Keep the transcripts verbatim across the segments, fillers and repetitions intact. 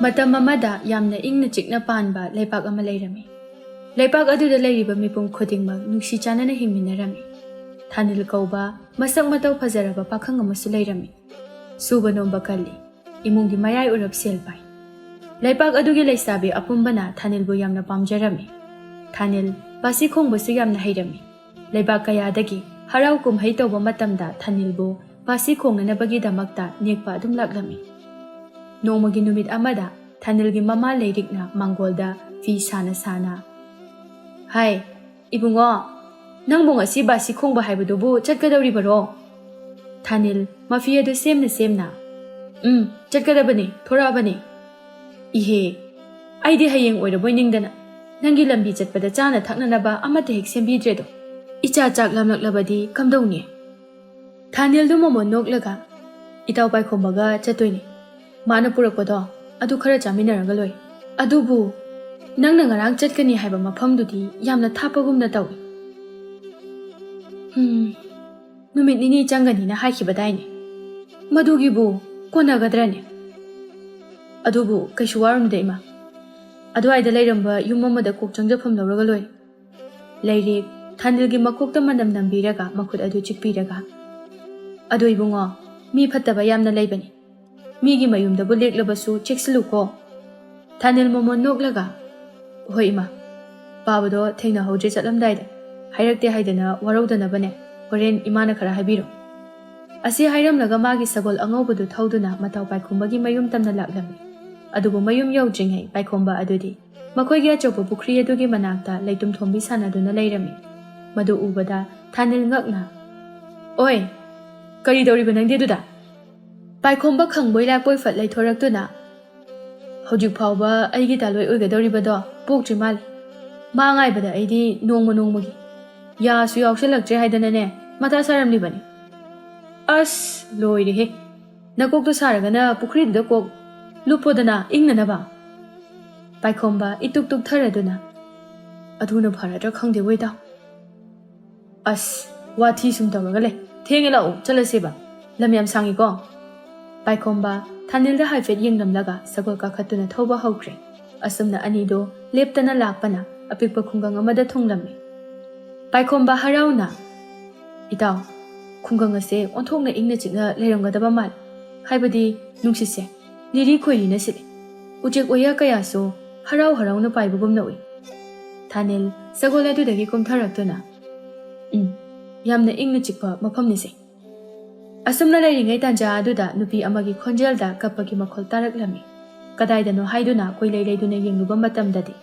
ꯃꯇꯝ ꯑꯃꯗ ꯌꯥꯝꯅ ꯏꯪꯅ ꯆꯤꯛꯅ ꯄꯥꯟꯕ ꯂꯩꯕꯥꯛ ꯑꯃ ꯂꯩꯔꯝꯃꯤ꯫ ꯂꯩꯕꯥꯛ ꯑꯗꯨꯗ ꯂꯩꯔꯤꯕ ꯃꯤꯄꯨꯝ ꯈꯨꯗꯤꯡꯃꯛ ꯅꯨꯡꯁꯤ ꯆꯥꯟꯅꯅ ꯍꯤꯡꯃꯤꯟꯅꯔꯝꯃꯤ꯫ ꯊꯥꯅꯤꯜ ꯀꯧꯕ ꯃꯁꯛ ꯃꯇꯧ ꯐꯖꯔꯕ ꯄꯥꯈꯪ ꯑꯃꯁꯨ ꯂꯩꯔꯝꯃꯤ꯫ ꯁꯨꯕ ꯅꯣꯝꯕ ꯀꯜꯂꯤ꯫ ꯏꯃꯨꯡꯒꯤ ꯃꯌꯥꯏ ꯑꯣꯏꯔꯞ ꯁꯦꯜ ꯄꯥꯏ꯫ ꯂꯩꯄꯥꯛ ꯑꯗꯨꯒꯤ ꯂꯩꯁꯥꯕꯤ ꯑꯄꯨꯝꯕꯅ ꯊꯥꯅꯤꯜꯕꯨ ꯌꯥꯝꯅ ꯄꯥꯝꯖꯔꯝꯃꯤ꯫ ꯊꯥꯅꯤꯜ ꯄꯥꯁꯤ ꯈꯣꯡꯕꯁꯨ ꯌꯥꯝꯅ ꯍꯩꯔꯝꯃꯤ꯫ ꯂꯩꯕꯥꯛ ꯀꯌꯥꯗꯒꯤ ꯍꯔꯥꯎ ꯀꯨꯝꯍꯩ ꯇꯧꯕ ꯃꯇꯝꯗ ꯊꯥꯅꯤꯜꯕꯨ ꯄꯥꯁꯤ ꯈꯣꯡꯅꯅꯕꯒꯤꯗꯃꯛꯇ ꯅꯦꯛꯄ ꯑꯗꯨꯝ ꯂꯥꯛꯂꯝꯃꯤ꯫ ꯅꯣꯡꯃꯒꯤ ꯅꯨꯃꯤꯠ ꯑꯃꯗ ꯊꯥꯅꯤꯜꯒꯤ ꯃꯃꯥ ꯂꯩꯔꯤꯛꯅ ꯃꯥꯡꯒꯣꯜꯗ ꯐꯤ ꯁꯥꯅ ꯁꯥꯅ, "ꯍꯥꯏ, ꯏꯕꯨꯡꯉꯣ, ꯅꯪꯕꯨ ꯉꯁꯤ ꯕꯥꯁꯤ ꯈꯣꯡꯕ ꯍꯥꯏꯕꯗꯨꯕꯨ ꯆꯠꯀꯗꯧꯔꯤꯕꯔꯣ?" ꯊꯥꯅꯤꯜ ꯃꯐꯤ ꯑꯗꯨ ꯁꯦꯝꯅ ꯁꯦꯝꯅ, "ꯎꯝ, ꯆꯠꯀꯗꯕꯅꯤ, ꯊꯣꯔꯛꯑꯕꯅꯤ꯫" "ꯏꯍꯦ, ꯑꯩꯗꯤ ꯍꯌꯦꯡ ꯑꯣꯏꯔꯕꯣꯏ ꯅꯤꯡꯗꯅ꯫ ꯅꯪꯒꯤ ꯂꯝꯕꯤ ꯆꯠꯄꯗ ꯆꯥꯅ ꯊꯛꯅꯅꯕ ꯑꯃꯠꯇ ꯍꯦꯛ ꯁꯦꯝꯕꯤꯗ꯭ꯔꯦꯗꯣ꯫ ꯏꯆꯥ ꯆꯥꯛ ꯂꯥꯝꯂꯛꯂꯕꯗꯤ ꯀꯝꯗꯧꯅꯤ?" ꯊꯥꯅꯤꯜꯗꯨ ꯃꯣꯃꯣꯟ ꯅꯣꯛꯂꯒ, "ꯏꯇꯥꯎ ꯄꯥꯏꯈꯣꯝꯕꯒ ꯆꯠꯇꯣꯏꯅꯤ꯫ ꯃꯥꯅ ꯄꯨꯔꯛꯄꯗꯣ ꯑꯗꯨ ꯈꯔ ꯆꯥꯃꯤꯟꯅꯔꯒ ꯂꯣꯏꯔꯦ꯫ ꯑꯗꯨꯕꯨ ꯅꯪꯅ ꯉꯔꯥꯡ ꯆꯠꯀꯅꯤ ꯍꯥꯏꯕ ꯃꯐꯝꯗꯨꯗꯤ ꯌꯥꯝꯅ ꯊꯥꯞꯄꯒꯨꯝꯅ ꯇꯧꯏ꯫" "ꯎꯝ, ꯅꯨꯃꯤꯠ ꯅꯤꯅꯤ ꯆꯪꯒꯅꯤꯅ ꯍꯥꯏꯈꯤꯕꯗꯥꯏꯅꯦ? ꯃꯗꯨꯒꯤꯕꯨ ꯀꯣꯟꯅꯒꯗ꯭ꯔꯅꯦ? ꯑꯗꯨꯕꯨ ꯀꯩꯁꯨ ꯋꯥꯔꯨꯅꯨꯗ ꯏꯃꯥ꯫ ꯑꯗꯨꯋꯥꯏꯗ ꯂꯩꯔꯝꯕ ꯌꯨꯝ ꯑꯃꯗ ꯀꯣꯛ ꯆꯪꯖꯐꯝ ꯂꯧꯔꯒ ꯂꯣꯏꯔꯦ꯫" ꯂꯩꯔꯤꯛ ꯊꯥꯅꯤꯜꯒꯤ ꯃꯀꯣꯛꯇ ꯃꯅꯝ ꯅꯝꯕꯤꯔꯒ ꯃꯈꯨꯠ ꯑꯗꯨ ꯆꯤꯛꯄꯤꯔꯒ, "ꯑꯗꯨ ꯏꯕꯨꯡꯉꯣ, ꯃꯤ ꯐꯠꯇꯕ ꯌꯥꯝꯅ ꯂꯩꯕꯅꯤ꯫ ꯃꯤꯒꯤ ꯃꯌꯨꯝꯗꯕꯨ ꯂꯦꯛꯂꯕꯁꯨ ꯆꯦꯛꯁꯤꯜꯂꯨꯀꯣ꯫" ꯊꯥꯅꯤꯜ ꯃꯣꯃꯣꯟ ꯅꯣꯛꯂꯒ, "ꯍꯣꯏ ꯏꯃꯥ, ꯄꯥꯕꯗꯣ ꯊꯦꯡꯅꯍꯧꯗ꯭ꯔꯦ ꯆꯠꯂꯝꯗꯥꯏꯗ꯫ ꯍꯥꯏꯔꯛꯇꯦ ꯍꯥꯏꯗꯅ ꯋꯥꯔꯧꯗꯅꯕꯅꯦ, ꯍꯣꯔꯦꯟ ꯏꯃꯥꯅ ꯈꯔ ꯍꯥꯏꯕꯤꯔꯣ꯫" ꯑꯁꯤ ꯍꯥꯏꯔꯝꯂꯒ ꯃꯥꯒꯤ ꯁꯒꯣꯜ ꯑꯉꯧꯕꯗꯨ ꯊꯧꯗꯨꯅ ꯃꯇꯥꯎ ꯄꯥꯏꯈꯣꯝꯕꯒꯤ ꯃꯌꯨꯝ ꯇꯝꯅ ꯂꯥꯛꯂꯝꯃꯤ꯫ ꯑꯗꯨꯕꯨ ꯃꯌꯨꯝ ꯌꯧꯗ꯭ꯔꯤꯉꯩ ꯄꯥꯏꯈꯣꯝꯕ ꯑꯗꯨꯗꯤ ꯃꯈꯣꯏꯒꯤ ꯑꯆꯧꯕ ꯄꯨꯈ꯭ꯔꯤ ꯑꯗꯨꯒꯤ ꯃꯅꯥꯛꯇ ꯂꯩꯇꯨꯝ ꯊꯣꯝꯕꯤ ꯁꯥꯟꯅꯗꯨꯅ ꯂꯩꯔꯝꯃꯤ꯫ ꯃꯗꯨ ꯎꯕꯗ ꯊꯥꯅꯤꯜ ꯉꯛꯅ, "ꯑꯣꯏ, ꯀꯔꯤ ꯇꯧꯔꯤꯕ ꯅꯪꯗꯤ ꯑꯗꯨꯗ?" ꯄꯥꯏꯈꯣꯝꯕ ꯈꯪꯕꯣꯏ ꯂꯥꯛꯄꯣꯏ ꯐꯠ ꯂꯩꯊꯣꯔꯛꯇꯨꯅ, "ꯍꯧꯖꯤꯛ ꯐꯥꯎꯕ ꯑꯩꯒꯤ ꯇꯥꯂꯣꯏ ꯑꯣꯏꯒꯗꯧꯔꯤꯕꯗꯣ ꯄꯣꯛꯇ꯭ꯔꯤ ꯃꯥꯜꯂꯦ꯫ ꯃꯥ ꯉꯥꯏꯕꯗ ꯑꯩꯗꯤ ꯅꯣꯡꯃ ꯅꯣꯡꯃꯒꯤ ꯌꯥꯁꯨ ꯌꯥꯎꯁꯜꯂꯛꯇ꯭ꯔꯦ ꯍꯥꯏꯗꯅꯅꯦ ꯃꯊꯥ ꯁꯥꯔꯝꯂꯤꯕꯅꯤ꯫" "ꯑꯁ, ꯂꯣꯏꯔꯦꯍꯦ! ꯅꯀꯣꯛꯇꯣ ꯁꯥꯔꯒꯅ ꯄꯨꯈ꯭ꯔꯤꯗꯨꯗ ꯀꯣꯛ ꯂꯨꯞꯄꯣꯗꯅ ꯏꯪꯅꯅꯕ꯫" ꯄꯥꯏꯈꯣꯝꯕ ꯏꯇꯨꯛ ꯇꯨꯛꯊꯔꯗꯨꯅ, "ꯑꯗꯨꯅ ꯐꯔꯗ꯭ꯔꯥ ꯈꯪꯗꯦ ꯋꯦꯗ꯫" "ꯑꯁ, ꯋꯥꯊꯤ ꯁꯨꯝ ꯇꯧꯔꯒ ꯂꯩ꯫ ꯊꯦꯡꯉꯦ, ꯂꯥꯛꯑꯣ, ꯆꯠꯂꯁꯦꯕ꯫ ꯂꯝ ꯌꯥꯝ ꯁꯥꯡꯉꯤꯀꯣ꯫" ꯄꯥꯏꯈꯣꯝꯕ ꯊꯥꯅꯤꯜꯗ ꯍꯥꯏꯐꯦꯠ ꯌꯦꯡꯂꯝꯂꯒ ꯁꯒꯣꯜ ꯀꯥꯈꯠꯇꯨꯅ ꯊꯧꯕ ꯍꯧꯈ꯭ꯔꯦ꯫ ꯑꯁꯨꯝꯅ ꯑꯅꯤꯗꯨ ꯂꯦꯞꯇꯅ ꯂꯥꯛꯄꯅ ꯑꯄꯤꯛꯄ ꯈꯨꯡꯒꯪ ꯑꯃꯗ ꯊꯨꯡꯂꯝꯃꯤ꯫ ꯄꯥꯏꯈꯣꯝꯕ ꯍꯔꯥꯎꯅ, "ꯏꯇꯥꯎ, ꯈꯨꯡꯒꯪ ꯑꯁꯦ ꯑꯣꯟꯊꯣꯛꯅ ꯏꯪꯅ ꯆꯤꯛꯅ ꯂꯩꯔꯝꯒꯗꯕ ꯃꯥꯜꯂꯤ꯫ ꯍꯥꯏꯕꯗꯤ ꯅꯨꯡꯁꯤꯠꯁꯦ ꯂꯤꯔꯤ ꯈꯣꯏꯔꯤꯅ ꯁꯤꯠꯂꯤ꯫ ꯎꯆꯦꯛ ꯋꯥꯌꯥ ꯀꯌꯥꯁꯨ ꯍꯔꯥꯎ ꯍꯔꯥꯎꯅ ꯄꯥꯏꯕꯒꯨꯝꯅ ꯎꯏ꯫" ꯊꯥꯅꯤꯜ ꯁꯒꯣꯜ ꯑꯗꯨꯗꯒꯤ ꯀꯨꯝꯊꯔꯛꯇꯨꯅ, "ꯎꯝ, ꯌꯥꯝꯅ ꯏꯪꯅ ꯆꯤꯛꯄ ꯃꯐꯝꯅꯤꯁꯦ꯫" ꯑꯁꯨꯝꯅ ꯂꯩꯔꯤꯉꯩ ꯇꯥꯟꯖꯥ ꯑꯗꯨꯗ ꯅꯨꯄꯤ ꯑꯃꯒꯤ ꯈꯣꯟꯖꯦꯜꯗ ꯀꯞꯄꯒꯤ ꯃꯈꯣꯜ ꯇꯥꯔꯛꯂꯝꯃꯤ꯫ ꯀꯗꯥꯏꯗꯅꯣ ꯍꯥꯏꯗꯨꯅ ꯀꯣꯏꯂꯩ ꯂꯩꯗꯨꯅ ꯌꯦꯡꯂꯨꯕ ꯃꯇꯝꯗꯗꯤ,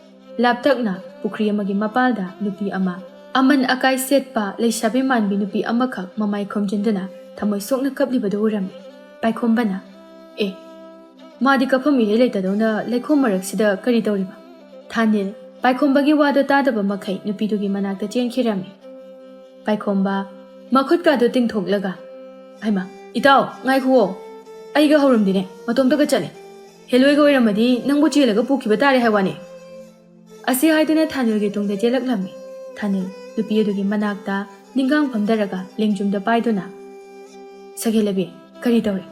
ꯂꯥꯞꯇꯛꯅ ꯄꯨꯈ꯭ꯔꯤ ꯑꯃꯒꯤ ꯃꯄꯥꯜꯗ ꯅꯨꯄꯤ ꯑꯃ, ꯑꯃꯟ ꯑꯀꯥꯏ ꯁꯦꯠꯄ ꯂꯩꯁꯥꯕꯤ ꯃꯥꯟꯕꯤ ꯅꯨꯄꯤ ꯑꯃꯈꯛ ꯃꯃꯥꯏ ꯈꯨꯝꯖꯤꯟꯗꯨꯅ ꯊꯃꯣꯏ ꯁꯣꯛꯅ ꯀꯞꯂꯤꯕꯗꯨ ꯎꯔꯝꯃꯤ꯫ ꯄꯥꯏꯈꯣꯝꯕꯅ, "ꯑꯦ, ꯃꯥꯗꯤ ꯀꯞꯐꯝ ꯏꯔꯩ ꯂꯩꯇꯗꯧꯅ ꯂꯩꯈꯣꯝ ꯃꯔꯛꯁꯤꯗ ꯀꯔꯤ ꯇꯧꯔꯤꯕ?" ꯊꯥꯅꯤꯜ ꯄꯥꯏꯈꯣꯝꯕꯒꯤ ꯋꯥꯗꯣ ꯇꯥꯗꯕ ꯃꯈꯩ ꯅꯨꯄꯤꯗꯨꯒꯤ ꯃꯅꯥꯛꯇ ꯆꯦꯟꯈꯤꯔꯝꯃꯤ꯫ ꯄꯥꯏꯈꯣꯝꯕ ꯃꯈꯨꯠꯀꯥꯗꯣ ꯇꯤꯡꯊꯣꯛꯂꯒ, "ꯍꯩꯃꯥ, ꯏꯇꯥꯎ, ꯉꯥꯏꯈꯨꯑꯣ, ꯑꯩꯒ ꯍꯧꯔꯝꯗꯦꯅꯦ, ꯃꯇꯣꯝꯇꯒ ꯆꯠꯂꯦ꯫ ꯍꯦꯂꯣꯏꯒ ꯑꯣꯏꯔꯝꯃꯗꯤ ꯅꯪꯕꯨ ꯆꯦꯜꯂꯒ ꯄꯨꯈꯤꯕ ꯇꯥꯔꯦ ꯍꯥꯏ ꯋꯥꯅꯤ꯫" ꯑꯁꯤ ꯍꯥꯏꯗꯨꯅ ꯊꯥꯅꯤꯜꯒꯤ ꯇꯨꯡꯗ ꯆꯦꯜꯂꯛꯂꯝꯃꯤ꯫ ꯊꯥꯅꯤꯜ ꯅꯨꯄꯤ ꯑꯗꯨꯒꯤ ꯃꯅꯥꯛꯇ ꯅꯤꯡꯒꯥꯡ ꯐꯝꯊꯔꯒ ꯂꯦꯡꯖꯨꯝꯗ ꯄꯥꯏꯗꯨꯅ, "ꯁꯒꯦꯂꯕꯤ, ꯀꯔꯤ ꯇꯧꯔꯦ?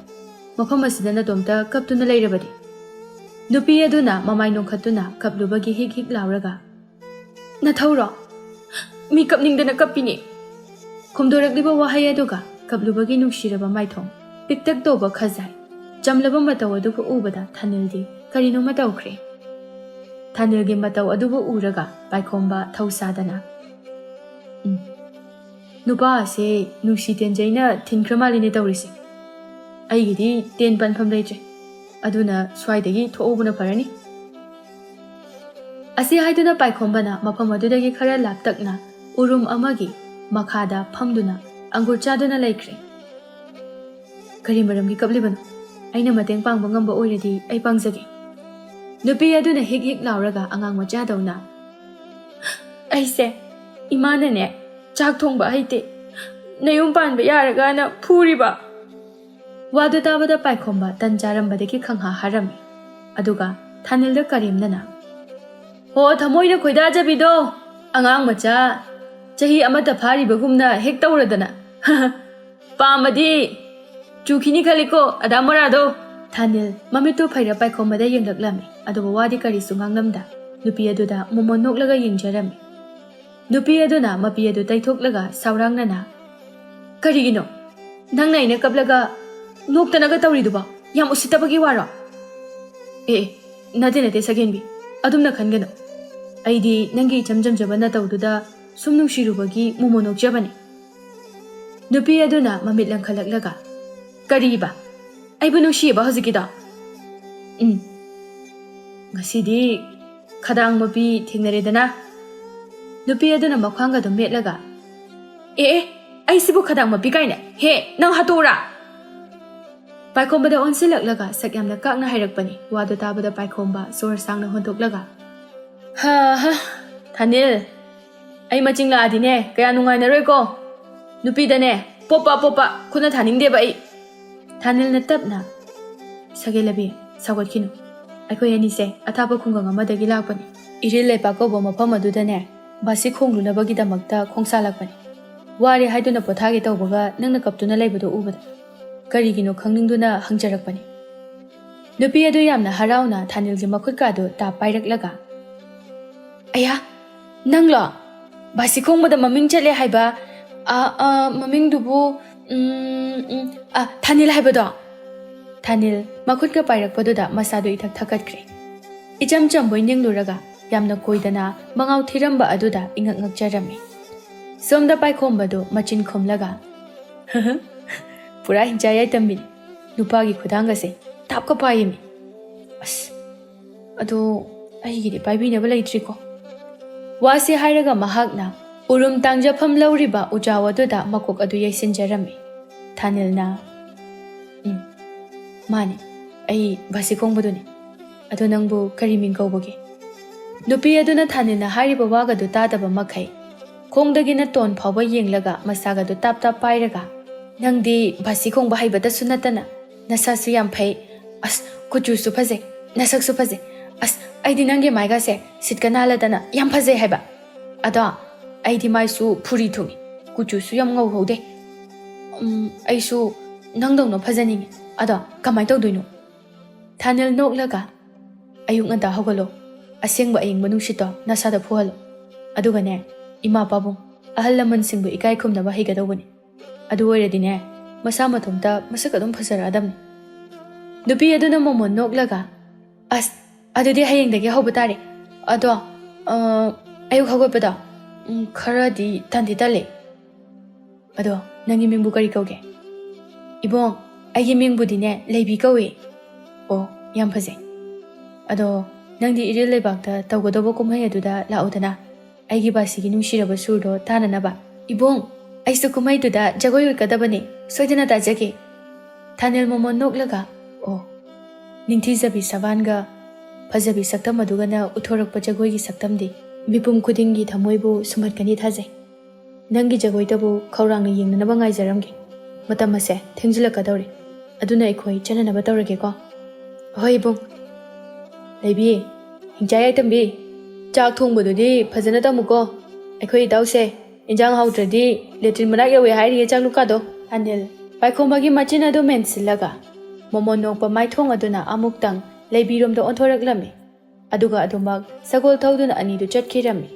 ꯃꯐꯝ ꯑꯁꯤꯗ ꯅꯇꯣꯝꯇ ꯀꯞꯇꯨꯅ ꯂꯩꯔꯕꯗꯤ?" ꯅꯨꯄꯤ ꯑꯗꯨꯅ ꯃꯃꯥꯏ ꯅꯣꯡꯈꯠꯇꯨꯅ ꯀꯞꯂꯨꯕꯒꯤ ꯍꯤꯛ ꯍꯤꯛ ꯂꯥꯎꯔꯒ, "ꯅꯊꯧꯔꯣ? ꯃꯤ ꯀꯞꯅꯤꯡꯗꯅ ꯀꯞꯄꯤꯅꯦ꯫" ꯈꯨꯝꯗꯣꯔꯛꯂꯤꯕ ꯋꯥꯍꯩ ꯑꯗꯨꯒ ꯀꯞꯂꯨꯕꯒꯤ ꯅꯨꯡꯁꯤꯔꯕ ꯃꯥꯏꯊꯣꯡ ꯄꯤꯛꯇꯛ ꯇꯧꯕ ꯈꯖꯥꯏ, ꯆꯝꯂꯕ ꯃꯇꯧ ꯑꯗꯨꯕꯨ ꯎꯕꯗ ꯊꯥꯅꯤꯜꯗꯤ ꯀꯔꯤꯅꯣꯃ ꯇꯧꯈ꯭ꯔꯦ꯫ ꯊꯥꯅꯤꯜꯒꯤ ꯃꯇꯧ ꯑꯗꯨꯕꯨ ꯎꯔꯒ ꯄꯥꯏꯈꯣꯝꯕ ꯊꯧꯁꯥꯗꯅ, "ꯎꯝ, ꯅꯨꯄꯥ ꯑꯁꯦ ꯅꯨꯡꯁꯤ ꯇꯦꯟꯖꯩꯅ ꯊꯤꯟꯈ꯭ꯔ ꯃꯥꯜꯂꯤꯅꯦ ꯇꯧꯔꯤꯁꯦ꯫ ꯑꯩꯒꯤꯗꯤ ꯇꯦꯟ ꯄꯟꯐꯝ ꯂꯩꯇ꯭ꯔꯦ, ꯑꯗꯨꯅ ꯁ꯭ꯋꯥꯏꯗꯒꯤ ꯊꯣꯛꯍꯧꯕꯅ ꯐꯔꯅꯤ꯫" ꯑꯁꯤ ꯍꯥꯏꯗꯨꯅ ꯄꯥꯏꯈꯣꯝꯕꯅ ꯃꯐꯝ ꯑꯗꯨꯗꯒꯤ ꯈꯔ ꯂꯥꯞꯇꯛꯅ ꯎꯔꯨꯝ ꯑꯃꯒꯤ ꯃꯈꯥꯗ ꯐꯝꯗꯨꯅ ꯑꯪꯒꯨꯔ ꯆꯥꯗꯨꯅ ꯂꯩꯈ꯭ꯔꯦ꯫ "ꯀꯔꯤ ꯃꯔꯝꯒꯤ ꯀꯞꯂꯤꯕꯅꯣ? ꯑꯩꯅ ꯃꯇꯦꯡ ꯄꯥꯡꯕ ꯉꯝꯕ ꯑꯣꯏꯔꯗꯤ ꯑꯩ ꯄꯥꯡꯖꯒꯦ꯫" ꯅꯨꯄꯤ ꯑꯗꯨꯅ ꯍꯤꯛ ꯍꯤꯛ ꯂꯥꯎꯔꯒ ꯑꯉꯥꯡ ꯃꯆꯥꯗꯧꯅ, "ꯑꯩꯁꯦ ꯏꯃꯥꯅꯅꯦ ꯆꯥꯛ ꯊꯣꯡꯕ ꯍꯩꯇꯦ, ꯅꯌꯨꯝ ꯄꯥꯟꯕ ꯌꯥꯔꯒꯅ ꯐꯨꯔꯤꯕ꯫" ꯋꯥꯗꯨ ꯇꯥꯕꯗ ꯄꯥꯏꯈꯣꯝꯕ ꯇꯟ ꯆꯥꯔꯝꯕꯗꯒꯤ ꯈꯪꯍꯥ ꯍꯥꯔꯝꯃꯤ꯫ ꯑꯗꯨꯒ ꯊꯥꯅꯤꯜꯗ ꯀꯔꯦꯝꯅꯅ, "ꯍꯣ, ꯊꯃꯣꯏꯅ ꯈꯣꯏꯗꯥꯖꯕꯤꯗꯣ, ꯑꯉꯥꯡ ꯃꯆꯥ ꯆꯍꯤ ꯑꯃꯠꯇ ꯐꯥꯔꯤꯕꯒꯨꯝꯅ ꯍꯦꯛ ꯇꯧꯔꯗꯅ꯫ ꯄꯥꯝꯃꯗꯤ ꯆꯨꯈꯤꯅꯤ ꯈꯜꯂꯤꯀꯣ ꯑꯗꯥ ꯃꯣꯔꯥꯗꯣ꯫ ꯊꯥꯅꯤꯜ ꯃꯃꯤꯠꯇꯨ ꯐꯩꯔ ꯄꯥꯏꯈꯣꯝꯕꯗ ꯌꯦꯡꯂꯛꯂꯝꯃꯤ, ꯑꯗꯨꯕꯨ ꯋꯥꯗꯤ ꯀꯔꯤꯁꯨ ꯉꯥꯡꯂꯝꯗ ꯅꯨꯄꯤ ꯑꯗꯨꯗ ꯃꯣꯃꯣꯟ ꯅꯣꯛꯂꯒ ꯌꯦꯡꯖꯔꯝꯃꯤ꯫ ꯅꯨꯄꯤ ꯑꯗꯨꯅ ꯃꯄꯤ ꯑꯗꯨ ꯇꯩꯊꯣꯛꯂꯒ ꯁꯥꯎꯔꯥꯡꯅꯅ, "ꯀꯔꯤꯒꯤꯅꯣ ꯅꯪꯅ ꯑꯩꯅ ꯀꯞꯂꯒ ꯅꯣꯛꯇꯅꯒ ꯇꯧꯔꯤꯗꯨꯕꯣ? ꯌꯥꯝ ꯎꯁꯤꯠꯇꯕꯒꯤ ꯋꯥꯔꯣ?" "ꯑꯦ ꯑꯦ, ꯅꯠꯇꯦ ꯅꯠꯇꯦ ꯁꯒꯦꯟꯕꯤ, ꯑꯗꯨꯝꯅ ꯈꯟꯒꯅꯨ꯫ ꯑꯩꯗꯤ ꯅꯪꯒꯤ ꯏꯆꯝ ꯆꯝꯖꯕ ꯅꯇꯧꯗꯨꯗ ꯁꯨꯝ ꯅꯨꯡꯁꯤꯔꯨꯕꯒꯤ ꯃꯣꯃꯣꯟ ꯅꯣꯛꯆꯕꯅꯤ꯫" ꯅꯨꯄꯤ ꯑꯗꯨꯅ ꯃꯃꯤꯠ ꯂꯪꯈꯠꯂꯛꯂꯒ, "ꯀꯔꯤꯕ? ꯑꯩꯕꯨ ꯅꯨꯡꯁꯤꯌꯦꯕ ꯍꯧꯖꯤꯛꯀꯤꯗꯣ?" "ꯎꯝ, ꯉꯁꯤꯗꯤ ꯈꯗꯥꯡ ꯃꯄꯤ ꯊꯦꯡꯅꯔꯦꯗꯅ꯫" ꯅꯨꯄꯤ ꯑꯗꯨꯅ ꯃꯈ꯭ꯋꯥꯡꯒꯗꯨ ꯃꯦꯠꯂꯒ, "ꯑꯦ ꯑꯦ, ꯑꯩꯁꯤꯕꯨ ꯈꯗꯥꯡ ꯃꯄꯤ ꯀꯥꯏꯅ? ꯍꯦ, ꯅꯪ ꯍꯥꯠꯇꯣꯛꯎꯔꯥ?" ꯄꯥꯏꯈꯣꯝꯕꯗ ꯑꯣꯟꯁꯤꯜꯂꯛꯂꯒ ꯁꯛ ꯌꯥꯝꯅ ꯀꯥꯛꯅ ꯍꯥꯏꯔꯛꯄꯅꯤ꯫ ꯋꯥꯗꯨ ꯇꯥꯕꯗ ꯄꯥꯏꯈꯣꯝꯕ ꯁꯣꯔ ꯁꯥꯡꯅ ꯍꯣꯟꯗꯣꯛꯂꯒ, "ꯍꯥ ꯍꯥ, ꯊꯥꯅꯤꯜ, ꯑꯩ ꯃꯆꯤꯡ ꯂꯥꯛꯑꯗꯤꯅꯦ ꯀꯌꯥ ꯅꯨꯡꯉꯥꯏꯅꯔꯣꯏꯀꯣ꯫ ꯅꯨꯄꯤꯗꯅꯦ ꯄꯣꯞꯄ ꯄꯣꯞꯄ ꯈꯨꯠꯅ ꯊꯥꯅꯤꯡꯗꯦꯕ ꯑꯩ꯫" ꯊꯥꯅꯤꯜꯅ ꯇꯞꯅ, "ꯁꯒꯦꯂꯕꯤ, ꯁꯥꯎꯒꯠꯈꯤꯅꯨ꯫ ꯑꯩꯈꯣꯏ ꯑꯅꯤꯁꯦ ꯑꯊꯥꯞꯄ ꯈꯨꯡꯒꯪ ꯑꯃꯗꯒꯤ ꯂꯥꯛꯄꯅꯤ꯫ ꯏꯔꯤꯜ ꯂꯩꯄꯥꯛ ꯀꯧꯕ ꯃꯐꯝ ꯑꯗꯨꯗꯅꯦ ꯕꯥꯁꯤ ꯈꯣꯡꯂꯨꯅꯕꯒꯤꯗꯃꯛꯇ ꯈꯣꯡꯁꯥꯜꯂꯛꯄꯅꯤ꯫ ꯋꯥꯔꯦ ꯍꯥꯏꯗꯨꯅ ꯄꯣꯊꯥꯒꯦ ꯇꯧꯕꯒ ꯅꯪꯅ ꯀꯞꯇꯨꯅ ꯂꯩꯕꯗꯨ ꯎꯕꯗ ꯀꯔꯤꯒꯤꯅꯣ ꯈꯪꯅꯤꯡꯗꯨꯅ ꯍꯪꯖꯔꯛꯄꯅꯤ꯫" ꯅꯨꯄꯤ ꯑꯗꯨ ꯌꯥꯝꯅ ꯍꯔꯥꯎꯅ ꯊꯥꯅꯤꯜꯒꯤ ꯃꯈꯨꯠꯀꯥꯗꯨ ꯇꯥꯞ ꯄꯥꯏꯔꯛꯂꯒ, "ꯑꯌꯥ, ꯅꯪꯂꯣ? ꯕꯥꯁꯤ ꯈꯣꯡꯕꯗ ꯃꯃꯤꯡ ꯆꯠꯂꯦ ꯍꯥꯏꯕ, ꯑ, ꯑ, ꯃꯃꯤꯡꯗꯨꯕꯨ, ꯎꯝ, ꯎꯝ, ꯑ, ꯊꯥꯅꯤꯜ ꯍꯥꯏꯕꯗꯣ?" ꯊꯥꯅꯤꯜ ꯃꯈꯨꯠꯀ ꯄꯥꯏꯔꯛꯄꯗꯨꯗ ꯃꯁꯥꯗꯨ ꯏꯊꯛ ꯊꯛꯀꯠꯈ꯭ꯔꯦ꯫ ꯏꯆꯝ ꯆꯝꯕꯣꯏ ꯅꯤꯡꯂꯨꯔꯒ ꯌꯥꯝꯅ ꯀꯣꯏꯗꯅ ꯃꯉꯥꯎ ꯊꯤꯔꯝꯕ ꯑꯗꯨꯗ ꯏꯉꯛ ꯉꯛꯆꯔꯝꯃꯤ꯫ ꯁꯣꯝꯗ ꯄꯥꯏꯈꯣꯝꯕꯗꯨ ꯃꯆꯤꯟ ꯈꯨꯝꯂꯒ, "ꯄꯨꯔꯥ ꯍꯤꯡꯆꯥ ꯌꯥꯏꯇꯝꯕꯤꯅꯤ꯫ ꯅꯨꯄꯥꯒꯤ ꯈꯨꯗꯥꯡꯒꯁꯦ ꯇꯥꯞꯀ ꯄꯥꯏꯌꯦꯃꯤ꯫ ꯑꯁ, ꯑꯗꯣ ꯑꯩꯒꯤꯗꯤ ꯄꯥꯏꯕꯤꯅꯕ ꯂꯩꯇ꯭ꯔꯤꯀꯣ꯫" ꯋꯥꯁꯤ ꯍꯥꯏꯔꯒ ꯃꯍꯥꯛꯅ ꯎꯔꯨꯝ ꯇꯥꯡꯖꯐꯝ ꯂꯧꯔꯤꯕ ꯎꯖꯥꯎ ꯑꯗꯨꯗ ꯃꯀꯣꯛ ꯑꯗꯨ ꯌꯩꯁꯤꯟꯖꯔꯝꯃꯤ꯫ ꯊꯥꯅꯤꯜꯅ, "ꯎꯝ, ꯃꯥꯅꯤ, ꯑꯩ ꯕꯥꯁꯤ ꯈꯣꯡꯕꯗꯨꯅꯤ꯫ ꯑꯗꯣ ꯅꯪꯕꯨ ꯀꯔꯤ ꯃꯤꯡ ꯀꯧꯕꯒꯦ?" ꯅꯨꯄꯤ ꯑꯗꯨꯅ ꯊꯥꯅꯤꯜꯅ ꯍꯥꯏꯔꯤꯕ ꯋꯥꯒꯗꯨ ꯇꯥꯗꯕ ꯃꯈꯩ ꯈꯣꯡꯗꯒꯤꯅ ꯇꯣꯟ ꯐꯥꯎꯕ ꯌꯦꯡꯂꯒ ꯃꯁꯥꯒꯗꯨ ꯇꯥꯞ ꯇꯥꯞ ꯄꯥꯏꯔꯒ, "ꯅꯪꯗꯤ ꯕꯥꯁꯤ ꯈꯣꯡꯕ ꯍꯩꯕꯇꯁꯨ ꯅꯠꯇꯅ ꯅꯁꯥꯁꯨ ꯌꯥꯝ ꯐꯩ꯫ ꯑꯁ, ꯀꯨꯆꯨꯁꯨ ꯐꯖꯩ, ꯅꯁꯛꯁꯨ ꯐꯖꯩ꯫ ꯑꯁ, ꯑꯩꯗꯤ ꯅꯪꯒꯤ ꯃꯥꯏꯒꯁꯦ ꯁꯤꯠꯀ ꯅꯥꯜꯂꯗꯅ ꯌꯥꯝ ꯐꯖꯩ ꯍꯥꯏꯕ꯫ ꯑꯗꯣ ꯑꯩꯗꯤ ꯃꯥꯏꯁꯨ ꯐꯨꯔꯤ ꯊꯨꯡꯉꯤ, ꯀꯨꯆꯨꯁꯨ ꯌꯥꯝ ꯉꯧꯍꯧꯗꯦ꯫ ꯎꯝ, ꯑꯩꯁꯨ ꯅꯪꯗꯧꯅ ꯐꯖꯅꯤꯡꯉꯤ꯫ ꯑꯗꯣ ꯀꯃꯥꯏꯅ ꯇꯧꯗꯣꯏꯅꯣ? ꯊꯥꯅꯤꯜ ꯅꯣꯛꯂꯒ, "ꯑꯌꯨꯛ ꯉꯟꯇꯥ ꯍꯧꯒꯠꯂꯣ, ꯑꯁꯦꯡꯕ ꯑꯌꯤꯡꯕ ꯅꯨꯡꯁꯤꯠꯇꯣ ꯅꯁꯥꯗ ꯐꯨꯍꯜꯂꯣ, ꯑꯗꯨꯒꯅꯦ, ꯏꯃꯥ ꯄꯥꯕꯨꯡ, ꯑꯍꯜ ꯂꯃꯟꯁꯤꯡꯕꯨ ꯏꯀꯥꯏ ꯈꯨꯝꯅꯕ ꯍꯩꯒꯗꯧꯕꯅꯤ꯫ ꯑꯗꯨ ꯑꯣꯏꯔꯗꯤꯅꯦ, ꯃꯁꯥ ꯃꯇꯣꯝꯇ ꯃꯁꯛ ꯑꯗꯨꯝ ꯐꯖꯔꯛꯑꯗꯝꯅꯤ꯫" ꯅꯨꯄꯤ ꯑꯗꯨꯅ ꯃꯣꯃꯣꯟ ꯅꯣꯛꯂꯒ, "ꯑꯁ, ꯑꯗꯨꯗꯤ ꯍꯌꯦꯡꯗꯒꯤ ꯍꯧꯕ ꯇꯥꯔꯦ꯫ ꯑꯗꯣ, ꯑ, ꯑꯌꯨꯛ ꯍꯧꯒꯠꯄꯗꯣ, ꯎꯝ, ꯈꯔꯗꯤ ꯇꯟꯗꯤ ꯇꯜꯂꯦ꯫ ꯑꯗꯣ ꯅꯪꯒꯤ ꯃꯤꯡꯕꯨ ꯀꯔꯤ ꯀꯧꯒꯦ?" "ꯏꯕꯣꯡ, ꯑꯩꯒꯤ ꯃꯤꯡꯕꯨꯗꯤꯅꯦ ꯂꯩꯕꯤ ꯀꯧꯏ꯫" "ꯑꯣ, ꯌꯥꯝ ꯐꯖꯩ꯫ ꯑꯗꯣ ꯅꯪꯗꯤ ꯏꯔꯦꯜ ꯂꯩꯕꯥꯛꯇ ꯇꯧꯒꯗꯧꯕ ꯀꯨꯝꯍꯩ ꯑꯗꯨꯗ ꯂꯥꯛꯎꯗꯅ, ꯑꯩꯒꯤ ꯕꯥꯁꯤꯒꯤ ꯅꯨꯡꯁꯤꯔꯕ ꯁꯨꯔꯗꯣ ꯇꯥꯅꯅꯕ꯫" "ꯏꯕꯣꯡ, ꯑꯩꯁꯨ ꯀꯨꯝꯍꯩꯗꯨꯗ ꯖꯒꯣꯏ ꯎꯠꯀꯗꯕꯅꯤ, ꯁꯣꯏꯗꯅ ꯇꯥꯖꯒꯦ꯫" ꯊꯥꯅꯤꯜ ꯃꯣꯃꯣꯟ ꯅꯣꯛꯂꯒ, "ꯑꯣ, ꯅꯤꯡꯊꯤꯖꯕꯤ ꯁꯕꯥꯟꯒ ꯐꯖꯕꯤ ꯁꯛꯇꯝ ꯑꯗꯨꯒꯅ ꯎꯠꯊꯣꯔꯛꯄ ꯖꯒꯣꯏꯒꯤ ꯁꯛꯇꯝꯗꯤ ꯃꯤꯄꯨꯝ ꯈꯨꯗꯤꯡꯒꯤ ꯊꯃꯣꯏꯕꯨ ꯁꯨꯝꯍꯠꯀꯅꯤ ꯊꯥꯖꯩ꯫ ꯅꯪꯒꯤ ꯖꯒꯣꯏꯇꯕꯨ ꯈꯧꯔꯥꯡꯅ ꯌꯦꯡꯅꯅꯕ ꯉꯥꯏꯖꯔꯝꯒꯦ꯫ ꯃꯇꯝ ꯑꯁꯦ ꯊꯦꯡꯖꯤꯜꯂꯛꯀꯗꯧꯔꯦ, ꯑꯗꯨꯅ ꯑꯩꯈꯣꯏ ꯆꯠꯅꯅꯕ ꯇꯧꯔꯒꯦꯀꯣ꯫" "ꯍꯣꯏ ꯏꯕꯨꯡ꯫" "ꯂꯩꯕꯤ, ꯍꯤꯡꯆꯥ ꯌꯥꯏꯇꯝꯕꯤ, ꯆꯥꯛ ꯊꯣꯡꯕꯗꯨꯗꯤ ꯐꯖꯅ ꯇꯝꯃꯨꯀꯣ꯫ ꯑꯩꯈꯣꯏ ꯏꯇꯥꯎꯁꯦ ꯏꯟꯖꯥꯡ ꯍꯥꯎꯇ꯭ꯔꯗꯤ ꯂꯦꯇ꯭ꯔꯤꯟ ꯃꯅꯥꯛ ꯌꯧꯋꯦ ꯍꯥꯏꯔꯤꯌꯦ, ꯆꯥꯛ ꯂꯨꯀꯥꯗꯣ꯫" ꯑꯅꯤꯜ ꯄꯥꯏꯈꯣꯝꯕꯒꯤ ꯃꯆꯤꯟ ꯑꯗꯨ ꯃꯦꯟꯁꯤꯜꯂꯒ ꯃꯣꯃꯣꯟ ꯅꯣꯛꯄ ꯃꯥꯏꯊꯣꯡ ꯑꯗꯨꯅ ꯑꯃꯨꯛꯇꯪ ꯂꯩꯕꯤꯔꯣꯝꯗ ꯑꯣꯟꯊꯣꯔꯛꯂꯝꯃꯤ꯫ ꯑꯗꯨꯒ ꯑꯗꯨꯃꯛ ꯁꯒꯣꯜ ꯊꯧꯗꯨꯅ ꯑꯅꯤꯗꯨ ꯆꯠꯈꯤꯔꯝꯃꯤ꯫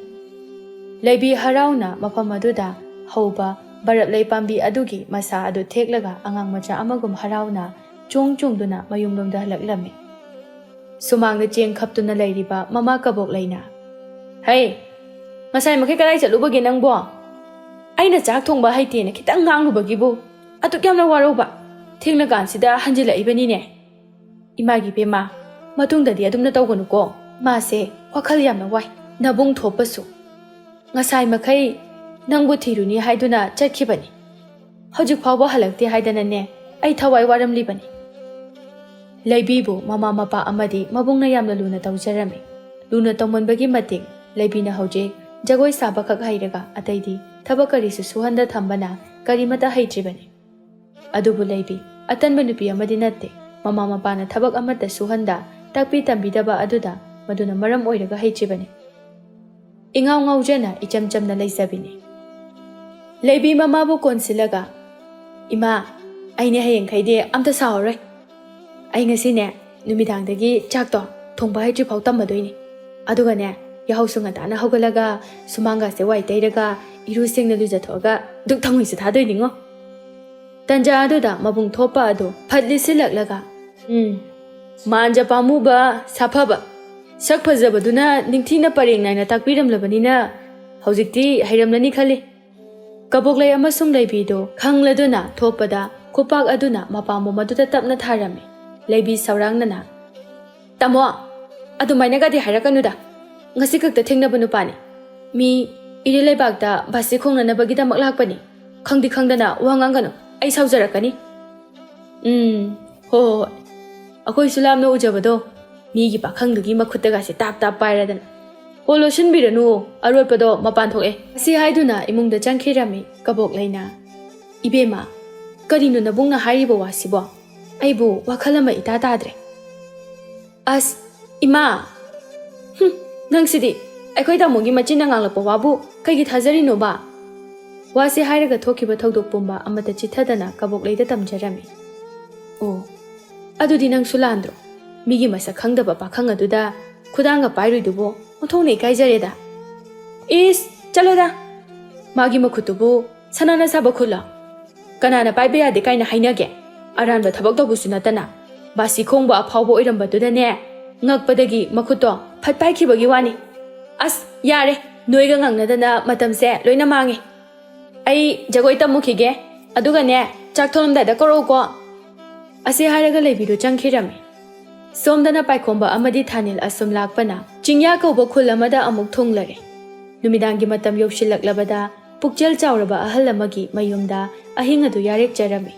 ꯂꯩꯕꯤ ꯍꯔꯥꯎꯅ ꯃꯐꯝ ꯑꯗꯨꯗ ꯍꯧꯕ ꯕꯔꯞ ꯂꯩ ꯄꯥꯝꯕꯤ ꯑꯗꯨꯒꯤ ꯃꯁꯥ ꯑꯗꯨ ꯊꯦꯛꯂꯒ ꯑꯉꯥꯡ ꯃꯆꯥ ꯑꯃꯒꯨꯝ ꯍꯔꯥꯎꯅ ꯆꯣꯡ ꯆꯣꯡꯗꯨꯅ ꯃꯌꯨꯝꯂꯣꯝꯗ ꯍꯜꯂꯛꯂꯝꯃꯤ꯫ ꯁꯨꯃꯥꯡꯗ ꯆꯦꯡ ꯈꯞꯇꯨꯅ ꯂꯩꯔꯤꯕ ꯃꯃꯥ ꯀꯕꯣꯛ ꯂꯩꯅ, "ꯍꯩ, ꯉꯁꯥꯏ ꯃꯈꯩ ꯀꯗꯥꯏ ꯆꯠꯂꯨꯕꯒꯦ ꯅꯪꯕꯣ? ꯑꯩꯅ ꯆꯥꯛ ꯊꯣꯡꯕ ꯍꯩꯇꯦꯅ ꯈꯤꯇꯪ ꯉꯥꯡꯂꯨꯕꯒꯤꯕꯨ ꯑꯗꯨꯛ ꯌꯥꯝꯅ ꯋꯥꯔꯧꯕ? ꯊꯦꯡꯂꯀꯥꯟꯁꯤꯗ ꯍꯟꯖꯤꯜꯂꯛꯏꯕꯅꯤꯅꯦ꯫ ꯏꯃꯥꯒꯤ ꯄꯦꯝꯃ, ꯃꯇꯨꯡꯗꯗꯤ ꯑꯗꯨꯝꯅ ꯇꯧꯒꯅꯨꯀꯣ꯫ ꯃꯥꯁꯦ ꯋꯥꯈꯜ ꯌꯥꯝꯅ ꯋꯥꯏ꯫ ꯅꯕꯨꯡ ꯊꯣꯛꯄꯁꯨ ꯉꯁꯥꯏ ꯃꯈꯩ ꯅꯪꯕꯨ ꯊꯤꯔꯨꯅꯤ ꯍꯥꯏꯗꯨꯅ ꯆꯠꯈꯤꯕꯅꯤ꯫ ꯍꯧꯖꯤꯛ ꯐꯥꯎꯕ ꯍꯜꯂꯛꯇꯦ ꯍꯥꯏꯗꯅꯅꯦ ꯑꯩ ꯊꯋꯥꯏ ꯋꯥꯔꯝꯂꯤꯕꯅꯤ꯫" ꯂꯩꯕꯤꯕꯨ ꯃꯃꯥ ꯃꯄꯥ ꯑꯃꯗꯤ ꯃꯕꯨꯡꯅ ꯌꯥꯝꯅ ꯂꯨꯅ ꯇꯧꯖꯔꯝꯃꯤ꯫ ꯂꯨꯅ ꯇꯧꯃꯟꯕꯒꯤ ꯃꯇꯤꯛ ꯂꯩꯕꯤꯅ ꯍꯧꯖꯤꯛ ꯖꯒꯣꯏ ꯁꯥꯕꯈꯛ ꯍꯩꯔꯒ ꯑꯇꯩꯗꯤ ꯊꯕꯛ ꯀꯔꯤꯁꯨ ꯁꯨꯍꯟꯗ ꯊꯝꯕꯅ ꯀꯔꯤꯃꯠꯇ ꯍꯩꯇ꯭ꯔꯤꯕꯅꯤ꯫ ꯑꯗꯨꯕꯨ ꯂꯩꯕꯤ ꯑꯇꯟꯕ ꯅꯨꯄꯤ ꯑꯃꯗꯤ ꯅꯠꯇꯦ꯫ ꯃꯃꯥ ꯃꯄꯥꯅ ꯊꯕꯛ ꯑꯃꯠꯇ ꯁꯨꯍꯟꯗ ꯇꯥꯛꯄꯤ ꯇꯝꯕꯤꯗꯕ ꯑꯗꯨꯗ ꯃꯗꯨꯅ ꯃꯔꯝ ꯑꯣꯏꯔꯒ ꯍꯩꯇ꯭ꯔꯤꯕꯅꯤ꯫ ꯏꯉꯥꯎ ꯉꯥꯎꯖꯅ ꯏꯆꯝ ꯆꯝꯅ ꯂꯩꯖꯕꯤꯅꯤ꯫ ꯂꯩꯕꯤ ꯃꯃꯥꯕꯨ ꯀꯣꯟꯁꯤꯜꯂꯒ, "ꯏꯃꯥ, ꯑꯩꯅꯦ ꯍꯌꯦꯡꯈꯩꯗꯤ ꯑꯝꯇ ꯁꯥꯎꯔꯔꯣꯏ꯫ ꯑꯩ ꯉꯁꯤꯅꯦ ꯅꯨꯃꯤꯗꯥꯡꯗꯒꯤ ꯆꯥꯛꯇꯣ ꯊꯣꯡꯕ ꯍꯩꯇ꯭ꯔꯤꯐꯥꯎ ꯇꯝꯃꯗꯣꯏꯅꯤ꯫ ꯑꯗꯨꯒꯅꯦ ꯌꯥꯍꯧꯁꯨ ꯉꯟꯇꯥꯅ ꯍꯧꯒꯠꯂꯒ ꯁꯨꯃꯥꯡꯒꯁꯦ ꯋꯥꯏ ꯇꯩꯔꯒ ꯏꯔꯨ ꯁꯦꯡꯅ ꯂꯨꯖꯊꯣꯛꯑꯒ ꯗꯨꯛ ꯊꯥꯎꯃꯩꯁꯨ ꯊꯥꯗꯣꯏꯅꯤꯉꯣ꯫ ꯇꯟꯖꯥ ꯑꯗꯨꯗ ꯃꯕꯨꯡ ꯊꯣꯛꯄ ꯑꯗꯨ ꯐꯠ ꯂꯤꯠꯁꯤꯜꯂꯛꯂꯒ, "ꯎꯝ, ꯃꯥꯟꯖ ꯄꯥꯝꯃꯨꯕ ꯁꯥꯐꯕ, ꯁꯛ ꯐꯖꯕꯗꯨꯅ ꯅꯤꯡꯊꯤꯅ ꯄꯔꯦꯡ ꯅꯥꯏꯅ ꯇꯥꯛꯄꯤꯔꯝꯂꯕꯅꯤꯅ ꯍꯧꯖꯤꯛꯇꯤ ꯍꯩꯔꯝꯂꯅꯤ ꯈꯜꯂꯤ"꯫ ꯀꯕꯣꯛꯂꯩ ꯑꯃꯁꯨꯡ ꯂꯩꯕꯤꯗꯨ ꯈꯪꯂꯗꯨꯅ ꯊꯣꯛꯄꯗ ꯈꯨꯄꯥꯛ ꯑꯗꯨꯅ ꯃꯄꯥꯝꯕꯣꯝ ꯑꯗꯨꯗ ꯇꯞꯅ ꯊꯥꯔꯝꯃꯤ꯫ ꯂꯩꯕꯤ ꯁꯧꯔꯥꯡꯅꯅ, "ꯇꯥꯃꯣ, ꯑꯗꯨꯃꯥꯏꯅꯒꯗꯤ ꯍꯥꯏꯔꯛꯀꯅꯨꯗ꯫ ꯉꯁꯤ ꯈꯛꯇ ꯊꯦꯡꯅꯕ ꯅꯨꯄꯥꯅꯤ꯫ ꯃꯤ ꯏꯔꯩ ꯂꯩꯕꯥꯛꯇ ꯕꯥꯁꯤ ꯈꯣꯡꯅꯅꯕꯒꯤꯗꯃꯛ ꯂꯥꯛꯄꯅꯤ꯫ ꯈꯪꯗꯤ ꯈꯪꯗꯅ ꯋꯥ ꯉꯥꯡꯒꯅꯨ, ꯑꯩ ꯁꯥꯎꯖꯔꯛꯀꯅꯤ"꯫ "ꯎꯝ, ꯍꯣ ꯍꯣ ꯍꯣꯏ꯫ ꯑꯩꯈꯣꯏꯁꯨ ꯂꯥꯞꯅ ꯎꯖꯕꯗꯣ ꯃꯤꯒꯤ ꯄꯥꯈꯪꯗꯨꯒꯤ ꯃꯈꯨꯠꯇꯒꯁꯦ ꯇꯥꯞ ꯇꯥꯞ ꯄꯥꯏꯔꯗꯅ꯫ ꯍꯣ, ꯂꯣꯠꯁꯤꯟꯕꯤꯔꯅꯨ, ꯑꯔꯣꯠꯄꯗꯣ ꯃꯄꯥꯟ ꯊꯣꯛꯑꯦ"꯫ ꯑꯁꯤ ꯍꯥꯏꯗꯨꯅ ꯏꯃꯨꯡꯗ ꯆꯪꯈꯤꯔꯝꯃꯤ ꯀꯕꯣꯛꯂꯩꯅ꯫ "ꯏꯕꯦꯝꯃ, ꯀꯔꯤꯅꯣ ꯅꯕꯨꯡꯅ ꯍꯥꯏꯔꯤꯕ ꯋꯥꯁꯤꯕꯣ? ꯑꯩꯕꯨ ꯋꯥꯈꯜ ꯑꯃ ꯏꯇꯥ ꯇꯥꯗ꯭ꯔꯦ"꯫ "ꯑꯁ, ꯏꯃꯥ! ꯍꯨꯝ, ꯅꯪꯁꯤꯗꯤ ꯑꯩꯈꯣꯏ ꯇꯥꯃꯣꯒꯤ ꯃꯆꯤꯟꯅ ꯉꯥꯡꯂꯛꯄ ꯋꯥꯕꯨ ꯀꯩꯒꯤ ꯊꯥꯖꯔꯤꯅꯣꯕ?" ꯋꯥꯁꯤ ꯍꯥꯏꯔꯒ ꯊꯣꯛꯈꯤꯕ ꯊꯧꯗꯣꯛ ꯄꯨꯝꯕ ꯑꯃꯠꯇ ꯆꯤꯠꯊꯗꯅ ꯀꯕꯣꯛꯂꯩꯗ ꯇꯝꯖꯔꯝꯃꯤ꯫ "ꯑꯣ, ꯑꯗꯨꯗꯤ ꯅꯪꯁꯨ ꯂꯥꯟꯗ꯭ꯔꯣ? ꯃꯤꯒꯤ ꯃꯁꯛ ꯈꯪꯗꯕ ꯄꯥꯈꯪ ꯑꯗꯨꯗ ꯈꯨꯗꯥꯡꯒ ꯄꯥꯏꯔꯨꯏꯗꯨꯕꯨ ꯑꯣꯟꯊꯣꯛꯅ ꯏꯀꯥꯏꯖꯔꯦꯗ"꯫ "ꯏꯁ, ꯆꯠꯂꯣꯗ! ꯃꯥꯒꯤ ꯃꯈꯨꯠꯇꯨꯕꯨ ꯁꯅꯥꯅ ꯁꯥꯕ ꯈꯨꯠꯂꯣ? ꯀꯅꯥꯅ ꯄꯥꯏꯕ ꯌꯥꯗꯦ ꯀꯥꯏꯅ ꯍꯥꯏꯅꯒꯦ? ꯑꯔꯥꯟꯕ ꯊꯕꯛ ꯇꯧꯕꯁꯨ ꯅꯠꯇꯅ, ꯕꯥꯁꯤ ꯈꯣꯡꯕ ꯑꯐꯥꯎꯕ ꯑꯣꯏꯔꯝꯕꯗꯨꯗꯅꯦ, ꯉꯛꯄꯗꯒꯤ ꯃꯈꯨꯠꯇꯣ ꯐꯠ ꯄꯥꯏꯈꯤꯕꯒꯤ ꯋꯥꯅꯤ꯫ ꯑꯁ, ꯌꯥꯔꯦ, ꯅꯣꯏꯒ ꯉꯥꯡꯅꯗꯅ ꯃꯇꯝꯁꯦ ꯂꯣꯏꯅ ꯃꯥꯡꯉꯦ꯫ ꯑꯩ ꯖꯒꯣꯏ ꯇꯝꯃꯨꯈꯤꯒꯦ, ꯑꯗꯨꯒꯅꯦ, ꯆꯥꯛ ꯊꯣꯡꯂꯝꯗꯥꯏꯗ ꯀꯧꯔꯛꯎꯀꯣ"꯫ ꯑꯁꯤ ꯍꯥꯏꯔꯒ ꯂꯩꯕꯤꯗꯨ ꯆꯪꯈꯤꯔꯝꯃꯤ꯫ ꯁꯣꯝꯗꯅ ꯄꯥꯏꯈꯣꯝꯕ ꯑꯃꯗꯤ ꯊꯥꯅꯤꯜ ꯑꯁꯨꯝ ꯂꯥꯛꯄꯅ ꯆꯤꯡꯌꯥ ꯀꯧꯕ ꯈꯨꯜ ꯑꯃꯗ ꯑꯃꯨꯛ ꯊꯨꯡꯂꯔꯦ꯫ ꯅꯨꯃꯤꯗꯥꯡꯒꯤ ꯃꯇꯝ ꯌꯧꯁꯤꯜꯂꯛꯂꯕꯗ ꯄꯨꯛꯆꯦꯜ ꯆꯥꯎꯔꯕ ꯑꯍꯜ ꯑꯃꯒꯤ ꯃꯌꯨꯝꯗ ꯑꯍꯤꯡ ꯑꯗꯨ ꯌꯥꯔꯦꯛꯆꯔꯝꯃꯤ꯫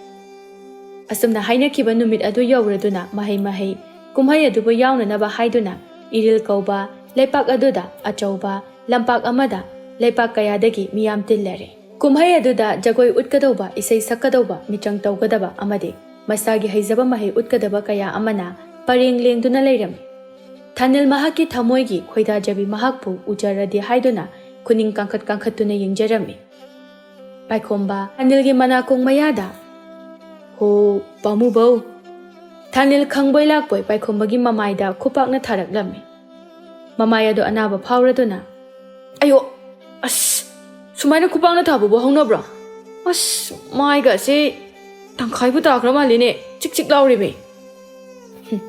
ꯑꯁꯨꯝꯅ ꯍꯥꯏꯅꯈꯤꯕ ꯅꯨꯃꯤꯠ ꯑꯗꯨ ꯌꯧꯔꯗꯨꯅ ꯃꯍꯩ ꯃꯍꯩ ꯀꯨꯝꯍꯩ ꯑꯗꯨꯕꯨ ꯌꯥꯎꯅꯅꯕ ꯍꯥꯏꯗꯨꯅ ꯏꯔꯤꯜ ꯀꯧꯕ ꯂꯩꯄꯥꯛ ꯑꯗꯨꯗ ꯑꯆꯧꯕ ꯂꯝꯄꯥꯛ ꯑꯃꯗ ꯂꯩꯄꯥꯛ ꯀꯌꯥꯗꯒꯤ ꯃꯤꯌꯥꯝ ꯇꯤꯜꯂꯔꯦ꯫ ꯀꯨꯝꯍꯩ ꯑꯗꯨꯗ ꯖꯒꯣꯏ ꯎꯠꯀꯗꯧꯕ, ꯏꯁꯩ ꯁꯛꯀꯗꯧꯕ, ꯃꯤꯆꯪ ꯇꯧꯒꯗꯕ ꯑꯃꯗꯤ ꯃꯁꯥꯒꯤ ꯍꯩꯖꯕ ꯃꯍꯩ ꯎꯠꯀꯗꯕ ꯀꯌꯥ ꯑꯃꯅ ꯄꯔꯦꯡ ꯂꯦꯡꯗꯨꯅ ꯂꯩꯔꯝꯃꯤ꯫ ꯊꯥꯅꯤꯜ ꯃꯍꯥꯛꯀꯤ ꯊꯃꯣꯏꯒꯤ ꯈꯣꯏꯗꯥꯖꯕꯤ ꯃꯍꯥꯛꯄꯨ ꯎꯖꯔꯗꯤ ꯍꯥꯏꯗꯨꯅ ꯈꯨꯅꯤꯡ ꯀꯥꯡꯈꯠ ꯀꯥꯡꯈꯠꯇꯨꯅ ꯌꯦꯡꯖꯔꯝꯃꯤ꯫ ꯄꯥꯏꯈꯣꯝꯕ ꯊꯥꯅꯤꯜꯒꯤ ꯃꯅꯥꯀꯣꯡ ꯃꯌꯥꯗ "ꯍꯣ, ꯄꯥꯝꯃꯨꯕꯧ!" ꯊꯥꯅꯤꯜ ꯈꯪꯕꯣꯏ ꯂꯥꯛꯄꯣꯏ ꯄꯥꯏꯈꯣꯝꯕꯒꯤ ꯃꯃꯥꯏꯗ ꯈꯨꯄꯥꯛꯅ ꯊꯥꯔꯛꯂꯝꯃꯤ꯫ ꯃꯃꯥꯏ ꯑꯗꯨ ꯑꯅꯥꯕ ꯐꯥꯎꯔꯗꯨꯅ, "ꯑꯌꯣ! ꯑꯁ! ꯁꯨꯃꯥꯏꯅ ꯈꯨꯄꯥꯛꯅ ꯊꯥꯕꯕꯨ ꯍꯧꯅꯕ꯭ꯔꯣ? ꯑꯁ! ꯃꯥꯏꯒꯁꯦ ꯇꯪꯈꯥꯏꯕꯨ ꯇꯥꯈ꯭ꯔ ꯃꯥꯜꯂꯤꯅꯦ, ꯆꯤꯛ ꯆꯤꯛ ꯂꯥꯎꯔꯤꯃꯤ!" "ꯍꯨꯝ,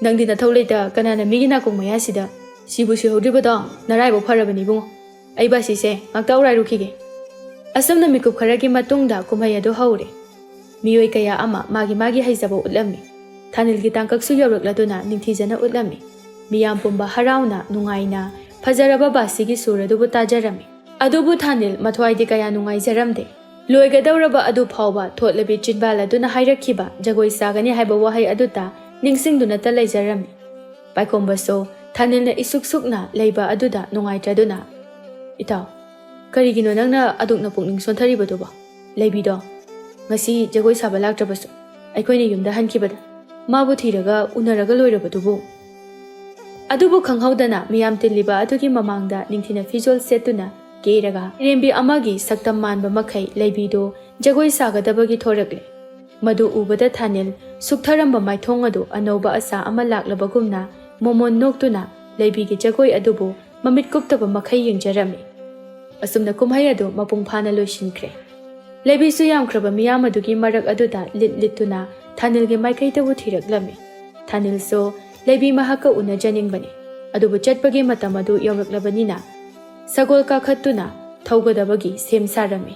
ꯅꯪꯗꯤ ꯅꯊꯧ ꯂꯩꯇ ꯀꯅꯥꯅ ꯃꯤꯒꯤ ꯅꯥꯀꯣꯡ ꯃꯌꯥꯁꯤꯗ?" "ꯁꯤꯕꯨ ꯁꯤꯍꯧꯗ꯭ꯔꯤꯕꯗꯣ ꯅꯔꯥꯏꯕꯛ ꯐꯔꯕꯅꯤ ꯏꯕꯨꯡꯉꯣ꯫ ꯑꯩ ꯕꯥꯁꯤꯁꯦ ꯉꯥꯛꯇ ꯎꯔꯥꯏꯔꯨꯈꯤꯒꯦ꯫" ꯑꯁꯨꯝꯅ ꯃꯤꯀꯨꯞ ꯈꯔꯒꯤ ꯃꯇꯨꯡꯗ ꯀꯨꯝꯍꯩ ꯑꯗꯨ ꯍꯧꯔꯦ꯫ ꯃꯤꯑꯣꯏ ꯀꯌꯥ ꯑꯃ ꯃꯥꯒꯤ ꯃꯥꯒꯤ ꯍꯩꯖꯕ ꯎꯠꯂꯝꯃꯤ꯫ ꯊꯥꯅꯤꯜꯒꯤ ꯇꯥꯡꯀꯛꯁꯨ ꯌꯧꯔꯛꯂꯗꯨꯅ ꯅꯤꯡꯊꯤꯖꯅ ꯎꯠꯂꯝꯃꯤ꯫ ꯃꯤꯌꯥꯝ ꯄꯨꯝꯕ ꯍꯔꯥꯎꯅ, ꯅꯨꯡꯉꯥꯏꯅ ꯐꯖꯔꯕ ꯕꯥꯁꯤꯒꯤ ꯁꯨꯔ ꯑꯗꯨꯕꯨ ꯇꯥꯖꯔꯝꯃꯤ꯫ ꯑꯗꯨꯕꯨ ꯊꯥꯅꯤꯜ ꯃꯊ꯭ꯋꯥꯏꯗꯤ ꯀꯌꯥ ꯅꯨꯡꯉꯥꯏꯖꯔꯝꯗꯦ꯫ ꯂꯣꯏꯒꯗꯧꯔꯕ ꯑꯗꯨ ꯐꯥꯎꯕ ꯊꯣꯠꯂꯕꯤ ꯆꯤꯟꯕꯥꯜ ꯑꯗꯨꯅ ꯍꯥꯏꯔꯛꯈꯤꯕ "ꯖꯒꯣꯏ ꯁꯥꯒꯅꯤ" ꯍꯥꯏꯕ ꯋꯥꯍꯩ ꯑꯗꯨꯇ ꯅꯤꯡꯁꯤꯡꯗꯨꯅꯇ ꯂꯩꯖꯔꯝꯃꯤ꯫ ꯄꯥꯏꯈꯣꯝꯕꯁꯨ ꯊꯥꯅꯤꯜꯅ ꯏꯁꯨꯛ ꯁꯨꯛꯅ ꯂꯩꯕ ꯑꯗꯨꯗ ꯅꯨꯡꯉꯥꯏꯇ꯭ꯔꯗꯨꯅ, "ꯏꯇꯥꯎ, ꯀꯔꯤꯒꯤꯅꯣ ꯅꯪꯅ ꯑꯗꯨꯛꯅ ꯄꯨꯛꯅꯤꯡ ꯁꯣꯟꯊꯔꯤꯕꯗꯨꯕꯣ? ꯂꯩꯕꯤꯗꯣ ꯉꯁꯤ ꯖꯒꯣꯏ ꯁꯥꯕ ꯂꯥꯛꯇ꯭ꯔꯕꯁꯨ ꯑꯩꯈꯣꯏꯅ ꯌꯨꯝꯗ ꯍꯟꯈꯤꯕꯗ ꯃꯥꯕꯨ ꯊꯤꯔꯒ ꯎꯅꯔꯒ ꯂꯣꯏꯔꯕꯗꯨꯕꯨ?" ꯑꯗꯨꯕꯨ ꯈꯪꯍꯧꯗꯅ ꯃꯤꯌꯥꯝ ꯇꯤꯜꯂꯤꯕ ꯑꯗꯨꯒꯤ ꯃꯃꯥꯡꯗ ꯅꯤꯡꯊꯤꯅ ꯐꯤꯖꯣꯜ ꯁꯦꯠꯇꯨꯅ ꯀꯦꯔꯒ ꯏꯔꯦꯝꯕꯤ ꯑꯃꯒꯤ ꯁꯛꯇꯝ ꯃꯥꯟꯕ ꯃꯈꯩ ꯂꯩꯕꯤꯗꯨ ꯖꯒꯣꯏ ꯁꯥꯒꯗꯕꯒꯤ ꯊꯣꯔꯛꯂꯦ꯫ ꯃꯗꯨ ꯎꯕꯗ ꯊꯥꯅꯤꯜ ꯁꯨꯛꯊꯔꯝꯕ ꯃꯥꯏꯊꯣꯡ ꯑꯗꯨ ꯑꯅꯧꯕ ꯑꯁꯥ ꯑꯃ ꯂꯥꯛꯂꯕꯒꯨꯝꯅ ꯃꯣꯃꯣꯟ ꯅꯣꯛꯇꯨꯅ ꯂꯩꯕꯤꯒꯤ ꯖꯒꯣꯏ ꯑꯗꯨꯕꯨ ꯃꯃꯤꯠ ꯀꯨꯞꯇꯕ ꯃꯈꯩ ꯌꯦꯡꯖꯔꯝꯃꯤ꯫ ꯑꯁꯨꯝꯅ ꯀꯨꯝꯍꯩ ꯑꯗꯨ ꯃꯄꯨꯡ ꯐꯥꯅ ꯂꯣꯏꯁꯤꯟꯈ꯭ꯔꯦ꯫ ꯂꯩꯕꯤꯁꯨ ꯌꯥꯝꯈ꯭ꯔꯕ ꯃꯤꯌꯥꯝ ꯑꯗꯨꯒꯤ ꯃꯔꯛ ꯑꯗꯨꯗ ꯂꯤꯠ ꯂꯤꯠꯇꯨꯅ ꯊꯥꯅꯤꯜꯒꯤ ꯃꯥꯏꯀꯩꯗꯕꯨ ꯊꯤꯔꯛꯂꯝꯃꯤ꯫ ꯊꯥꯅꯤꯜꯁꯨ ꯂꯩꯕꯤ ꯃꯍꯥꯛꯀ ꯎꯅꯖꯅꯤꯡꯕꯅꯤ, ꯑꯗꯨꯕꯨ ꯆꯠꯄꯒꯤ ꯃꯇꯝ ꯑꯗꯨ ꯌꯧꯔꯛꯂꯕꯅꯤꯅ ꯁꯒꯣꯜ ꯀꯥꯈꯠꯇꯨꯅ ꯊꯧꯒꯗꯕꯒꯤ ꯁꯦꯝ ꯁꯥꯔꯝꯃꯤ꯫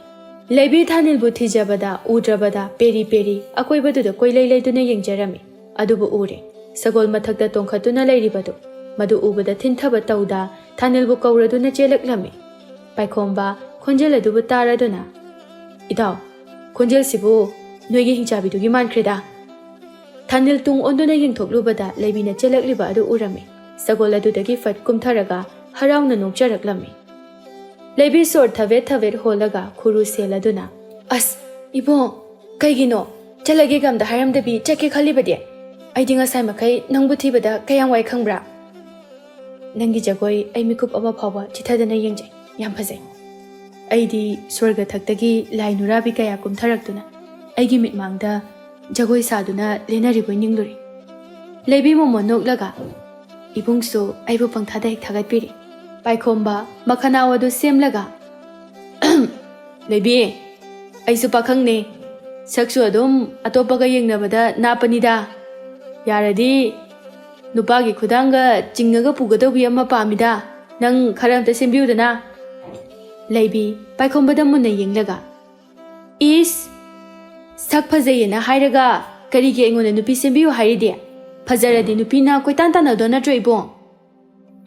ꯂꯩꯕꯤ ꯊꯥꯅꯤꯜꯕꯨ ꯊꯤꯖꯕꯗ ꯎꯗ꯭ꯔꯕꯗ ꯄꯦꯔꯤ ꯄꯦꯔꯤ ꯑꯀꯣꯏꯕꯗꯨꯗ ꯀꯣꯏꯂꯩ ꯂꯩꯗꯨꯅ ꯌꯦꯡꯖꯔꯝꯃꯤ꯫ ꯑꯗꯨꯕꯨ ꯎꯔꯦ, ꯁꯒꯣꯜ ꯃꯊꯛꯇ ꯇꯣꯡꯈꯠꯇꯨꯅ ꯂꯩꯔꯤꯕꯗꯨ꯫ ꯃꯗꯨ ꯎꯕꯗ ꯊꯤꯟꯊꯕ ꯇꯧꯗ ꯊꯥꯅꯤꯜꯕꯨ ꯀꯧꯔꯗꯨꯅ ꯆꯦꯜꯂꯛꯂꯝꯃꯤ꯫ ꯄꯥꯏꯈꯣꯝꯕ ꯈꯣꯟꯖꯦꯜ ꯑꯗꯨꯕꯨ ꯇꯥꯔꯗꯨꯅ, "ꯏꯇꯥꯎ, ꯈꯣꯟꯖꯦꯜꯁꯤꯕꯨ ꯅꯣꯏꯒꯤ ꯍꯤꯡꯆꯥꯕꯤꯗꯨꯒꯤ ꯃꯥꯟꯈ꯭ꯔꯦꯗ!" ꯊꯥꯅꯤꯜ ꯇꯨꯡ ꯑꯣꯟꯗꯨꯅ ꯌꯦꯡꯊꯣꯛꯂꯨꯕꯗ ꯂꯩꯕꯤꯅ ꯆꯦꯜꯂꯛꯂꯤꯕ ꯑꯗꯨ ꯎꯔꯝꯃꯤ꯫ ꯁꯒꯣꯜ ꯑꯗꯨꯗꯒꯤ ꯐꯠ ꯀꯨꯝꯊꯔꯒ ꯍꯔꯥꯎꯅ ꯅꯣꯛꯆꯔꯛꯂꯝꯃꯤ꯫ ꯂꯩꯕꯤ ꯁꯣꯔ ꯊꯕꯦꯠ ꯊꯕꯦꯠ ꯍꯣꯜꯂꯒ ꯈꯨꯔꯨ ꯁꯦꯜꯂꯗꯨꯅ, "ꯑꯁ, ꯏꯕꯣꯡ, ꯀꯩꯒꯤꯅꯣ ꯆꯠꯂꯒꯦꯒ ꯑꯝꯇ ꯍꯥꯏꯔꯝꯗꯕꯤ ꯆꯠꯀꯦ ꯈꯜꯂꯤꯕꯗꯤ? ꯑꯩꯗꯤ ꯉꯁꯥꯏ ꯃꯈꯩ ꯅꯪꯕꯨ ꯊꯤꯕꯗ ꯀꯌꯥꯝ ꯋꯥꯏ ꯈꯪꯕ꯭ꯔꯥ? ꯅꯪꯒꯤ ꯖꯒꯣꯏ ꯑꯩ ꯃꯤꯀꯨꯞ ꯑꯃ ꯐꯥꯎꯕ ꯆꯤꯊꯗꯅ ꯌꯦꯡꯖꯩ꯫ ꯌꯥꯝ ꯐꯖꯩ꯫ ꯑꯩꯗꯤ ꯁ꯭ꯋꯔꯒ ꯊꯛꯇꯒꯤ ꯂꯥꯏ ꯅꯨꯔꯥꯕꯤ ꯀꯌꯥ ꯀꯨꯝꯊꯔꯛꯇꯨꯅ ꯑꯩꯒꯤ ꯃꯤꯠꯃꯥꯡꯗ ꯖꯒꯣꯏ ꯁꯥꯗꯨꯅ ꯂꯦꯟꯅꯔꯤꯕꯣꯏ ꯅꯤꯡꯂꯨꯔꯦ꯫ ꯂꯩꯕꯤ ꯃꯣꯃꯣꯟ ꯅꯣꯛꯂꯒ, "ꯏꯕꯨꯡꯁꯨ ꯑꯩꯕꯨ ꯄꯪꯊꯥꯗ ꯍꯦꯛ ꯊꯥꯒꯠꯄꯤꯔꯦ꯫" ꯄꯥꯏꯈꯣꯝꯕ ꯃꯈꯅꯥꯎ ꯑꯗꯨ ꯁꯦꯝꯂꯒ, "ꯂꯩꯕꯤ, ꯑꯩꯁꯨ ꯄꯥꯈꯪꯅꯦ꯫ ꯁꯛꯁꯨ ꯑꯗꯨꯝ ꯑꯇꯣꯞꯄꯒ ꯌꯦꯡꯅꯕꯗ ꯅꯥꯞꯄꯅꯤꯗ꯫ ꯌꯥꯔꯗꯤ ꯅꯨꯄꯥꯒꯤ ꯈꯨꯗꯥꯡꯒ ꯆꯤꯡꯉꯒ ꯄꯨꯒꯗꯧꯕꯤ ꯑꯃ ꯄꯥꯝꯃꯤꯗ꯫ ꯅꯪ ꯈꯔ ꯑꯝꯇ ꯁꯦꯝꯕꯤꯌꯨꯗꯅ꯫" ꯂꯩꯕꯤ ꯄꯥꯏꯈꯣꯝꯕꯗ ꯃꯨꯟꯅ ꯌꯦꯡꯂꯒ, "ꯏꯁ, ꯁꯛ ꯐꯖꯩꯌꯦꯅ ꯍꯥꯏꯔꯒ ꯀꯔꯤꯒꯤ ꯑꯩꯉꯣꯟꯗ ꯅꯨꯄꯤ ꯁꯦꯝꯕꯤꯌꯨ ꯍꯥꯏꯔꯤꯗꯤ? ꯐꯖꯔꯗꯤ ꯅꯨꯄꯤꯅ ꯀꯣꯏꯇꯥꯟ ꯇꯥꯟꯅꯗꯣ ꯅꯠꯇ꯭ꯔꯣ ꯏꯕꯨꯡ?"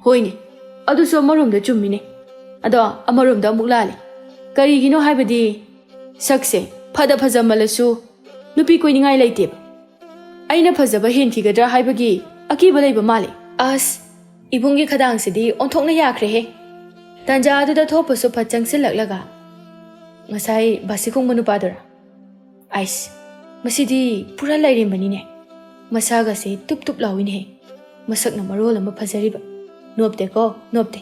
"ꯍꯣꯏꯅꯦ, ꯑꯗꯨꯁꯨ ꯑꯃꯔꯣꯝꯗ ꯆꯨꯝꯃꯤꯅꯦ꯫ ꯑꯗꯣ ꯑꯃꯔꯣꯝꯗ ꯑꯃꯨꯛ ꯂꯥꯜꯂꯦ꯫ ꯀꯔꯤꯒꯤꯅꯣ ꯍꯥꯏꯕꯗꯤ ꯁꯛꯁꯦ ꯐꯗ ꯐꯖꯃꯜꯂꯁꯨ ꯅꯨꯄꯤ ꯀꯣꯏꯅꯤꯡꯉꯥꯏ ꯂꯩꯇꯦꯕ꯫ ꯑꯩꯅ ꯐꯖꯕ ꯍꯦꯟꯈꯤꯒꯗ꯭ꯔꯥ ꯍꯥꯏꯕꯒꯤ ꯑꯀꯤꯕ ꯂꯩꯕ ꯃꯥꯜꯂꯦ꯫" ꯑꯁ, ꯏꯕꯨꯡꯒꯤ ꯈꯗꯥꯡꯁꯤꯗꯤ ꯑꯣꯟꯊꯣꯛꯅ ꯌꯥꯈ꯭ꯔꯦꯍꯦ꯫ ꯇꯥꯟꯖꯥ ꯑꯗꯨꯗ ꯊꯣꯛꯄꯁꯨ ꯐꯠ ꯆꯪꯁꯤꯜꯂꯛꯂꯒ, "ꯉꯁꯥꯏ ꯕꯥꯁꯤ ꯈꯣꯡꯕ ꯅꯨꯄꯥꯗꯨꯔꯥ? ꯑꯥꯏꯁ, ꯃꯁꯤꯗꯤ ꯄꯨꯔꯥ ꯂꯥꯏꯔꯦꯝꯕꯅꯤꯅꯦ꯫ ꯃꯁꯥꯒꯁꯦ ꯇꯨꯞ ꯇꯨꯞ ꯂꯥꯎꯏꯅꯦꯍꯦ꯫ ꯃꯁꯛꯅ ꯃꯔꯣꯜ ꯑꯃ ꯐꯖꯔꯤꯕ꯫ ꯅꯣꯞꯇꯦꯀꯣ, ꯅꯣꯞꯇꯦ꯫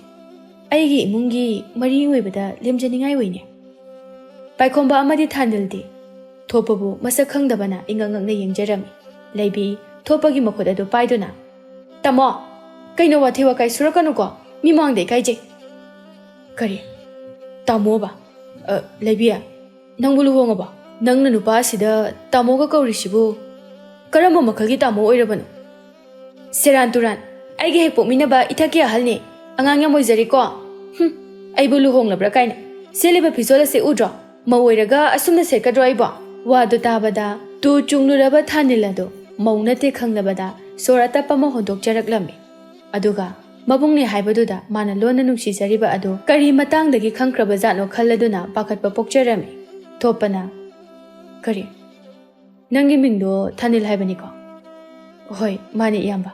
ꯑꯩꯒꯤ ꯏꯃꯨꯡꯒꯤ ꯃꯔꯤ ꯑꯣꯏꯕꯗ ꯂꯦꯝꯖꯅꯤꯡꯉꯥꯏ ꯑꯣꯏꯅꯦ꯫" ꯄꯥꯏꯈꯣꯝꯕ ꯑꯃꯗꯤ ꯊꯥꯅꯤꯜꯗꯤ ꯊꯣꯛꯄꯕꯨ ꯃꯁꯛ ꯈꯪꯗꯕꯅ ꯏꯉꯛ ꯉꯛꯅ ꯌꯦꯡꯖꯔꯝꯃꯤ꯫ ꯂꯩꯕꯤ ꯊꯣꯛꯄꯒꯤ ꯃꯈꯨꯠ ꯑꯗꯨ ꯄꯥꯏꯗꯨꯅ, "ꯇꯥꯃꯣ, ꯀꯩꯅꯣ ꯋꯥꯊꯤ ꯋꯥꯀꯥꯏ ꯁꯨꯔꯛꯀꯅꯨꯀꯣ, ꯃꯤꯃꯥꯡꯗ ꯏꯀꯥꯏꯖꯩ꯫" "ꯀꯔꯤ? ꯇꯥꯃꯣꯕ? ꯑ, ꯂꯩꯕꯤ, ꯅꯪꯕꯨ ꯂꯨꯍꯣꯡꯉꯕꯣ? ꯅꯪꯅ ꯅꯨꯄꯥ ꯑꯁꯤꯗ ꯇꯥꯃꯣꯒ ꯀꯧꯔꯤꯁꯤꯕꯨ ꯀꯔꯝꯕ ꯃꯈꯜꯒꯤ ꯇꯥꯃꯣ ꯑꯣꯏꯔꯕꯅꯣ?" "ꯁꯦꯔꯥꯟ ꯇꯨꯔꯥꯟ, ꯑꯩꯒ ꯍꯦꯛ ꯄꯣꯛꯃꯤꯟꯅꯕ ꯏꯊꯛꯀꯤ ꯑꯍꯜꯅꯦ, ꯑꯉꯥꯡ ꯌꯥꯝ ꯑꯣꯏꯖꯔꯤꯀꯣ꯫ ꯍꯨꯝ, ꯑꯩꯕꯨ ꯂꯨꯍꯣꯡꯂꯕ꯭ꯔꯥ ꯀꯥꯏꯅ꯫ ꯁꯦꯠꯂꯤꯕ ꯐꯤꯖꯣꯜ ꯑꯁꯦ ꯎꯗ꯭ꯔꯣ? ꯃꯧ ꯑꯣꯏꯔꯒ ꯑꯁꯨꯝꯅ ꯁꯦꯠꯀꯗ꯭ꯔꯣ ꯑꯩꯕꯣ?" ꯋꯥꯗꯨ ꯇꯥꯕꯗ ꯇꯨ ꯆꯨꯡꯂꯨꯔꯕ ꯊꯥꯅꯤꯜ ꯑꯗꯨ ꯃꯧ ꯅꯠꯇꯦ ꯈꯪꯂꯕꯗ ꯁꯣꯔ ꯑꯇꯞꯄ ꯑꯃ ꯍꯣꯟꯗꯣꯛꯆꯔꯛꯂꯝꯃꯤ꯫ ꯑꯗꯨꯒ ꯃꯕꯨꯡꯅꯦ ꯍꯥꯏꯕꯗꯨꯗ ꯃꯥꯅ ꯂꯣꯟꯅ ꯅꯨꯡꯁꯤꯖꯔꯤꯕ ꯑꯗꯨ ꯀꯔꯤ ꯃꯇꯥꯡꯗꯒꯤ ꯈꯪꯈ꯭ꯔꯕ ꯖꯥꯠꯅꯣ ꯈꯜꯂꯗꯨꯅ ꯄꯥꯈꯠꯄ ꯄꯣꯛꯆꯔꯝꯃꯤ꯫ ꯊꯣꯛꯄꯅ, "ꯀꯔꯤ? ꯅꯪꯒꯤ ꯃꯤꯡꯗꯣ ꯊꯥꯅꯤꯜ ꯍꯥꯏꯕꯅꯤꯀꯣ?" "ꯍꯣꯏ, ꯃꯥꯅꯦ, ꯏꯌꯥꯝꯕ꯫"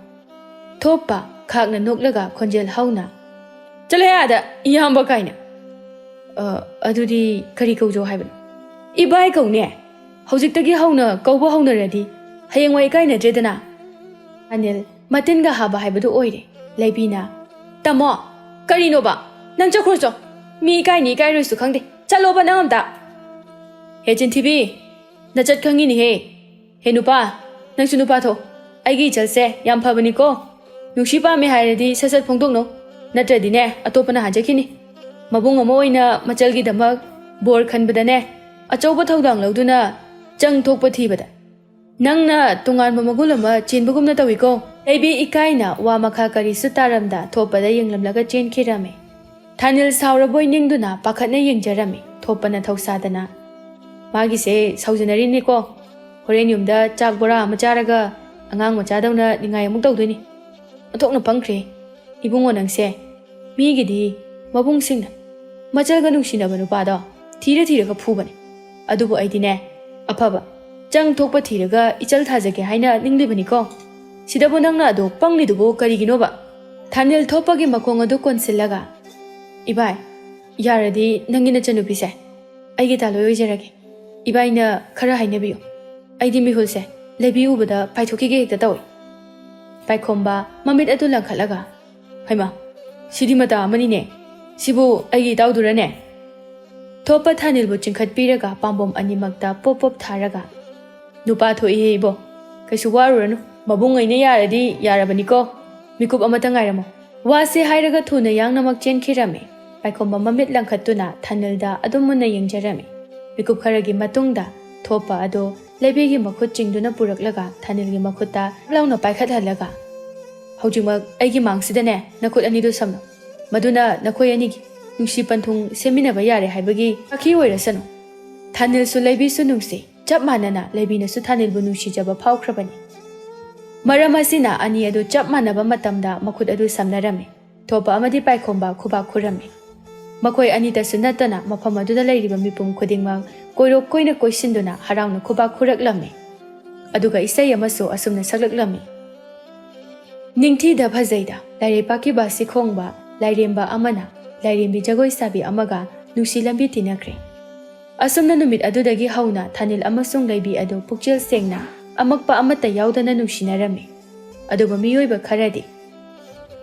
ꯊꯣꯛꯄ ꯈꯥꯛꯅ ꯅꯣꯛꯂꯒ ꯈꯣꯟꯖꯦꯜ ꯍꯧꯅ, "ꯆꯠꯂꯣꯍꯦ ꯑꯥꯗ, ꯏꯌꯥꯝꯕ ꯀꯥꯏꯅ꯫ ꯑ, ꯑꯗꯨꯗꯤ ꯀꯔꯤ ꯀꯧꯖꯧ ꯍꯥꯏꯕꯅꯣ?" "ꯏꯕꯥꯏ ꯀꯧꯅꯦ꯫ ꯍꯧꯖꯤꯛꯇꯒꯤ ꯍꯧꯅ ꯀꯧꯕ ꯍꯧꯅꯔꯗꯤ ꯍꯌꯦꯡꯋꯥꯏ ꯏꯀꯥꯏꯅꯗ꯭ꯔꯦꯗꯅ꯫" ꯑꯅꯤꯜ ꯃꯇꯤꯟꯒ ꯍꯥꯕ ꯍꯥꯏꯕꯗꯨ ꯑꯣꯏꯔꯦ꯫ ꯂꯩꯕꯤꯅ, "ꯇꯥꯃꯣ, ꯀꯔꯤꯅꯣꯕ? ꯅꯪ ꯆꯠꯈ꯭ꯔꯣ ꯆꯣ꯫ ꯃꯤ ꯏꯀꯥꯏꯅꯤ ꯏꯀꯥꯏꯔꯣꯏꯁꯨ ꯈꯪꯗꯦ꯫ ꯆꯠꯂꯣꯕ ꯅꯪ ꯑꯝꯇ꯫" "ꯍꯦ ꯆꯤꯟꯊꯤꯕꯤ, ꯅꯆꯠ ꯈꯪꯉꯤꯅꯤꯍꯦ꯫ ꯍꯦ ꯅꯨꯄꯥ, ꯅꯪꯁꯨ ꯅꯨꯄꯥ ꯊꯣꯛ꯫ ꯑꯩꯒꯤ ꯏꯆꯜꯁꯦ ꯌꯥꯝ ꯐꯕꯅꯤꯀꯣ꯫ ꯅꯨꯡꯁꯤ ꯄꯥꯝꯃꯦ ꯍꯥꯏꯔꯗꯤ ꯁꯠ ꯁꯠ ꯐꯣꯡꯗꯣꯛꯅꯧ꯫ ꯅꯠꯇ꯭ꯔꯗꯤꯅꯦ, ꯑꯇꯣꯞꯄꯅ ꯍꯥꯟꯖꯈꯤꯅꯤ꯫ ꯃꯕꯨꯡ ꯑꯃ ꯑꯣꯏꯅ ꯃꯆꯜꯒꯤꯗꯃꯛ ꯕꯣꯔ ꯈꯟꯕꯗꯅꯦ, ꯑꯆꯧꯕ ꯊꯧꯗꯥꯡ ꯂꯧꯗꯨꯅ ꯆꯪ ꯊꯣꯛꯄ ꯊꯤꯕꯗ ꯅꯪꯅ ꯇꯣꯉꯥꯟꯕ ꯃꯒꯨꯟ ꯑꯃ ꯆꯦꯟꯕꯒꯨꯝꯅ ꯇꯧꯏꯀꯣ꯫ ꯂꯩꯕꯤ ꯏꯀꯥꯏꯅ ꯋꯥ ꯃꯈꯥ ꯀꯔꯤꯁꯨ ꯇꯥꯔꯝꯗ ꯊꯣꯛꯄꯗ ꯌꯦꯡꯂꯝꯂꯒ ꯆꯦꯟꯈꯤꯔꯝꯃꯤ꯫ ꯊꯥꯅꯤꯜ ꯁꯥꯎꯔꯕꯣꯏ ꯅꯤꯡꯗꯨꯅ ꯄꯥꯈꯠꯅ ꯌꯦꯡꯖꯔꯝꯃꯤ꯫ ꯊꯣꯛꯄꯅ ꯊꯧꯁꯥꯗꯅ, "ꯃꯥꯒꯤꯁꯦ ꯁꯥꯎꯖꯅꯔꯤꯅꯤꯀꯣ꯫ ꯍꯣꯔꯦꯟ ꯌꯨꯝꯗ ꯆꯥꯛ ꯕꯣꯔꯥ ꯑꯃ ꯆꯥꯔꯒ ꯑꯉꯥꯡ ꯃꯆꯥꯗꯧꯅ ꯅꯤꯡꯉꯥꯏ ꯑꯃꯨꯛ ꯇꯧꯗꯣꯏꯅꯤ꯫ ꯑꯣꯟꯊꯣꯛꯅ ꯄꯪꯈ꯭ꯔꯦ ꯏꯕꯨꯡꯉꯣ ꯅꯪꯁꯦ꯫ ꯃꯤꯒꯤꯗꯤ ꯃꯕꯨꯡꯁꯤꯡꯅ ꯃꯆꯜꯒ ꯅꯨꯡꯁꯤꯅꯕ ꯅꯨꯄꯥꯗꯣ ꯊꯤꯔ ꯊꯤꯔꯒ ꯐꯨꯕꯅꯦ꯫ ꯑꯗꯨꯕꯨ ꯑꯩꯗꯤꯅꯦ, ꯑꯐꯕ ꯆꯪ ꯊꯣꯛꯄ ꯊꯤꯔꯒ ꯏꯆꯜ ꯊꯥꯖꯒꯦ ꯍꯥꯏꯅ ꯅꯤꯡꯂꯤꯕꯅꯤꯀꯣ꯫ ꯁꯤꯗꯕꯨ ꯅꯪꯅ ꯑꯗꯨ ꯄꯪꯂꯤꯗꯨꯕꯨ ꯀꯔꯤꯒꯤꯅꯣꯕ?" ꯊꯥꯅꯤꯜ ꯊꯣꯛꯄꯒꯤ ꯃꯈꯣꯡ ꯑꯗꯨ ꯀꯣꯟꯁꯤꯜꯂꯒ, "ꯏꯕꯥꯏ, ꯌꯥꯔꯗꯤ ꯅꯪꯒꯤ ꯅꯆꯟꯅꯨꯄꯤꯁꯦ ꯑꯩꯒꯤ ꯇꯥꯂꯣꯏ ꯑꯣꯏꯖꯔꯒꯦ꯫ ꯏꯕꯥꯏꯅ ꯈꯔ ꯍꯥꯏꯅꯕꯤꯌꯨ꯫ ꯑꯩꯗꯤ ꯃꯤꯍꯨꯜꯁꯦ ꯂꯩꯕꯤ ꯎꯕꯗ ꯄꯥꯏꯊꯣꯛꯈꯤꯒꯦ ꯍꯦꯛꯇ ꯇꯧꯏ꯫" ꯄꯥꯏꯈꯣꯝꯕ ꯃꯃꯤꯠ ꯑꯗꯨ ꯂꯪꯈꯠꯂꯒ, "ꯍꯩꯃꯥ, ꯁꯤꯗꯤ ꯃꯇꯥ ꯑꯃꯅꯤꯅꯦ꯫ ꯁꯤꯕꯨ ꯑꯩꯒꯤ ꯏꯇꯥꯎꯗꯨꯔꯅꯦ?" ꯊꯣꯞꯄ ꯊꯥꯅꯤꯜꯕꯨ ꯆꯤꯡꯈꯠꯄꯤꯔꯒ ꯄꯥꯝꯕꯣꯝ ꯑꯅꯤꯃꯛꯇ ꯄꯣꯞ ꯄꯣꯞ ꯊꯥꯔꯒ, "ꯅꯨꯄꯥ ꯊꯣꯛꯏꯍꯦ ꯏꯕꯣ, ꯀꯩꯁꯨ ꯋꯥꯔꯨꯔꯅꯨ, ꯃꯕꯨꯡ ꯑꯩꯅ ꯌꯥꯔꯗꯤ ꯌꯥꯔꯕꯅꯤꯀꯣ꯫ ꯃꯤꯀꯨꯞ ꯑꯃꯇ ꯉꯥꯏꯔꯝꯃꯣ꯫" ꯋꯥꯁꯦ ꯍꯥꯏꯔꯒ ꯊꯨꯅ ꯌꯥꯡꯅꯃꯛ ꯆꯦꯟꯈꯤꯔꯝꯃꯤ꯫ ꯄꯥꯏꯈꯣꯝꯕ ꯃꯃꯤꯠ ꯂꯪꯈꯠꯇꯨꯅ ꯊꯥꯅꯤꯜꯗ ꯑꯗꯨꯝ ꯃꯨꯟꯅ ꯌꯦꯡꯖꯔꯝꯃꯤ꯫ ꯃꯤꯀꯨꯞ ꯈꯔꯒꯤ ꯃꯇꯨꯡꯗ ꯊꯣꯞꯄ ꯑꯗꯣ ꯂꯩꯕꯤꯒꯤ ꯃꯈꯨꯠ ꯆꯤꯡꯗꯨꯅ ꯄꯨꯔꯛꯂꯒ ꯊꯥꯅꯤꯜꯒꯤ ꯃꯈꯨꯠꯇ ꯂꯥꯎꯅ ꯄꯥꯏꯈꯠꯍꯜꯂꯒ, "ꯍꯧꯖꯤꯛꯃꯛ ꯑꯩꯒꯤ ꯃꯥꯡꯁꯤꯗꯅꯦ ꯅꯈꯨꯠ ꯑꯅꯤꯗꯨ ꯁꯝꯃꯨ꯫ ꯃꯗꯨꯅ ꯅꯈꯣꯏ ꯑꯅꯤꯒꯤ ꯅꯨꯡꯁꯤ ꯄꯟꯊꯨꯡ ꯁꯦꯝꯃꯤꯟꯅꯕ ꯌꯥꯔꯦ ꯍꯥꯏꯕꯒꯤ ꯁꯥꯈꯤ ꯑꯣꯏꯔꯁꯅꯨ꯫" ꯊꯥꯅꯤꯜꯁꯨ ꯂꯩꯕꯤꯁꯨ ꯅꯨꯡꯁꯤ꯫ ꯆꯞ ꯃꯥꯟꯅꯅ ꯂꯩꯕꯤꯅꯁꯨ ꯊꯥꯅꯤꯜꯕꯨ ꯅꯨꯡꯁꯤꯖꯕ ꯐꯥꯎꯈ꯭ꯔꯕꯅꯤ꯫ ꯃꯔꯝ ꯑꯁꯤꯅ ꯑꯅꯤ ꯑꯗꯨ ꯆꯞ ꯃꯥꯟꯅꯕ ꯃꯇꯝꯗ ꯃꯈꯨꯠ ꯑꯗꯨ ꯁꯝꯅꯔꯝꯃꯤ꯫ ꯊꯣꯞꯄ ꯑꯃꯗꯤ ꯄꯥꯏꯈꯣꯝꯕ ꯈꯨꯕꯥꯛ ꯈꯨꯔꯝꯃꯤ꯫ ꯃꯈꯣꯏ ꯑꯅꯤꯇꯁꯨ ꯅꯠꯇꯅ ꯃꯐꯝ ꯑꯗꯨꯗ ꯂꯩꯔꯤꯕ ꯃꯤꯄꯨꯝ ꯈꯨꯗꯤꯡꯃꯛ ꯀꯣꯏꯔꯣꯛ ꯀꯣꯏꯅ ꯀꯣꯏꯁꯤꯟꯗꯨꯅ ꯍꯔꯥꯎꯅ ꯈꯨꯕꯥꯛ ꯈꯨꯔꯛꯂꯝꯃꯤ꯫ ꯑꯗꯨꯒ ꯏꯁꯩ ꯑꯃꯁꯨ ꯑꯁꯨꯝꯅ ꯁꯛꯂꯛꯂꯝꯃꯤ: "ꯅꯤꯡꯊꯤꯗ ꯐꯖꯩꯗ ꯂꯥꯏꯔꯩꯄꯥꯛꯀꯤ ꯕꯥꯁꯤ ꯈꯣꯡꯕ, ꯂꯥꯏꯔꯦꯝꯕ ꯑꯃꯅ ꯂꯥꯏꯔꯦꯝꯕꯤ ꯖꯒꯣꯏ ꯁꯥꯕꯤ ꯑꯃꯒ ꯅꯨꯡꯁꯤ ꯂꯝꯕꯤ ꯇꯤꯟꯅꯈ꯭ꯔꯦ꯫" ꯑꯁꯨꯝꯅ ꯅꯨꯃꯤꯠ ꯑꯗꯨꯗꯒꯤ ꯍꯧꯅ ꯊꯥꯅꯤꯜ ꯑꯃꯁꯨꯡ ꯂꯩꯕꯤ ꯑꯗꯨ ꯄꯨꯛꯆꯦꯜ ꯁꯦꯡꯅ, ꯑꯃꯛꯄ ꯑꯃꯠꯇ ꯌꯥꯎꯗꯅ ꯅꯨꯡꯁꯤꯅꯔꯝꯃꯤ꯫ ꯑꯗꯨꯕꯨ ꯃꯤꯑꯣꯏꯕ ꯈꯔꯗꯤ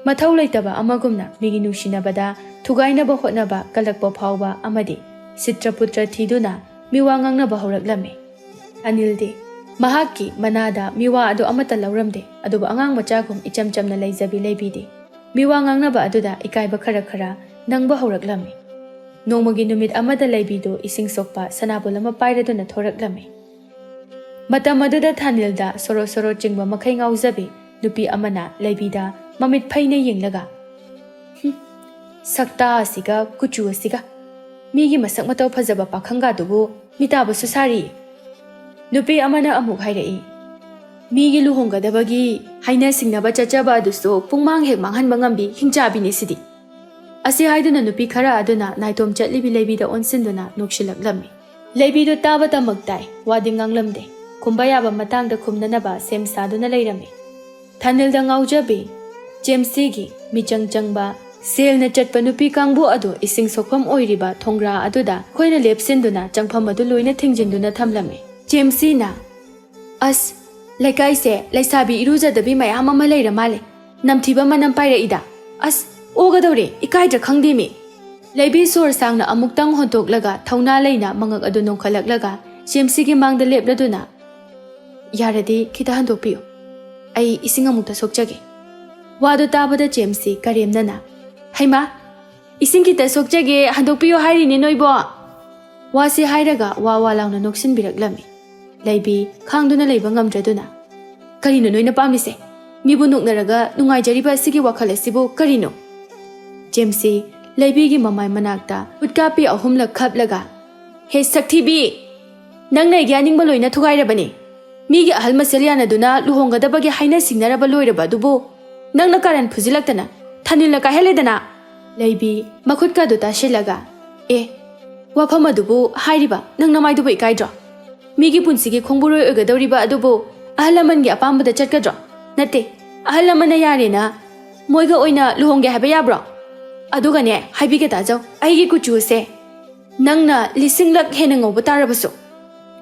ꯃꯊꯧ ꯂꯩꯇꯕ ꯑꯃꯒꯨꯝꯅ ꯃꯤꯒꯤ ꯅꯨꯡꯁꯤꯅꯕꯗ ꯊꯨꯒꯥꯏꯅꯕ ꯍꯣꯠꯅꯕ ꯀꯜꯂꯛꯄ ꯐꯥꯎꯕ ꯑꯃꯗꯤ ꯁꯤꯇ꯭ꯔꯄꯨꯇ꯭ꯔ ꯊꯤꯗꯨꯅ ꯃꯤꯋꯥ ꯉꯥꯡꯅꯕ ꯍꯧꯔꯛꯂꯝꯃꯤ꯫ ꯑꯅꯤꯜꯗꯤ ꯃꯍꯥꯛꯀꯤ ꯃꯅꯥꯗ ꯃꯤꯋꯥ ꯑꯗꯨ ꯑꯃꯠꯇ ꯂꯧꯔꯝꯗꯦ꯫ ꯑꯗꯨꯕꯨ ꯑꯉꯥꯡ ꯃꯆꯥꯒꯨꯝ ꯏꯆꯝ ꯆꯝꯅ ꯂꯩꯖꯕꯤ ꯂꯩꯕꯤꯗꯤ ꯃꯤꯋꯥ ꯉꯥꯡꯅꯕ ꯑꯗꯨꯗ ꯏꯀꯥꯏꯕ ꯈꯔ ꯈꯔ ꯅꯪꯕ ꯍꯧꯔꯛꯂꯝꯃꯤ꯫ ꯅꯣꯡꯃꯒꯤ ꯅꯨꯃꯤꯠ ꯑꯃꯗ ꯂꯩꯕꯤꯗꯨ ꯏꯁꯤꯡ ꯁꯣꯛꯄ ꯁꯅꯥꯕꯨꯜ ꯑꯃ ꯄꯥꯏꯔꯗꯨꯅ ꯊꯣꯔꯛꯂꯝꯃꯤ꯫ ꯃꯇꯝ ꯑꯗꯨꯗ ꯊꯥꯅꯤꯜꯗ ꯁꯣꯔꯣ ꯁꯣꯔꯣ ꯆꯤꯡꯕ ꯃꯈꯩ ꯉꯥꯎꯖꯕꯤ ꯅꯨꯄꯤ ꯑꯃꯅ ꯂꯩꯕꯤꯗ ꯃꯃꯤꯠ ꯐꯩꯅ ꯌꯦꯡꯂꯒ, "ꯍꯨꯝ, ꯁꯛꯇꯥ ꯑꯁꯤꯒ ꯀꯨꯆꯨ ꯑꯁꯤꯒ, ꯃꯤꯒꯤ ꯃꯁꯛ ꯃꯇꯧ ꯐꯖꯕ ꯄꯥꯈꯪꯒꯥꯗꯨꯕꯨ ꯃꯤꯇꯥꯕꯁꯨ ꯁꯥꯔꯤ꯫" ꯅꯨꯄꯤ ꯑꯃꯅ ꯑꯃꯨꯛ ꯍꯥꯏꯔꯛꯏ, "ꯃꯤꯒꯤ ꯂꯨꯍꯣꯡꯒꯗꯕꯒꯤ ꯍꯥꯏꯅ ꯁꯤꯡꯅꯕ ꯆꯠꯆꯕ ꯑꯗꯨꯁꯨ ꯄꯨꯡꯃꯥꯡ ꯍꯦꯛ ꯃꯥꯡꯍꯟꯕ ꯉꯝꯕꯤ ꯍꯤꯡꯆꯥꯕꯤꯅꯤ ꯁꯤꯗꯤ꯫" ꯑꯁꯤ ꯍꯥꯏꯗꯨꯅ ꯅꯨꯄꯤ ꯈꯔ ꯑꯗꯨꯅ ꯅꯥꯏꯇꯣꯝ ꯆꯠꯂꯤꯕꯤ ꯂꯩꯕꯤꯗ ꯑꯣꯟꯁꯤꯟꯗꯨꯅ ꯅꯣꯛꯁꯤꯜꯂꯛꯂꯝꯃꯤ꯫ ꯂꯩꯕꯤꯗꯨ ꯇꯥꯕꯇꯃꯛ ꯇꯥꯏ, ꯋꯥꯗꯤ ꯉꯥꯡꯂꯝꯗꯦ꯫ ꯈꯨꯝꯕ ꯌꯥꯕ ꯃꯇꯥꯡꯗ ꯈꯨꯝꯅꯅꯕ ꯁꯦꯝ ꯁꯥꯗꯨꯅ ꯂꯩꯔꯝꯃꯤ꯫ ꯊꯥꯅꯤꯜꯗ ꯉꯥꯎꯖꯕꯤ ꯖꯦꯝꯁꯤꯒꯤ ꯃꯤꯆꯪ ꯆꯪꯕ, ꯁꯦꯜꯅ ꯆꯠꯄ ꯅꯨꯄꯤ ꯀꯥꯡꯕꯨ ꯑꯗꯨ ꯏꯁꯤꯡ ꯁꯣꯛꯐꯝ ꯑꯣꯏꯔꯤꯕ ꯊꯣꯡꯒ꯭ꯔꯥ ꯑꯗꯨꯗ ꯑꯩꯈꯣꯏꯅ ꯂꯦꯞꯁꯤꯟꯗꯨꯅ ꯆꯪꯐꯝ ꯑꯗꯨ ꯂꯣꯏꯅ ꯊꯤꯡꯖꯤꯟꯗꯨꯅ ꯊꯝꯂꯝꯃꯤ꯫ ꯖꯦꯝꯁꯤꯅ, "ꯑꯁ, ꯂꯩꯀꯥꯏꯁꯦ ꯂꯩꯁꯥꯕꯤ ꯏꯔꯨꯖꯗꯕꯤ ꯃꯌꯥꯝ ꯑꯃ ꯂꯩꯔ ꯃꯥꯜꯂꯦ꯫ ꯅꯝꯊꯤꯕ ꯃꯅꯝ ꯄꯥꯏꯔꯛꯏꯗ꯫ ꯑꯁ, ꯑꯣꯒꯗꯧꯔꯦ, ꯏꯀꯥꯏꯗ꯭ꯔꯥ ꯈꯪꯗꯦꯃꯤ꯫" ꯂꯩꯕꯤ ꯁꯣꯔ ꯁꯥꯡꯅ ꯑꯃꯨꯛꯇꯪ ꯍꯣꯟꯇꯣꯛꯂꯒ ꯊꯧꯅꯥ ꯂꯩꯅ ꯃꯉꯛ ꯑꯗꯨ ꯅꯣꯡꯈꯠꯂꯛꯂꯒ ꯖꯦꯝꯁꯤꯒꯤ ꯃꯥꯡꯗ ꯂꯦꯞꯂꯗꯨꯅ, "ꯌꯥꯔꯗꯤ ꯈꯤꯇ ꯍꯟꯗꯣꯛꯄꯤꯌꯨ꯫ ꯑꯩ ꯏꯁꯤꯡ ꯑꯃꯨꯛꯇ ꯁꯣꯛꯆꯒꯦ꯫" ꯋꯥꯗꯨ ꯇꯥꯕꯗ ꯖꯦꯝꯁꯤ ꯀꯔꯦꯝꯅꯅ, "ꯍꯩꯃꯥ, ꯏꯁꯤꯡ ꯈꯤꯇ ꯁꯣꯛꯆꯒꯦ, ꯍꯟꯗꯣꯛꯄꯤꯌꯨ ꯍꯥꯏꯔꯤꯅꯦ ꯅꯣꯏꯕꯣ!" ꯋꯥꯁꯤ ꯍꯥꯏꯔꯒ ꯋꯥ ꯋꯥ ꯂꯥꯎꯅ ꯅꯣꯛꯁꯤꯟꯕꯤꯔꯛꯂꯝꯃꯤ꯫ ꯂꯩꯕꯤ ꯈꯥꯡꯗꯨꯅ ꯂꯩꯕ ꯉꯝꯗ꯭ꯔꯗꯨꯅ, "ꯀꯔꯤꯅꯣ ꯅꯣꯏꯅ ꯄꯥꯝꯂꯤꯁꯦ? ꯃꯤꯕꯨ ꯅꯣꯛꯅꯔꯒ ꯅꯨꯡꯉꯥꯏꯖꯔꯤꯕ ꯑꯁꯤꯒꯤ ꯋꯥꯈꯜ ꯑꯁꯤꯕꯨ ꯀꯔꯤꯅꯣ?" ꯖꯦꯝꯁꯤ ꯂꯩꯕꯤꯒꯤ ꯃꯃꯥꯏ ꯃꯅꯥꯛꯇ ꯈꯨꯠ ꯀꯥꯞꯄꯤ ꯑꯍꯨꯝꯂꯛ ꯈꯞꯂꯒ, "ꯍꯦ ꯁꯛꯊꯤꯕꯤ! ꯅꯪꯅ ꯑꯩꯒꯤ ꯑꯅꯤꯡꯕ ꯂꯣꯏꯅ ꯊꯨꯒꯥꯏꯔꯕꯅꯤ꯫ ꯃꯤꯒꯤ ꯑꯍꯜ ꯃꯁꯦꯜ ꯌꯥꯅꯗꯨꯅ ꯂꯨꯍꯣꯡꯒꯗꯕꯒꯤ ꯍꯥꯏꯅ ꯁꯤꯡꯅꯔꯕ ꯂꯣꯏꯔꯕ ꯑꯗꯨꯕꯨ ꯅꯪꯅ ꯀꯥꯔꯟ ꯐꯨꯖꯤꯜꯂꯛꯇꯅ ꯊꯥꯅꯤꯜꯅ ꯀꯥꯏꯍꯜꯂꯦꯗꯅ!" ꯂꯩꯕꯤ ꯃꯈꯨꯠꯀꯗꯨ ꯇꯥꯁꯤꯜꯂꯒ, "ꯑꯦ, ꯋꯥꯐꯝ ꯑꯗꯨꯕꯨ ꯍꯥꯏꯔꯤꯕ ꯅꯪ ꯅꯃꯥꯏꯗꯨꯕꯨ ꯏꯀꯥꯏꯗ꯭ꯔꯣ? ꯃꯤꯒꯤ ꯄꯨꯟꯁꯤꯒꯤ ꯈꯣꯡꯕꯨꯔꯣꯏ ꯑꯣꯏꯒꯗꯧꯔꯤꯕ ꯑꯗꯨꯕꯨ ꯑꯍꯜ ꯂꯃꯟꯒꯤ ꯑꯄꯥꯝꯕꯗ ꯆꯠꯀꯗ꯭ꯔꯣ? ꯅꯠꯇꯦ, ꯑꯍꯜ ꯂꯃꯟꯅ ꯌꯥꯔꯦꯅ ꯃꯣꯏꯒ ꯑꯣꯏꯅ ꯂꯨꯍꯣꯡꯒꯦ ꯍꯥꯏꯕ ꯌꯥꯕ꯭ꯔꯣ? ꯑꯗꯨꯒꯅꯦ, ꯍꯥꯏꯕꯤꯒꯦ ꯇꯥꯖꯧ, ꯑꯩꯒꯤ ꯀꯨꯆꯨꯁꯦ ꯅꯪꯅ ꯂꯤꯁꯤꯡꯂꯛ ꯍꯦꯟꯅ ꯉꯧꯕ ꯇꯥꯔꯕꯁꯨ,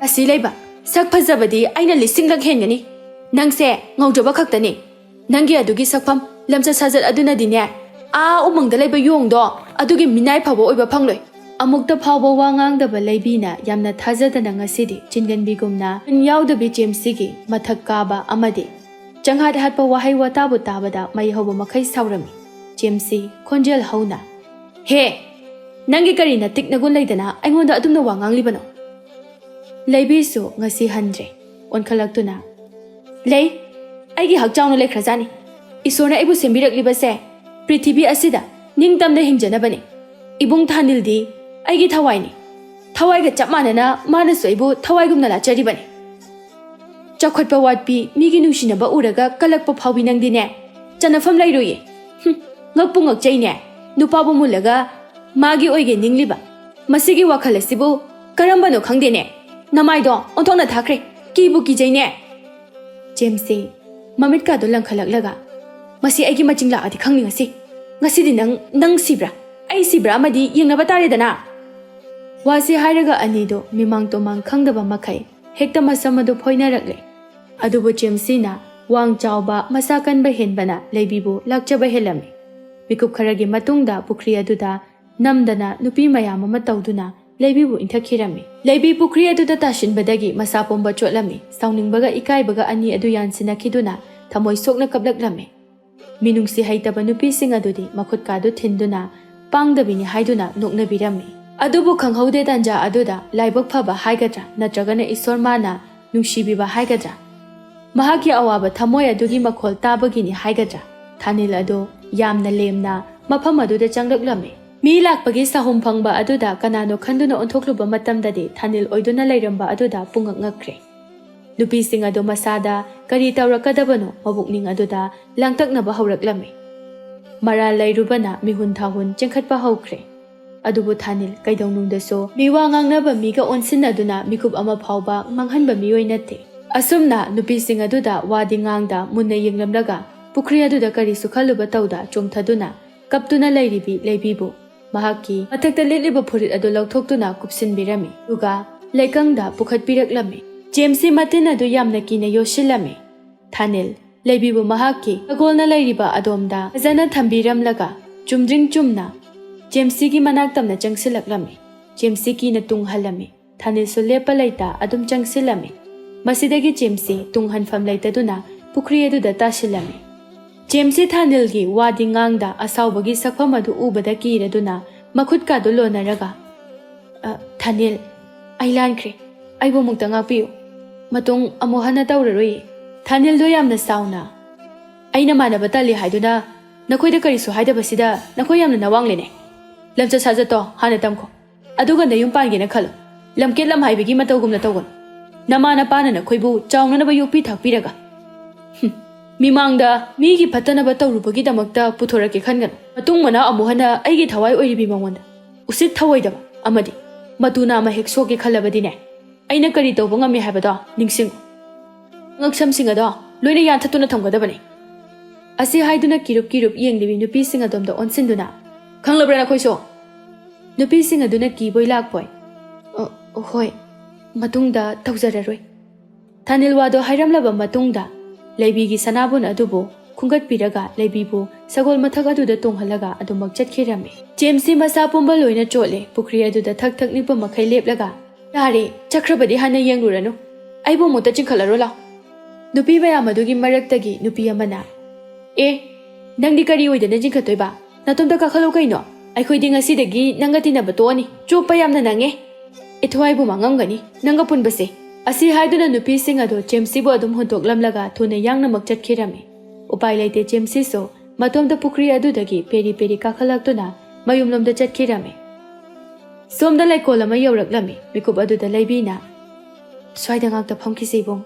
ꯑꯁꯤ ꯂꯩꯕ ꯁꯛ ꯐꯖꯕꯗꯤ ꯑꯩꯅ ꯂꯤꯁꯤꯡꯂꯛ ꯍꯦꯟꯒꯅꯤ꯫ ꯅꯪꯁꯦ ꯉꯧꯖꯕ ꯈꯛꯇꯅꯤ꯫ ꯅꯪꯒꯤ ꯑꯗꯨꯒꯤ ꯁꯛꯐꯝ, ꯂꯝꯆꯠ ꯁꯥꯖꯠ ꯑꯗꯨꯅꯗꯤꯅꯦ, ꯑꯥ ꯎꯃꯪꯗ ꯂꯩꯕ ꯌꯣꯡꯗꯣ ꯑꯗꯨꯒꯤ ꯃꯤꯅꯥꯏ ꯐꯥꯎꯕ ꯑꯣꯏꯕ ꯐꯪꯂꯣꯏ꯫ ꯑꯃꯨꯛꯇ ꯐꯥꯎꯕ ꯋꯥ ꯉꯥꯡꯗꯕ ꯂꯩꯕꯤꯅ ꯌꯥꯝꯅ ꯊꯥꯖꯗꯅ ꯉꯁꯤꯗꯤ ꯆꯤꯟꯒꯟꯕꯤꯒꯨꯝꯅ ꯌꯥꯎꯗꯕꯤ ꯖꯦꯝꯁꯤꯒꯤ ꯃꯊꯛ ꯀꯥꯕ ꯑꯃꯗꯤ ꯆꯪꯍꯥꯠ ꯍꯥꯠꯄ ꯋꯥꯍꯩ ꯋꯥꯇꯥꯕꯨ ꯇꯥꯕꯗ ꯃꯩ ꯍꯧꯕ ꯃꯈꯩ ꯁꯥꯎꯔꯝꯃꯤ꯫ ꯖꯦꯝꯁꯤ ꯈꯣꯟꯖꯦꯜ ꯍꯧꯅ, "ꯍꯦ! ꯅꯪꯒꯤ ꯀꯔꯤ ꯅꯇꯤꯛ ꯅꯒꯨꯟ ꯂꯩꯗꯅ ꯑꯩꯉꯣꯟꯗ ꯑꯗꯨꯝꯅ ꯋꯥ ꯉꯥꯡꯂꯤꯕꯅꯣ?" ꯂꯩꯕꯤꯁꯨ ꯉꯁꯤ ꯍꯟꯗ꯭ꯔꯦ꯫ ꯑꯣꯟꯈꯠꯂꯛꯇꯨꯅ, "ꯂꯩ, ꯑꯩꯒꯤ ꯍꯛꯆꯥꯡꯅ ꯂꯩꯈ꯭ꯔꯖꯥꯠꯅꯤ꯫ ꯏꯁꯣꯔꯅ ꯑꯩꯕꯨ ꯁꯦꯝꯕꯤꯔꯛꯂꯤꯕꯁꯦ ꯄ꯭ꯔꯤꯊꯤꯕꯤ ꯑꯁꯤꯗ ꯅꯤꯡꯇꯝꯅ ꯍꯤꯡꯖꯅꯕꯅꯤ꯫ ꯏꯕꯨꯡ ꯊꯥꯅꯤꯜꯗꯤ ꯑꯩꯒꯤ ꯊꯋꯥꯏꯅꯤ꯫ ꯊꯋꯥꯏꯒ ꯆꯞ ꯃꯥꯟꯅꯅ ꯃꯥꯅꯁꯨ ꯑꯩꯕꯨ ꯊꯋꯥꯏꯒꯨꯝꯅ ꯂꯥꯠꯆꯔꯤꯕꯅꯤ꯫ ꯆꯥꯎꯈꯠꯄ ꯋꯥꯠꯄꯤ, ꯃꯤꯒꯤ ꯅꯨꯡꯁꯤꯅꯕ ꯎꯔꯒ ꯀꯜꯂꯛꯄ ꯐꯥꯎꯕꯤ ꯅꯪꯗꯤꯅꯦ, ꯆꯟꯅꯐꯝ ꯂꯩꯔꯣꯏꯌꯦ꯫ ꯍꯨꯝ, ꯉꯛꯄꯨ ꯉꯛꯆꯩꯅꯦ, ꯅꯨꯄꯥꯕꯨ ꯃꯨꯜꯂꯒ ꯃꯥꯒꯤ ꯑꯣꯏꯒꯦ ꯅꯤꯡꯂꯤꯕ꯫ ꯃꯁꯤꯒꯤ ꯋꯥꯈꯜ ꯑꯁꯤꯕꯨ ꯀꯔꯝꯕꯅꯣ ꯈꯪꯗꯦꯅꯦ꯫ ꯅꯃꯥꯏꯗꯣ ꯑꯣꯟꯊꯣꯛꯅ ꯊꯥꯈ꯭ꯔꯦ, ꯀꯤꯕꯨ ꯀꯤꯖꯩꯅꯦ꯫" ꯖꯦꯝꯁꯁꯦ ꯃꯃꯤꯠꯀꯥꯗꯣ ꯂꯪꯈꯠꯂꯛꯂꯒ, "ꯃꯁꯤ ꯑꯩꯒꯤ ꯃꯆꯤꯡ ꯂꯥꯛꯑꯗꯤ ꯈꯪꯅꯤ ꯉꯁꯤ꯫ ꯉꯁꯤꯗꯤ ꯅꯪ, ꯅꯪ ꯁꯤꯕ꯭ꯔꯥ, ꯑꯩ ꯁꯤꯕ꯭ꯔꯥ ꯑꯃꯗꯤ ꯌꯦꯡꯅꯕ ꯇꯥꯔꯦꯗꯅ꯫" ꯋꯥꯁꯤ ꯍꯥꯏꯔꯒ ꯑꯅꯤꯗꯣ ꯃꯤꯃꯥꯡ ꯇꯨꯃꯥꯡ ꯈꯪꯗꯕ ꯃꯈꯩ ꯍꯦꯛꯇ ꯃꯁꯝ ꯑꯗꯨ ꯐꯣꯏꯅꯔꯛꯂꯦ꯫ ꯑꯗꯨꯕꯨ ꯖꯦꯝꯁꯤꯅ ꯋꯥꯡ ꯆꯥꯎꯕ, ꯃꯁꯥ ꯀꯟꯕ ꯍꯦꯟꯕꯅ ꯂꯩꯕꯤꯕꯨ ꯂꯥꯛꯆꯕ ꯍꯦꯜꯂꯝꯃꯤ꯫ ꯃꯤꯀꯨꯞ ꯈꯔꯒꯤ ꯃꯇꯨꯡꯗ ꯄꯨꯈ꯭ꯔꯤ ꯑꯗꯨꯗ ꯅꯝꯗꯅ ꯅꯨꯄꯤ ꯃꯌꯥꯝ ꯑꯃ ꯇꯧꯗꯨꯅ ꯂꯩꯕꯤꯕꯨ ꯏꯟꯊꯈꯤꯔꯝꯃꯤ꯫ ꯂꯩꯕꯤ ꯄꯨꯈ꯭ꯔꯤ ꯑꯗꯨꯗ ꯇꯥꯁꯤꯟꯕꯗꯒꯤ ꯃꯁꯥ ꯄꯨꯝꯕ ꯆꯣꯠꯂꯝꯃꯤ꯫ ꯁꯥꯎꯅꯤꯡꯕꯒ ꯏꯀꯥꯏꯕꯒ ꯑꯅꯤ ꯑꯗꯨ ꯌꯥꯟꯁꯤꯟꯅꯈꯤꯗꯨꯅ ꯊꯃꯣꯏ ꯁꯣꯛꯅ ꯀꯞꯂꯛꯂꯝꯃꯤ꯫ ꯃꯤꯅꯨꯡꯁꯤ ꯍꯩꯇꯕ ꯅꯨꯄꯤꯁꯤꯡ ꯑꯗꯨꯗꯤ ꯃꯈꯨꯠꯀꯥꯗꯨ ꯊꯤꯟꯗꯨꯅ ꯄꯥꯡꯗꯕꯤꯅꯤ ꯍꯥꯏꯗꯨꯅ ꯅꯣꯛꯅꯕꯤꯔꯝꯃꯤ꯫ ꯑꯗꯨꯕꯨ ꯈꯪꯍꯧꯗꯦ ꯇꯥꯟꯖꯥ ꯑꯗꯨꯗ ꯂꯥꯏꯕꯛ ꯐꯕ ꯍꯥꯏꯒꯗ꯭ꯔꯥ ꯅꯠꯇ꯭ꯔꯒꯅ ꯏꯁꯣꯔ ꯃꯥꯅ ꯅꯨꯡꯁꯤꯕꯤꯕ ꯍꯥꯏꯒꯗ꯭ꯔꯥ, ꯃꯍꯥꯛꯀꯤ ꯑꯋꯥꯕ ꯊꯃꯣꯏ ꯑꯗꯨꯒꯤ ꯃꯈꯣꯜ ꯇꯥꯕꯒꯤꯅꯤ ꯍꯥꯏꯒꯗ꯭ꯔꯥ, ꯊꯥꯅꯤꯜ ꯑꯗꯨ ꯌꯥꯝꯅ ꯂꯦꯝꯅ ꯃꯐꯝ ꯑꯗꯨꯗ ꯆꯪꯂꯛꯂꯝꯃꯤ꯫ ꯃꯤ ꯂꯥꯛꯄꯒꯤ ꯁꯥꯍꯨꯝ ꯐꯪꯕ ꯑꯗꯨꯗ ꯀꯅꯥꯅꯣ ꯈꯟꯗꯨꯅ ꯑꯣꯟꯊꯣꯛꯂꯨꯕ ꯃꯇꯝꯗꯗꯤ ꯊꯥꯅꯤꯜ ꯑꯣꯏꯗꯨꯅ ꯂꯩꯔꯝꯕ ꯑꯗꯨꯗ ꯄꯨꯡꯉꯛ ꯉꯛꯈ꯭ꯔꯦ꯫ ꯅꯨꯄꯤꯁꯤꯡ ꯑꯗꯨ ꯃꯁꯥꯗ ꯀꯔꯤ ꯇꯧꯔꯛꯀꯗꯕꯅꯣ ꯃꯕꯨꯛꯅꯤꯡ ꯑꯗꯨꯗ ꯂꯥꯡꯇꯛꯅꯕ ꯍꯧꯔꯛꯂꯝꯃꯤ꯫ ꯃꯔꯥꯜ ꯂꯩꯔꯨꯕꯅ ꯃꯤꯍꯨꯟ ꯊꯥꯍꯨꯟ ꯆꯦꯟꯈꯠꯄ ꯍꯧꯈ꯭ꯔꯦ꯫ ꯑꯗꯨꯕꯨ ꯊꯥꯅꯤꯜ ꯀꯩꯗꯧꯅꯨꯡꯗꯁꯨ ꯃꯤꯋꯥ ꯉꯥꯡꯅꯕ ꯃꯤꯒ ꯑꯣꯟꯁꯤꯟꯅꯗꯨꯅ ꯃꯤꯀꯨꯞ ꯑꯃ ꯐꯥꯎꯕ ꯃꯥꯡꯍꯟꯕ ꯃꯤꯑꯣꯏ ꯅꯠꯇꯦ꯫ ꯑꯁꯨꯝꯅ ꯅꯨꯄꯤꯁꯤꯡ ꯑꯗꯨꯗ ꯋꯥꯗꯤ ꯉꯥꯡꯗ ꯃꯨꯟꯅ ꯌꯦꯡꯂꯝꯂꯒ ꯄꯨꯈ꯭ꯔꯤ ꯑꯗꯨꯗ ꯀꯔꯤꯁꯨ ꯈꯜꯂꯨꯕ ꯇꯧꯗ ꯆꯣꯡꯊꯗꯨꯅ ꯀꯞꯇꯨꯅ ꯂꯩꯔꯤꯕꯤ ꯂꯩꯕꯤꯕꯨ ꯃꯍꯥꯛꯀꯤ ꯃꯊꯛꯇ ꯂꯤꯠꯂꯤꯕ ꯐꯨꯔꯤꯠ ꯑꯗꯨ ꯂꯧꯊꯣꯛꯇꯨꯅ ꯀꯨꯞꯁꯤꯟꯕꯤꯔꯝꯃꯤ꯫ ꯑꯗꯨꯒ ꯂꯩꯀꯪꯗ ꯄꯨꯈꯠꯄꯤꯔꯛꯂꯝꯃꯤ꯫ ꯖꯦꯝꯁꯀꯤ ꯃꯇꯤꯟ ꯑꯗꯨ ꯌꯥꯝꯅ ꯀꯤꯅ ꯌꯣꯠꯁꯤꯜꯂꯝꯃꯤ꯫ ꯊꯥꯅꯤꯜ ꯂꯩꯕꯤꯕꯨ ꯃꯍꯥꯛꯀꯤ ꯁꯒꯣꯜꯅ ꯂꯩꯔꯤꯕ ꯑꯗꯣꯝꯗ ꯐꯖꯅ ꯊꯝꯕꯤꯔꯝꯂꯒ ꯆꯨꯝꯗ꯭ꯔꯤꯡ ꯆꯨꯝꯅ ꯖꯦꯝꯁꯤꯒꯤ ꯃꯅꯥꯛ ꯇꯝꯅ ꯆꯪꯁꯤꯜꯂꯛꯂꯝꯃꯤ꯫ ꯖꯦꯝꯁꯤ ꯀꯤꯅ ꯇꯨꯡ ꯍꯜꯂꯝꯃꯤ꯫ ꯊꯥꯅꯤꯜꯁꯨ ꯂꯦꯞꯄ ꯂꯩꯇ ꯑꯗꯨꯝ ꯆꯪꯁꯤꯜꯂꯝꯃꯤ꯫ ꯃꯁꯤꯗꯒꯤ ꯖꯦꯝꯁꯤ ꯇꯨꯡ ꯍꯟꯐꯝ ꯂꯩꯇꯗꯨꯅ ꯄꯨꯈ꯭ꯔꯤ ꯑꯗꯨꯗ ꯇꯥꯁꯤꯜꯂꯝꯃꯤ꯫ ꯖꯦꯝꯁꯤ ꯊꯥꯅꯤꯜꯒꯤ ꯋꯥꯗꯤ ꯉꯥꯡꯗ ꯑꯁꯥꯎꯕꯒꯤ ꯁꯛꯐꯝ ꯑꯗꯨ ꯎꯕꯗ ꯀꯤꯔꯗꯨꯅ ꯃꯈꯨꯠꯀꯥꯗꯨ ꯂꯣꯟꯅꯔꯒ, "ꯑ, ꯊꯥꯅꯤꯜ, ꯑꯩ ꯂꯥꯟꯈ꯭ꯔꯦ꯫ ꯑꯩꯕꯨ ꯑꯃꯨꯛꯇ ꯉꯥꯛꯄꯤꯌꯨ꯫ ꯃꯇꯨꯡ ꯑꯃꯨꯛ ꯍꯟꯅ ꯇꯧꯔꯔꯣꯏꯌꯦ꯫" ꯊꯥꯅꯤꯜꯗꯣ ꯌꯥꯝꯅ ꯁꯥꯎꯅ, "ꯑꯩꯅ ꯃꯥꯟꯅꯕ ꯇꯜꯂꯤ ꯍꯥꯏꯗꯨꯅ ꯅꯈꯣꯏꯗ ꯀꯔꯤꯁꯨ ꯍꯥꯏꯗꯕꯁꯤꯗ ꯅꯈꯣꯏ ꯌꯥꯝꯅ ꯅꯋꯥꯡꯂꯦꯅꯦ꯫ ꯂꯝꯆꯠ ꯁꯥꯖꯠꯇꯣ ꯍꯥꯟꯅ ꯇꯝꯈꯣ꯫ ꯑꯗꯨꯒ ꯅꯌꯨꯝ ꯄꯥꯟꯒꯦꯅ ꯈꯜꯂꯣ꯫ ꯂꯝꯀꯦꯠ ꯂꯝꯍꯥꯏꯕꯒꯤ ꯃꯇꯧꯒꯨꯝꯅ ꯇꯧꯒꯅꯨ꯫ ꯅꯃꯥ ꯅꯄꯥꯅ ꯅꯈꯣꯏꯕꯨ ꯆꯥꯎꯅꯅꯕ ꯌꯣꯛꯄꯤ ꯊꯥꯛꯄꯤꯔꯒ꯫ ꯍꯨꯝ, ꯃꯤꯃꯥꯡꯗ ꯃꯤꯒꯤ ꯐꯠꯇꯅꯕ ꯇꯧꯔꯨꯕꯒꯤꯗꯃꯛꯇ ꯄꯨꯊꯣꯔꯛꯀꯦ ꯈꯟꯒꯅꯨ꯫ ꯃꯇꯨꯡ ꯃꯅꯥꯎ ꯑꯃꯨꯛ ꯍꯟꯅ ꯑꯩꯒꯤ ꯊꯋꯥꯏ ꯑꯣꯏꯔꯤꯕꯤ ꯃꯉꯣꯟꯗ ꯎꯁꯤꯠ ꯊꯑꯣꯏꯗꯕ ꯑꯃꯗꯤ ꯃꯇꯨ ꯅꯥꯝꯃ ꯍꯦꯛ ꯁꯣꯛꯀꯦ ꯈꯜꯂꯕꯗꯤꯅꯦ, ꯑꯩꯅ ꯀꯔꯤ ꯇꯧꯕ ꯉꯝꯃꯤ ꯍꯥꯏꯕꯗꯣ ꯅꯤꯡꯁꯤꯡꯉꯨ꯫ ꯉꯛꯁꯝꯁꯤꯡ ꯑꯗꯣ ꯂꯣꯏꯅ ꯌꯥꯟꯊꯠꯇꯨꯅ ꯊꯝꯒꯗꯕꯅꯤ꯫" ꯑꯁꯤ ꯍꯥꯏꯗꯨꯅ ꯀꯤꯔꯨꯞ ꯀꯤꯔꯨꯞ ꯌꯦꯡꯂꯤꯕꯤ ꯅꯨꯄꯤꯁꯤꯡ ꯑꯗꯣꯝꯗ ꯑꯣꯟꯁꯤꯟꯗꯨꯅ, "ꯈꯪꯂꯕ꯭ꯔꯥ ꯅꯈꯣꯏꯁꯨ?" ꯅꯨꯄꯤꯁꯤꯡ ꯑꯗꯨꯅ ꯀꯤꯕꯣꯏ ꯂꯥꯛꯄꯣꯏ, "ꯑ, ꯍꯣꯏ, ꯃꯇꯨꯡꯗ ꯇꯧꯖꯔꯔꯣꯏ꯫" ꯊꯥꯅꯤꯜ ꯋꯥꯗꯣ ꯍꯥꯏꯔꯝꯂꯕ ꯃꯇꯨꯡꯗ ꯂꯩꯕꯤꯒꯤ ꯁꯅꯥꯕꯨꯟ ꯑꯗꯨꯕꯨ ꯈꯨꯝꯒꯠꯄꯤꯔꯒ ꯂꯩꯕꯤꯕꯨ ꯁꯒꯣꯜ ꯃꯊꯛ ꯑꯗꯨꯗ ꯇꯣꯡꯍꯜꯂꯒ ꯑꯗꯨꯃꯛ ꯆꯠꯈꯤꯔꯝꯃꯤ꯫ ꯖꯦꯝꯁꯤ ꯃꯁꯥ ꯄꯨꯝꯕ ꯂꯣꯏꯅ ꯆꯣꯠꯂꯦ꯫ ꯄꯨꯈ꯭ꯔꯤ ꯑꯗꯨꯗ ꯊꯛ ꯊꯛ ꯅꯤꯛꯄ ꯃꯈꯩ ꯂꯦꯞꯂꯒ, "ꯌꯥꯔꯦ, ꯆꯠꯈ꯭ꯔꯕꯗꯤ ꯍꯟꯅ ꯌꯦꯡꯂꯨꯔꯅꯨ꯫ ꯑꯩꯕꯨ ꯑꯃꯨꯛꯇ ꯆꯤꯡꯈꯠꯂꯔꯣ ꯂꯥꯎ꯫" ꯅꯨꯄꯤ ꯃꯌꯥꯝ ꯑꯗꯨꯒꯤ ꯃꯔꯛꯇꯒꯤ ꯅꯨꯄꯤ ꯑꯃꯅ, "ꯑꯦ, ꯅꯪꯗꯤ ꯀꯔꯤ ꯑꯣꯏꯗꯅ ꯆꯤꯡꯈꯠꯇꯣꯏꯕ? ꯅꯇꯣꯝꯇ ꯀꯥꯈꯠꯂꯨ ꯀꯩꯅꯣ꯫ ꯑꯩꯈꯣꯏꯗꯤ ꯉꯁꯤꯗꯒꯤ ꯅꯪꯒ ꯇꯤꯟꯅꯕ ꯇꯣꯛꯑꯅꯤ꯫ ꯆꯣꯞꯄ ꯌꯥꯝꯅ ꯅꯪꯉꯦ꯫ ꯏꯊꯋꯥꯏꯕꯨ ꯃꯥꯡꯉꯝꯒꯅꯤ ꯅꯪꯒ ꯄꯨꯟꯕꯁꯦ꯫" ꯑꯁꯤ ꯍꯥꯏꯗꯨꯅ ꯅꯨꯄꯤꯁꯤꯡ ꯑꯗꯨ ꯖꯦꯝꯁꯤꯕꯨ ꯑꯗꯨꯝ ꯍꯨꯟꯗꯣꯛꯂꯝꯂꯒ ꯊꯨꯅ ꯌꯥꯡꯅꯃꯛ ꯆꯠꯈꯤꯔꯝꯃꯤ꯫ ꯎꯄꯥꯏ ꯂꯩꯇꯦ, ꯖꯦꯝꯁꯤꯁꯨ ꯃꯇꯣꯝꯇ ꯄꯨꯈ꯭ꯔꯤ ꯑꯗꯨꯗꯒꯤ ꯄꯦꯔꯤ ꯄꯦꯔꯤ ꯀꯥꯈꯠꯂꯛꯇꯨꯅ ꯃꯌꯨꯝꯂꯣꯝꯗ ꯆꯠꯈꯤꯔꯝꯃꯤ꯫ ꯁꯣꯝꯗ ꯂꯩꯀꯣꯜ ꯑꯃ ꯌꯧꯔꯛꯂꯝꯃꯤ꯫ ꯃꯤꯀꯨꯞ ꯑꯗꯨꯗ ꯂꯩꯕꯤꯅ, "ꯁ꯭ꯋꯥꯏꯗ ꯉꯥꯛꯇ ꯐꯝꯈꯤꯁꯤ, ꯏꯕꯨꯡ꯫"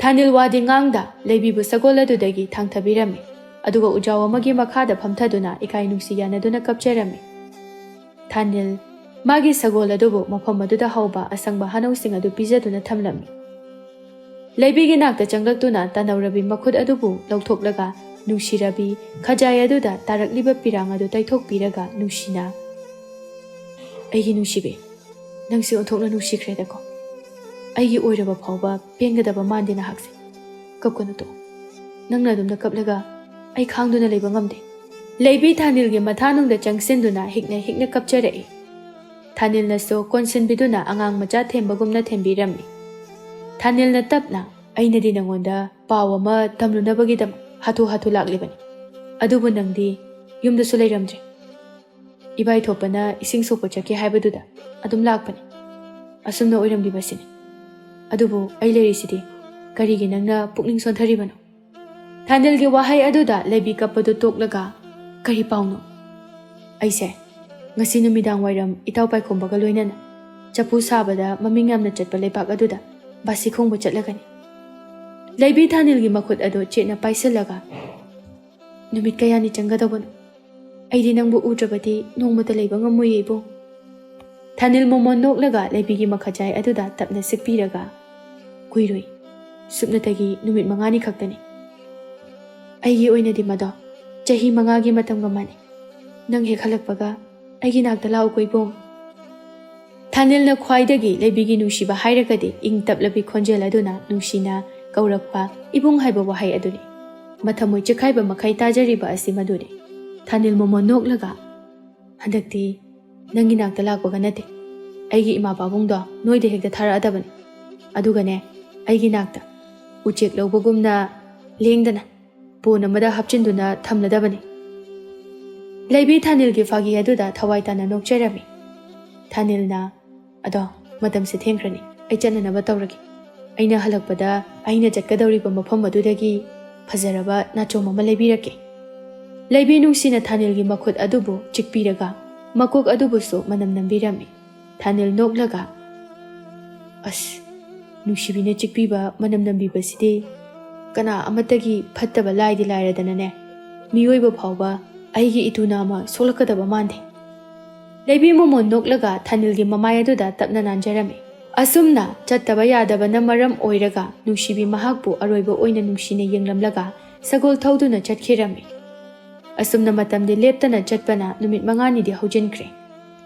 ꯊꯥꯅꯤꯜ ꯋꯥꯗꯤ ꯉꯥꯡꯗ ꯂꯩꯕꯤꯕꯨ ꯁꯒꯣꯜ ꯑꯗꯨꯗꯒꯤ ꯊꯥꯡꯊꯕꯤꯔꯝꯃꯤ꯫ ꯑꯗꯨꯒ ꯎꯖꯥꯎ ꯑꯃꯒꯤ ꯃꯈꯥꯗ ꯐꯝꯊꯗꯨꯅ ꯏꯀꯥꯏ ꯅꯨꯡꯁꯤ ꯌꯥꯅꯗꯨꯅ ꯀꯞꯆꯔꯝꯃꯤ꯫ ꯊꯥꯅꯤꯜ ꯃꯥꯒꯤ ꯁꯒꯣꯜ ꯑꯗꯨꯕꯨ ꯃꯐꯝ ꯑꯗꯨꯗ ꯍꯧꯕ ꯑꯁꯪꯕ ꯍꯅꯧꯁꯤꯡ ꯑꯗꯨ ꯄꯤꯖꯗꯨꯅ ꯊꯝꯂꯝꯃꯤ꯫ ꯂꯩꯕꯤꯒꯤ ꯅꯥꯛꯇ ꯆꯪꯂꯛꯇꯨꯅ ꯇꯥꯅꯧꯔꯕꯤ ꯃꯈꯨꯠ ꯑꯗꯨꯕꯨ ꯂꯧꯊꯣꯛꯂꯒ ꯅꯨꯡꯁꯤꯔꯕꯤ ꯈꯖꯥꯏ ꯑꯗꯨꯗ ꯇꯥꯔꯛꯂꯤꯕ ꯄꯤꯔꯥꯡ ꯑꯗꯨ ꯇꯩꯊꯣꯛꯄꯤꯔꯒ ꯅꯨꯡꯁꯤꯅ, "ꯑꯩꯒꯤ ꯅꯨꯡꯁꯤꯕꯤ, ꯅꯪꯁꯦ ꯑꯣꯟꯊꯣꯛꯅ ꯅꯨꯡꯁꯤꯈ꯭ꯔꯦꯗꯀꯣ꯫ ꯑꯩꯒꯤ ꯑꯣꯏꯔꯕ ꯐꯥꯎꯕ ꯄꯦꯟꯒꯗꯕ ꯃꯥꯟꯗꯦ ꯅꯍꯥꯛꯁꯦ꯫ ꯀꯞꯀꯅꯨ ꯇꯣ꯫ ꯅꯪꯅ ꯑꯗꯨꯝꯅ ꯀꯞꯂꯒ ꯑꯩ ꯈꯥꯡꯗꯨꯅ ꯂꯩꯕ ꯉꯝꯗꯦ꯫ ꯂꯩꯕꯤ ꯊꯥꯅꯤꯜꯒꯤ ꯃꯊꯥꯅꯨꯡꯗ ꯆꯪꯁꯤꯟꯗꯨꯅ ꯍꯤꯛꯅ ꯍꯤꯛꯅ ꯀꯞꯆꯔꯛꯏ꯫ ꯊꯥꯅꯤꯜꯅꯁꯨ ꯀꯣꯟꯁꯤꯟꯕꯤꯗꯨꯅ ꯑꯉꯥꯡ ꯃꯆꯥ ꯊꯦꯝꯕꯒꯨꯝꯅ ꯊꯦꯝꯕꯤꯔꯝꯃꯤ꯫ ꯊꯥꯅꯤꯜꯅ ꯇꯞꯅ, "ꯑꯩꯅꯗꯤ ꯅꯉꯣꯟꯗ ꯄꯥꯎ ꯑꯃ ꯇꯝꯂꯨꯅꯕꯒꯤꯗꯃꯛ ꯍꯥꯊꯨ ꯍꯥꯊꯨ ꯂꯥꯛꯂꯤꯕꯅꯤ꯫ ꯑꯗꯨꯕꯨ ꯅꯪꯗꯤ ꯌꯨꯝꯗꯁꯨ ꯂꯩꯔꯝꯗ꯭ꯔꯦ꯫ ꯏꯕꯥꯏ ꯊꯣꯛꯄꯅ ꯏꯁꯤꯡ ꯁꯣꯛꯄ ꯆꯠꯀꯦ ꯍꯥꯏꯕꯗꯨꯗ ꯑꯗꯨꯝ ꯂꯥꯛꯄꯅꯤ꯫ ꯑꯁꯨꯝꯅ ꯑꯣꯏꯔꯝꯂꯤꯕꯁꯤꯅꯤ꯫ ꯑꯗꯨꯕꯨ ꯑꯩ ꯂꯩꯔꯤꯁꯤꯗꯤ ꯀꯔꯤꯒꯤ ꯅꯪꯅ ꯄꯨꯛꯅꯤꯡ ꯁꯣꯟꯊꯔꯤꯕꯅꯣ?" ꯊꯥꯅꯤꯜꯒꯤ ꯋꯥꯍꯩ ꯑꯗꯨꯗ ꯂꯩꯕꯤ ꯀꯞꯄꯗꯨ ꯇꯣꯛꯂꯒ, "ꯀꯔꯤ ꯄꯥꯎꯅꯣ?" "ꯑꯩꯁꯦ ꯉꯁꯤ ꯅꯨꯃꯤꯗꯥꯡ ꯋꯥꯏꯔꯝ ꯏꯇꯥꯎ ꯄꯥꯏꯈꯣꯝꯕꯒ ꯂꯣꯏꯅꯅ ꯆꯐꯨ ꯁꯥꯕꯗ ꯃꯃꯤꯡ ꯌꯥꯝꯅ ꯆꯠꯄ ꯂꯩꯄꯥꯛ ꯑꯗꯨꯗ ꯕꯥꯁꯤ ꯈꯣꯡꯕ ꯆꯠꯂꯒꯅꯤ꯫ ꯂꯩꯕꯤ ꯊꯥꯅꯤꯜꯒꯤ ꯃꯈꯨꯠ ꯑꯗꯨ ꯆꯦꯠꯅ ꯄꯥꯏꯁꯤꯜꯂꯒ, "ꯅꯨꯃꯤꯠ ꯀꯌꯥꯅꯤ ꯆꯪꯒꯗꯧꯕꯅꯣ? ꯑꯩꯗꯤ ꯅꯪꯕꯨ ꯎꯗ꯭ꯔꯕꯗꯤ ꯅꯣꯡꯃꯇ ꯂꯩꯕ ꯉꯝꯃꯣꯏꯌꯦ, ꯏꯕꯨꯡ꯫" ꯊꯥꯅꯤꯜ ꯃꯣꯃꯣꯟ ꯅꯣꯛꯂꯒ ꯂꯩꯕꯤꯒꯤ ꯃꯈꯖꯥꯏ ꯑꯗꯨꯗ ꯇꯞꯅ ꯁꯤꯛꯄꯤꯔꯒ, "ꯀꯨꯏꯔꯣꯏ꯫ ꯁꯨꯞꯅꯇꯒꯤ ꯅꯨꯃꯤꯠ ꯃꯉꯥꯅꯤ ꯈꯛꯇꯅꯤ꯫ ꯑꯩꯒꯤ ꯑꯣꯏꯅꯗꯤ ꯃꯗꯣ ꯆꯍꯤ ꯃꯉꯥꯒꯤ ꯃꯇꯝꯒ ꯃꯥꯟꯅꯩ꯫ ꯅꯪ ꯍꯦꯛ ꯍꯜꯂꯛꯄꯒ ꯑꯩꯒꯤ ꯅꯥꯛꯇ ꯂꯥꯛꯎꯀꯣ, ꯏꯕꯨꯡ꯫" ꯊꯥꯅꯤꯜꯅ ꯈ꯭ꯋꯥꯏꯗꯒꯤ ꯂꯩꯕꯤꯒꯤ ꯅꯨꯡꯁꯤꯕ ꯍꯥꯏꯔꯒꯗꯤ ꯏꯪ ꯇꯞꯂꯕꯤ ꯈꯣꯟꯖꯦꯜ ꯑꯗꯨꯅ ꯅꯨꯡꯁꯤꯅ ꯀꯧꯔꯛꯄ "ꯏꯕꯨꯡ" ꯍꯥꯏꯕ ꯋꯥꯍꯩ ꯑꯗꯨꯅꯤ꯫ ꯃꯊꯃꯣꯏ ꯆꯤꯛꯈꯥꯏꯕ ꯃꯈꯩ ꯇꯥꯖꯔꯤꯕ ꯑꯁꯤ ꯃꯗꯨꯅꯤ꯫ ꯊꯥꯅꯤꯜ ꯃꯣꯃꯣꯟ ꯅꯣꯛꯂꯒ, "ꯍꯟꯗꯛꯇꯤ ꯅꯪꯒꯤ ꯅꯥꯛꯇ ꯂꯥꯛꯄꯒ ꯅꯠꯇꯦ, ꯑꯩꯒꯤ ꯏꯃꯥ ꯄꯥꯕꯨꯡꯗꯣ ꯅꯣꯏꯗ ꯍꯦꯛꯇ ꯊꯥꯔꯛꯑꯗꯕꯅꯤ꯫ ꯑꯗꯨꯒꯅꯦ, ꯑꯩꯒꯤ ꯅꯥꯛꯇ ꯎꯆꯦꯛ ꯂꯧꯕꯒꯨꯝꯅ ꯂꯦꯡꯗꯅ ꯄꯣꯟ ꯑꯃꯗ ꯍꯥꯞꯆꯤꯟꯗꯨꯅ ꯊꯝꯂꯗꯕꯅꯤ꯫" ꯂꯩꯕꯤ ꯊꯥꯅꯤꯜꯒꯤ ꯐꯥꯒꯤ ꯑꯗꯨꯗ ꯊꯋꯥꯏ ꯇꯥꯅ ꯅꯣꯛꯆꯔꯝꯃꯤ꯫ ꯊꯥꯅꯤꯜꯅ, "ꯑꯗꯣ ꯃꯇꯝꯁꯦ ꯊꯦꯡꯈ꯭ꯔꯅꯤ, ꯑꯩ ꯆꯠꯅꯅꯕ ꯇꯧꯔꯒꯦ꯫ ꯑꯩꯅ ꯍꯜꯂꯛꯄꯗ ꯑꯩꯅ ꯆꯠꯀꯗꯧꯔꯤꯕ ꯃꯐꯝ ꯑꯗꯨꯗꯒꯤ ꯐꯖꯔꯕ ꯅꯥꯆꯣꯝ ꯑꯃ ꯂꯩꯕꯤꯔꯛꯀꯦ꯫" ꯂꯩꯕꯤ ꯅꯨꯡꯁꯤꯅ ꯊꯥꯅꯤꯜꯒꯤ ꯃꯈꯨꯠ ꯑꯗꯨꯕꯨ ꯆꯤꯛꯄꯤꯔꯒ ꯃꯀꯣꯛ ꯑꯗꯨꯕꯨꯁꯨ ꯃꯅꯝ ꯅꯝꯕꯤꯔꯝꯃꯤ꯫ ꯊꯥꯅꯤꯜ ꯅꯣꯛꯂꯒ, "ꯑꯁ, ꯅꯨꯡꯁꯤꯕꯤꯅ ꯆꯤꯛꯄꯤꯕ ꯃꯅꯝ ꯅꯝꯕꯤꯕꯁꯤꯗꯤ ꯀꯅꯥ ꯑꯃꯠꯇꯒꯤ ꯐꯠꯇꯕ ꯂꯥꯏꯗꯤ ꯂꯥꯏꯔꯗꯅꯅꯦ, ꯃꯤꯑꯣꯏꯕ ꯐꯥꯎꯕ ꯑꯩꯒꯤ ꯏꯇꯨ ꯅꯥꯝꯃ ꯁꯣꯛꯂꯛꯀꯗꯕ ꯃꯥꯟꯗꯦ꯫" ꯂꯩꯕꯤ ꯃꯣꯃꯣꯟ ꯅꯣꯛꯂꯒ ꯊꯥꯅꯤꯜꯒꯤ ꯃꯃꯥꯏ ꯑꯗꯨꯗ ꯇꯞꯅ ꯅꯥꯟꯖꯔꯝꯃꯤ꯫ ꯑꯁꯨꯝꯅ ꯆꯠꯇꯕ ꯌꯥꯗꯕꯅ ꯃꯔꯝ ꯑꯣꯏꯔꯒ ꯅꯨꯡꯁꯤꯕꯤ ꯃꯍꯥꯛꯄꯨ ꯑꯔꯣꯏꯕ ꯑꯣꯏꯅ ꯅꯨꯡꯁꯤꯅ ꯌꯦꯡꯂꯝꯂꯒ ꯁꯒꯣꯜ ꯊꯧꯗꯨꯅ ꯆꯠꯈꯤꯔꯝꯃꯤ꯫ ꯑꯁꯨꯝꯅ ꯃꯇꯝꯗꯤ ꯂꯦꯞꯇꯅ ꯆꯠꯄꯅ ꯅꯨꯃꯤꯠ ꯃꯉꯥꯅꯤꯗꯤ ꯍꯧꯖꯤꯟꯈ꯭ꯔꯦ꯫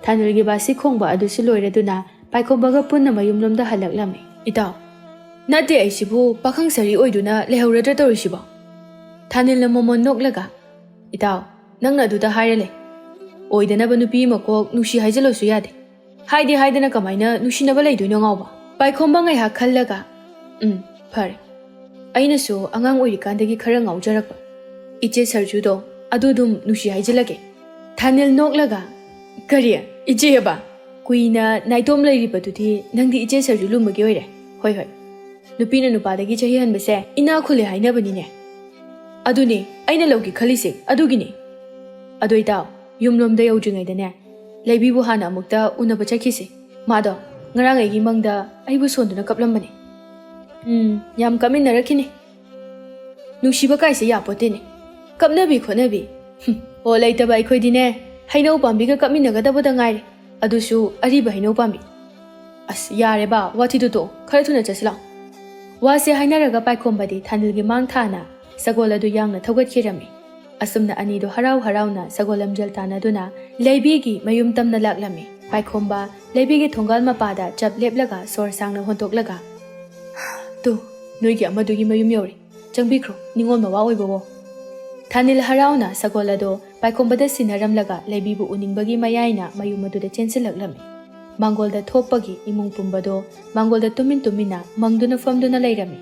ꯊꯥꯅꯤꯜꯒꯤ ꯕꯥꯁꯤ ꯈꯣꯡꯕ ꯑꯗꯨꯁꯨ ꯂꯣꯏꯔꯗꯨꯅ ꯄꯥꯏꯈꯣꯝꯕꯒ ꯄꯨꯟꯅ ꯃꯌꯨꯝꯂꯣꯝꯗ ꯍꯜꯂꯛꯂꯝꯃꯤ꯫ "ꯏꯇꯥꯎ, ꯅꯠꯇꯦ, ꯑꯩꯁꯤꯕꯨ ꯄꯥꯈꯪ ꯁꯥꯔꯤ ꯑꯣꯏꯗꯨꯅ ꯂꯩꯍꯧꯔꯗ꯭ꯔꯥ ꯇꯧꯔꯤꯁꯤꯕꯣ?" ꯊꯥꯅꯤꯜꯅ ꯃꯣꯃꯣꯟ ꯅꯣꯛꯂꯒ, "ꯏꯇꯥꯎ, ꯅꯪꯅ ꯑꯗꯨꯗ ꯍꯥꯏꯔ ꯂꯩ꯫ ꯑꯣꯏꯗꯅꯕ ꯅꯨꯄꯤ ꯑꯃ ꯀꯣꯛ ꯅꯨꯡꯁꯤ ꯍꯥꯏꯖꯜꯂꯁꯨ ꯌꯥꯗꯦ꯫ ꯍꯥꯏꯗꯤ ꯍꯥꯏꯗꯅ ꯀꯃꯥꯏꯅ ꯅꯨꯡꯁꯤꯅꯕ ꯂꯩꯗꯣꯏꯅꯣ, ꯉꯥꯎꯕ? ꯄꯥꯏꯈꯣꯝꯕ ꯉꯥꯏꯍꯥꯛ ꯈꯜꯂꯒ, "ꯎꯝ, ꯐꯔꯦ꯫ ꯑꯩꯅꯁꯨ ꯑꯉꯥꯡ ꯑꯣꯏꯔꯤꯀꯥꯟꯗꯒꯤ ꯈꯔ ꯉꯥꯎꯖꯔꯛꯄ ꯏꯆꯦ ꯁꯔꯖꯨꯗꯣ, ꯑꯗꯨ ꯑꯗꯨꯝ ꯅꯨꯡꯁꯤ ꯍꯥꯏꯖꯜꯂꯒꯦ"꯫ ꯊꯥꯅꯤꯜ ꯅꯣꯛꯂꯒ, "ꯀꯔꯤ? ꯏꯆꯦꯕ? ꯀꯨꯏꯅ ꯅꯥꯏꯇꯣꯝ ꯂꯩꯔꯤꯕꯗꯨꯗꯤ ꯅꯪꯗꯤ ꯏꯆꯦ ꯁꯔꯖꯨ ꯂꯨꯝꯕꯒꯤ ꯑꯣꯏꯔꯦ꯫ ꯍꯣꯏ, ꯍꯣꯏ꯫ ꯅꯨꯄꯤꯅ ꯅꯨꯄꯥꯗꯒꯤ ꯆꯍꯤ ꯍꯟꯕꯁꯦ ꯏꯅꯥꯛ ꯈꯨꯜꯂꯦ ꯍꯥꯏꯅꯕꯅꯤꯅꯦ꯫ ꯑꯗꯨꯅꯦ ꯑꯩꯅ ꯂꯧꯒꯦ ꯈꯜꯂꯤꯁꯦ, ꯑꯗꯨꯒꯤꯅꯦ꯫ ꯑꯗꯣ ꯏꯇꯥꯎ, ꯌꯨꯝꯂꯣꯝꯗ ꯌꯧꯗ꯭ꯔꯤꯉꯩꯗꯅꯦ, ꯂꯩꯕꯤꯕꯨ ꯍꯥꯟꯅ ꯑꯃꯨꯛꯇ ꯎꯅꯕ ꯆꯠꯈꯤꯁꯦ꯫ ꯃꯥꯗꯣ ꯉꯔꯥꯡ ꯑꯩꯒꯤ ꯃꯪꯗ ꯑꯩꯕꯨ ꯁꯣꯟꯗꯨꯅ ꯀꯞꯂꯝꯕꯅꯦ꯫ ꯎꯝ, ꯌꯥꯝ ꯀꯞꯃꯤꯟꯅꯔꯛꯈꯤꯅꯦ꯫ ꯅꯨꯡꯁꯤꯕ ꯀꯥꯏꯁꯦ ꯌꯥꯄꯣꯠꯇꯦꯅꯦ꯫ ꯀꯞꯅꯕꯤ ꯈꯣꯠꯅꯕꯤ꯫ ꯍꯨꯝ, ꯑꯣ, ꯂꯩꯇꯕ ꯑꯩꯈꯣꯏꯗꯤꯅꯦ, ꯍꯩꯅꯧ ꯄꯥꯝꯕꯤꯒ ꯀꯞꯃꯤꯟꯅꯒꯗꯕꯗ ꯉꯥꯏꯔꯦ꯫ ꯑꯗꯨꯁꯨ ꯑꯔꯤꯕ ꯍꯩꯅꯧ ꯄꯥꯝꯕꯤ꯫ ꯑꯁ, ꯌꯥꯔꯦꯕ, ꯋꯥꯊꯤꯗꯨ ꯇꯣꯛꯑꯣ, ꯈꯔ ꯊꯨꯅ ꯆꯠꯁꯤ ꯂꯥꯛꯑꯣ꯫ ꯋꯥꯁꯦ ꯍꯥꯏꯅꯔꯒ ꯄꯥꯏꯈꯣꯝꯕꯗꯤ ꯊꯥꯅꯤꯜꯒꯤ ꯃꯥꯡ ꯊꯥꯅ ꯁꯒꯣꯜ ꯑꯗꯨ ꯌꯥꯡꯅ ꯊꯧꯒꯠꯈꯤꯔꯝꯃꯤ꯫ ꯑꯁꯨꯝꯅ ꯑꯅꯤꯗꯨ ꯍꯔꯥꯎ ꯍꯔꯥꯎꯅ ꯁꯒꯣꯜ ꯂꯝꯖꯦꯜ ꯇꯥꯟꯅꯗꯨꯅ ꯂꯩꯕꯤꯒꯤ ꯃꯌꯨꯝ ꯇꯝꯅ ꯂꯥꯛꯂꯝꯃꯤ꯫ ꯄꯥꯏꯈꯣꯝꯕ ꯂꯩꯕꯤꯒꯤ ꯊꯣꯡꯒꯥꯜ ꯃꯄꯥꯗ ꯆꯞ ꯂꯦꯞꯂꯒ ꯁꯣꯔ ꯁꯥꯡꯅ ꯍꯣꯟꯇꯣꯛꯂꯒ, "ꯇꯨ, ꯅꯣꯏꯒꯤ ꯑꯃꯗꯨꯒꯤ ꯃꯌꯨꯝ ꯌꯧꯔꯦ꯫ ꯆꯪꯕꯤꯈ꯭ꯔꯣ, ꯅꯤꯡꯉꯣꯜ ꯃꯋꯥ ꯑꯣꯏꯕꯋꯣ"꯫ ꯊꯥꯅꯤꯜ ꯍꯔꯥꯎꯅ ꯁꯒꯣꯜ ꯑꯗꯣ ꯄꯥꯏꯈꯣꯝꯕꯗ ꯁꯤꯟꯅꯔꯝꯂꯒ ꯂꯩꯕꯤꯕꯨ ꯎꯅꯤꯡꯕꯒꯤ ꯃꯌꯥꯏꯅ ꯃꯌꯨꯝ ꯑꯗꯨꯗ ꯆꯦꯟꯁꯤꯜꯂꯛꯂꯝꯃꯤ꯫ ꯃꯥꯡꯒꯣꯜꯗ ꯊꯣꯛꯄꯒꯤ ꯏꯃꯨꯡ ꯄꯨꯝꯕꯗꯣ ꯃꯥꯡꯒꯣꯜꯗ ꯇꯨꯃꯤꯟ ꯇꯨꯃꯤꯟꯅ ꯃꯪꯗꯨꯅ ꯐꯝꯗꯨꯅ ꯂꯩꯔꯝꯃꯤ꯫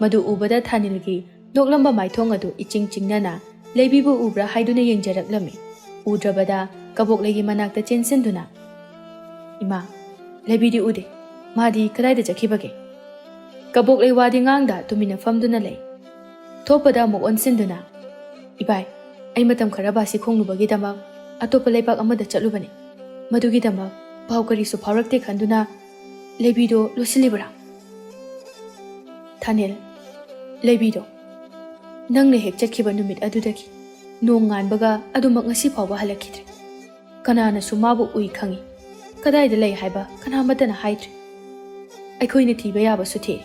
ꯃꯗꯨ ꯎꯕꯗ ꯊꯥꯅꯤꯜꯒꯤ ꯅꯣꯛꯂꯝꯕ ꯃꯥꯏꯊꯣꯡ ꯑꯗꯨ ꯏꯆꯤꯡ ꯆꯤꯡꯅꯅ ꯂꯩꯕꯤꯕꯨ ꯎꯕ꯭ꯔꯥ ꯍꯥꯏꯗꯨꯅ ꯌꯦꯡꯖꯔꯛꯂꯝꯃꯤ꯫ ꯎꯗ꯭ꯔꯕꯗ ꯀꯕꯣꯛꯂꯩꯒꯤ ꯃꯅꯥꯛꯇ ꯆꯦꯟꯁꯤꯟꯗꯨꯅ, "ꯏꯃꯥ, ꯂꯩꯕꯤꯗꯤ ꯎꯗꯦ꯫ ꯃꯥꯗꯤ ꯀꯗꯥꯏꯗ ꯆꯠꯈꯤꯕꯒꯦ?" ꯀꯕꯣꯛꯂꯩ ꯋꯥꯗꯤ ꯉꯥꯡꯗ ꯇꯨꯃꯤꯟꯅ ꯐꯝꯗꯨꯅ ꯂꯩ꯫ ꯊꯣꯛꯄꯗ ꯑꯃꯨꯛ ꯑꯣꯟꯁꯤꯟꯗꯨꯅ, "ꯏꯕꯥꯏ, ꯑꯩ ꯃꯇꯝ ꯈꯔ ꯕꯥꯁꯤ ꯈꯣꯡꯂꯨꯕꯒꯤꯗꯃꯛ ꯑꯇꯣꯞꯄ ꯂꯩꯕꯥꯛ ꯑꯃꯗ ꯆꯠꯂꯨꯕꯅꯤ꯫ ꯃꯗꯨꯒꯤꯗꯃꯛ ꯄꯥꯎ ꯀꯔꯤꯁꯨ ꯐꯥꯎꯔꯛꯇꯦ ꯈꯟꯗꯨꯅ ꯂꯩꯕꯤꯗꯣ ꯂꯣꯠꯁꯤꯜꯂꯤꯕ꯭ꯔꯥ?" ꯊꯥꯅꯤꯜ, ꯂꯩꯕꯤꯗꯣ ꯅꯪꯅ ꯍꯦꯛ ꯆꯠꯈꯤꯕ ꯅꯨꯃꯤꯠ ꯑꯗꯨꯗꯒꯤ ꯅꯣꯡ ꯉꯥꯟꯕꯒ ꯑꯗꯨꯃꯛ ꯉꯁꯤ ꯐꯥꯎꯕ ꯍꯜꯂꯛꯈꯤꯗ꯭ꯔꯦ꯫ ꯀꯅꯥꯅꯁꯨ ꯃꯥꯕꯨ ꯎꯏ ꯈꯪꯏ꯫ ꯀꯗꯥꯏꯗ ꯂꯩ ꯍꯥꯏꯕ ꯀꯅꯥꯃꯠꯇꯅ ꯍꯥꯏꯗ꯭ꯔꯦ꯫ ꯑꯩꯈꯣꯏꯅ ꯊꯤꯕ ꯌꯥꯕꯁꯨ ꯊꯤꯔꯦ,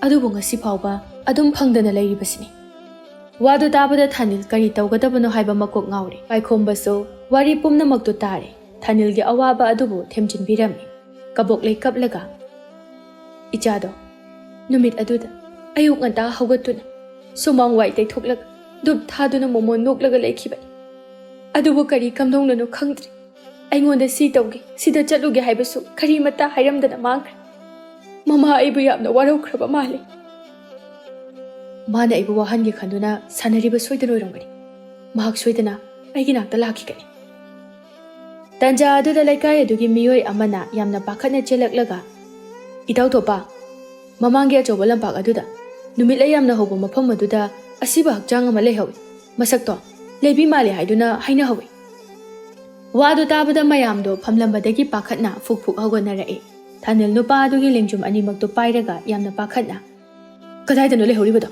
ꯑꯗꯨꯕꯨ ꯉꯁꯤ ꯐꯥꯎꯕ ꯑꯗꯨꯝ ꯐꯪꯗꯅ ꯂꯩꯔꯤꯕꯁꯤꯅꯤ꯫ ꯋꯥꯗꯨ ꯇꯥꯕꯗ ꯊꯥꯅꯤꯜ ꯀꯔꯤ ꯇꯧꯒꯗꯕꯅꯣ ꯍꯥꯏꯕ ꯃꯀꯣꯛ ꯉꯥꯎꯔꯦ꯫ ꯄꯥꯏꯈꯣꯝꯕꯁꯨ ꯋꯥꯔꯤ ꯄꯨꯝꯅꯃꯛꯇꯨ ꯇꯥꯔꯦ꯫ ꯊꯥꯅꯤꯜꯒꯤ ꯑꯋꯥꯕ ꯑꯗꯨꯕꯨ ꯊꯦꯝꯖꯤꯟꯕꯤꯔꯝꯃꯤ꯫ ꯀꯕꯣꯛꯂꯩ ꯀꯞꯂꯒ, "ꯏꯆꯥꯗꯣ, ꯅꯨꯃꯤꯠ ꯑꯗꯨꯗ ꯑꯌꯨꯛ ꯉꯟꯇꯥ ꯍꯧꯒꯠꯇꯨꯅ ꯁꯨꯃꯥꯡ ꯋꯥꯏ ꯇꯩꯊꯣꯛꯂꯒ ꯙꯨꯞ ꯊꯥꯗꯨꯅ ꯃꯣꯃꯣꯟ ꯅꯣꯛꯂꯒ ꯂꯩꯈꯤꯕꯅꯤ꯫ ꯑꯗꯨꯕꯨ ꯀꯔꯤ ꯀꯝꯗꯧꯅꯅꯣ ꯈꯪꯗ꯭ꯔꯦ꯫ ꯑꯩꯉꯣꯟꯗ ꯁꯤ ꯇꯧꯒꯦ, ꯁꯤꯗ ꯆꯠꯂꯨꯒꯦ ꯍꯥꯏꯕꯁꯨ ꯀꯔꯤꯃꯠꯇ ꯍꯥꯏꯔꯝꯗꯅ ꯃꯥꯡꯈ꯭ꯔꯦ꯫ ꯃꯃꯥ ꯑꯩꯕꯨ ꯌꯥꯝꯅ ꯋꯥꯔꯧꯈ꯭ꯔꯕ ꯃꯥꯜꯂꯦ꯫ ꯃꯥꯅ ꯑꯩꯕꯨ ꯋꯥꯍꯟꯒꯦ ꯈꯟꯗꯨꯅ ꯁꯥꯟꯅꯔꯤꯕ ꯁꯣꯏꯗꯅ ꯑꯣꯏꯔꯝꯒꯅꯤ꯫ ꯃꯍꯥꯛ ꯁꯣꯏꯗꯅ ꯑꯩꯒꯤ ꯅꯥꯛꯇ ꯂꯥꯛꯈꯤꯒꯅꯤ꯫ ꯇꯥꯟꯖꯥ ꯑꯗꯨꯗ ꯂꯩꯀꯥꯏ ꯑꯗꯨꯒꯤ ꯃꯤꯑꯣꯏ ꯑꯃꯅ ꯌꯥꯝꯅ ꯄꯥꯈꯠꯅ ꯆꯦꯜꯂꯛꯂꯒ, "ꯏꯇꯥꯎ ꯊꯣꯄꯥ, ꯃꯃꯥꯡꯒꯤ ꯑꯆꯧꯕ ꯂꯝꯄꯥꯛ ꯑꯗꯨꯗ ꯅꯨꯃꯤꯠꯂꯩ ꯌꯥꯝꯅ ꯍꯧꯕ ꯃꯐꯝ ꯑꯗꯨꯗ ꯑꯁꯤꯕ ꯍꯛꯆꯥꯡ ꯑꯃ ꯂꯩꯍꯧꯏ꯫ ꯃꯁꯛꯇꯣ ꯂꯩꯕꯤ ꯃꯥꯜꯂꯤ ꯍꯥꯏꯗꯨꯅ ꯍꯥꯏꯅꯍꯧꯏ꯫" ꯋꯥꯗꯨ ꯇꯥꯕꯗ ꯃꯌꯥꯝꯗꯣ ꯐꯝꯂꯝꯕꯗꯒꯤ ꯄꯥꯈꯠꯅ ꯐꯨꯛ ꯐꯨꯛ ꯍꯧꯒꯠꯅꯔꯛꯏ꯫ ꯊꯥꯅꯤꯜ ꯅꯨꯄꯥ ꯑꯗꯨꯒꯤ ꯂꯦꯡꯖꯨꯝ ꯑꯅꯤꯃꯛꯇꯨ ꯄꯥꯏꯔꯒ ꯌꯥꯝꯅ ꯄꯥꯈꯠꯅ, "ꯀꯗꯥꯏꯗꯅꯣ ꯂꯩꯍꯧꯔꯤꯕꯗꯣ?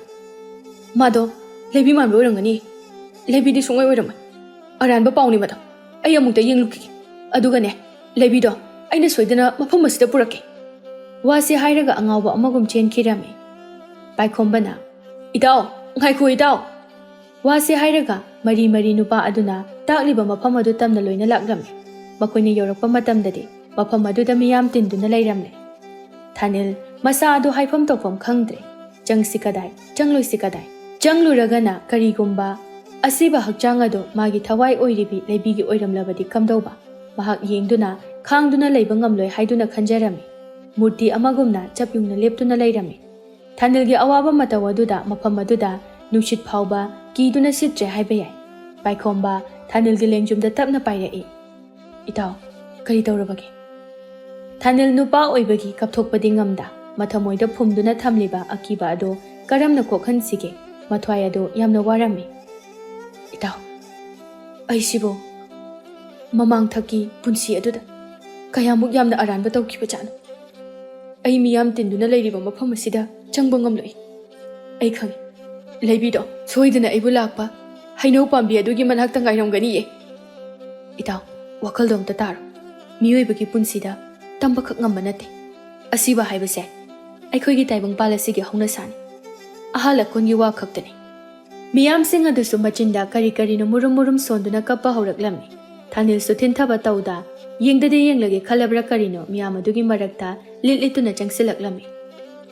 ꯃꯥꯗꯣ ꯂꯩꯕꯤ ꯃꯥꯟꯕ ꯑꯣꯏꯔꯝꯒꯅꯤ꯫ ꯂꯩꯕꯤꯗꯤ ꯁꯨꯡꯑꯣꯏ ꯑꯣꯏꯔꯝꯃꯣꯏ꯫ ꯑꯔꯥꯟꯕ ꯄꯥꯎꯅꯤ ꯃꯗꯣ꯫ ꯑꯩ ꯑꯃꯨꯛꯇ ꯌꯦꯡꯂꯨꯈꯤꯒꯦ꯫ ꯑꯗꯨꯒꯅꯦ, ꯂꯩꯕꯤꯗꯣ ꯑꯩꯅ ꯁꯣꯏꯗꯅ ꯃꯐꯝ ꯑꯁꯤꯗ ꯄꯨꯔꯛꯀꯦ꯫" ꯋꯥꯁꯤ ꯍꯥꯏꯔꯒ ꯑꯉꯥꯎꯕ ꯑꯃꯒꯨꯝ ꯆꯦꯟꯈꯤꯔꯝꯃꯤ꯫ ꯄꯥꯏꯈꯣꯝꯕꯅ, "ꯏꯇꯥꯎ, ꯉꯥꯏꯈꯣ ꯏꯇꯥꯎ!" ꯋꯥꯁꯤ ꯍꯥꯏꯔꯒ ꯃꯔꯤ ꯃꯔꯤ ꯅꯨꯄꯥ ꯑꯗꯨꯅ ꯇꯥꯛꯂꯤꯕ ꯃꯐꯝ ꯑꯗꯨ ꯇꯝꯅ ꯂꯣꯏꯅ ꯂꯥꯛꯂꯝꯃꯤ꯫ ꯃꯈꯣꯏꯅ ꯌꯧꯔꯛꯄ ꯃꯇꯝꯗꯗꯤ ꯃꯐꯝ ꯑꯗꯨꯗ ꯃꯤꯌꯥꯝ ꯇꯤꯟꯗꯨꯅ ꯂꯩꯔꯝꯂꯦ꯫ ꯊꯥꯅꯤꯜ ꯃꯁꯥ ꯑꯗꯨ ꯍꯥꯏꯐꯝ ꯇꯧꯐꯝ ꯈꯪꯗ꯭ꯔꯦ꯫ ꯆꯪꯁꯤ ꯀꯗꯥꯏ, ꯆꯪꯂꯣꯏꯁꯤ ꯀꯗꯥꯏ? ꯆꯪꯂꯨꯔꯒꯅ ꯀꯔꯤꯒꯨꯝꯕ ꯑꯁꯤꯕ ꯍꯛꯆꯥꯡ ꯑꯗꯨ ꯃꯥꯒꯤ ꯊꯋꯥꯏ ꯑꯣꯏꯔꯤꯕꯤ ꯂꯩꯕꯤꯒꯤ ꯑꯣꯏꯔꯝꯂꯕꯗꯤ ꯀꯝꯗꯧꯕ? ꯃꯍꯥꯛ ꯌꯦꯡꯗꯨꯅ, ꯈꯥꯡꯗꯨꯅ ꯂꯩꯕ ꯉꯝꯂꯣꯏ ꯍꯥꯏꯗꯨꯅ ꯈꯟꯖꯔꯝꯃꯤ꯫ ꯃꯨꯔꯇꯤ ꯑꯃꯒꯨꯝꯅ ꯆꯞ ꯌꯨꯡꯅ ꯂꯦꯞꯇꯨꯅ ꯂꯩꯔꯝꯃꯤ꯫ ꯊꯥꯅꯤꯜꯒꯤ ꯑꯋꯥꯕ ꯃꯇꯧ ꯑꯗꯨꯗ ꯃꯐꯝ ꯑꯗꯨꯗ ꯅꯨꯡꯁꯤꯠ ꯐꯥꯎꯕ ꯀꯤꯗꯨꯅ ꯁꯤꯠꯇ꯭ꯔꯦ ꯍꯥꯏꯕ ꯌꯥꯏ꯫ ꯄꯥꯏꯈꯣꯝꯕ ꯊꯥꯅꯤꯜꯒꯤ ꯂꯦꯡꯖꯨꯝꯗ ꯇꯞꯅ ꯄꯥꯏꯔꯛꯏ꯫ "ꯏꯇꯥꯎ, ꯀꯔꯤ ꯇꯧꯔꯕꯒꯦ?" ꯊꯥꯅꯤꯜ ꯅꯨꯄꯥ ꯑꯣꯏꯕꯒꯤ ꯀꯞꯊꯣꯛꯄꯗꯤ ꯉꯝꯗ, ꯃꯊꯃꯣꯏꯗ ꯐꯨꯝꯗꯨꯅ ꯊꯝꯂꯤꯕ ꯑꯀꯤꯕ ꯑꯗꯨ ꯀꯔꯝꯅ ꯀꯣꯛꯍꯟꯁꯤꯒꯦ? ꯃꯊ꯭ꯋꯥꯏ ꯑꯗꯨ ꯌꯥꯝꯅ ꯋꯥꯔꯝꯃꯤ꯫ "ꯏꯇꯥꯎ, ꯑꯩꯁꯤꯕꯨ ꯃꯃꯥꯡꯊꯛꯀꯤ ꯄꯨꯟꯁꯤ ꯑꯗꯨꯗ ꯀꯌꯥꯃꯨꯛ ꯌꯥꯝꯅ ꯑꯔꯥꯟꯕ ꯇꯧꯈꯤꯕꯖꯥꯠꯅꯣ? ꯑꯩ ꯃꯤꯌꯥꯝ ꯇꯤꯟꯗꯨꯅ ꯂꯩꯔꯤꯕ ꯃꯐꯝ ꯑꯁꯤꯗ ꯆꯪꯕ ꯉꯝꯂꯣꯏ꯫ ꯑꯩ ꯈꯪꯏ, ꯂꯩꯕꯤꯗꯣ ꯁꯣꯏꯗꯅ ꯑꯩꯕꯨ ꯂꯥꯛꯄ ꯍꯩꯅꯧ ꯄꯥꯝꯕꯤ ꯑꯗꯨꯒꯤ ꯃꯅꯥꯛꯇ ꯉꯥꯏꯔꯝꯒꯅꯤꯌꯦ꯫" "ꯏꯇꯥꯎ, ꯋꯥꯈꯜꯗꯣ ꯑꯝꯇ ꯇꯥꯔꯣ꯫ ꯃꯤꯑꯣꯏꯕꯒꯤ ꯄꯨꯟꯁꯤꯗ ꯇꯝꯕꯈꯛ ꯉꯝꯕ ꯅꯠꯇꯦ꯫ ꯑꯁꯤꯕ ꯍꯥꯏꯕꯁꯦ ꯑꯩꯈꯣꯏꯒꯤ ꯇꯥꯏꯕꯪꯄꯥꯜ ꯑꯁꯤꯒꯤ ꯍꯧꯅꯁꯥꯅꯤ꯫ ꯑꯍꯜ ꯑꯀꯣꯟꯒꯤ ꯋꯥ ꯈꯛꯇꯅꯤ꯫" ꯃꯤꯌꯥꯝꯁꯤꯡ ꯑꯗꯨꯁꯨ ꯃꯆꯤꯟꯗ ꯀꯔꯤ ꯀꯔꯤꯅꯣ ꯃꯨꯔꯨꯝ ꯃꯨꯔꯨꯝ ꯁꯣꯟꯗꯨꯅ ꯀꯞꯄ ꯍꯧꯔꯛꯂꯝꯃꯤ꯫ ꯊꯥꯅꯤꯜꯁꯨ ꯊꯤꯟꯊꯕ ꯇꯧꯗ, ꯌꯦꯡꯗꯗꯤ ꯌꯦꯡꯂꯒꯦ ꯈꯜꯂꯕ꯭ꯔꯥ ꯀꯔꯤꯅꯣ, ꯃꯤꯌꯥꯝ ꯑꯗꯨꯒꯤ ꯃꯔꯛꯇ ꯂꯤꯠ ꯂꯤꯠꯇꯨꯅ ꯆꯪꯁꯤꯜꯂꯛꯂꯝꯃꯤ꯫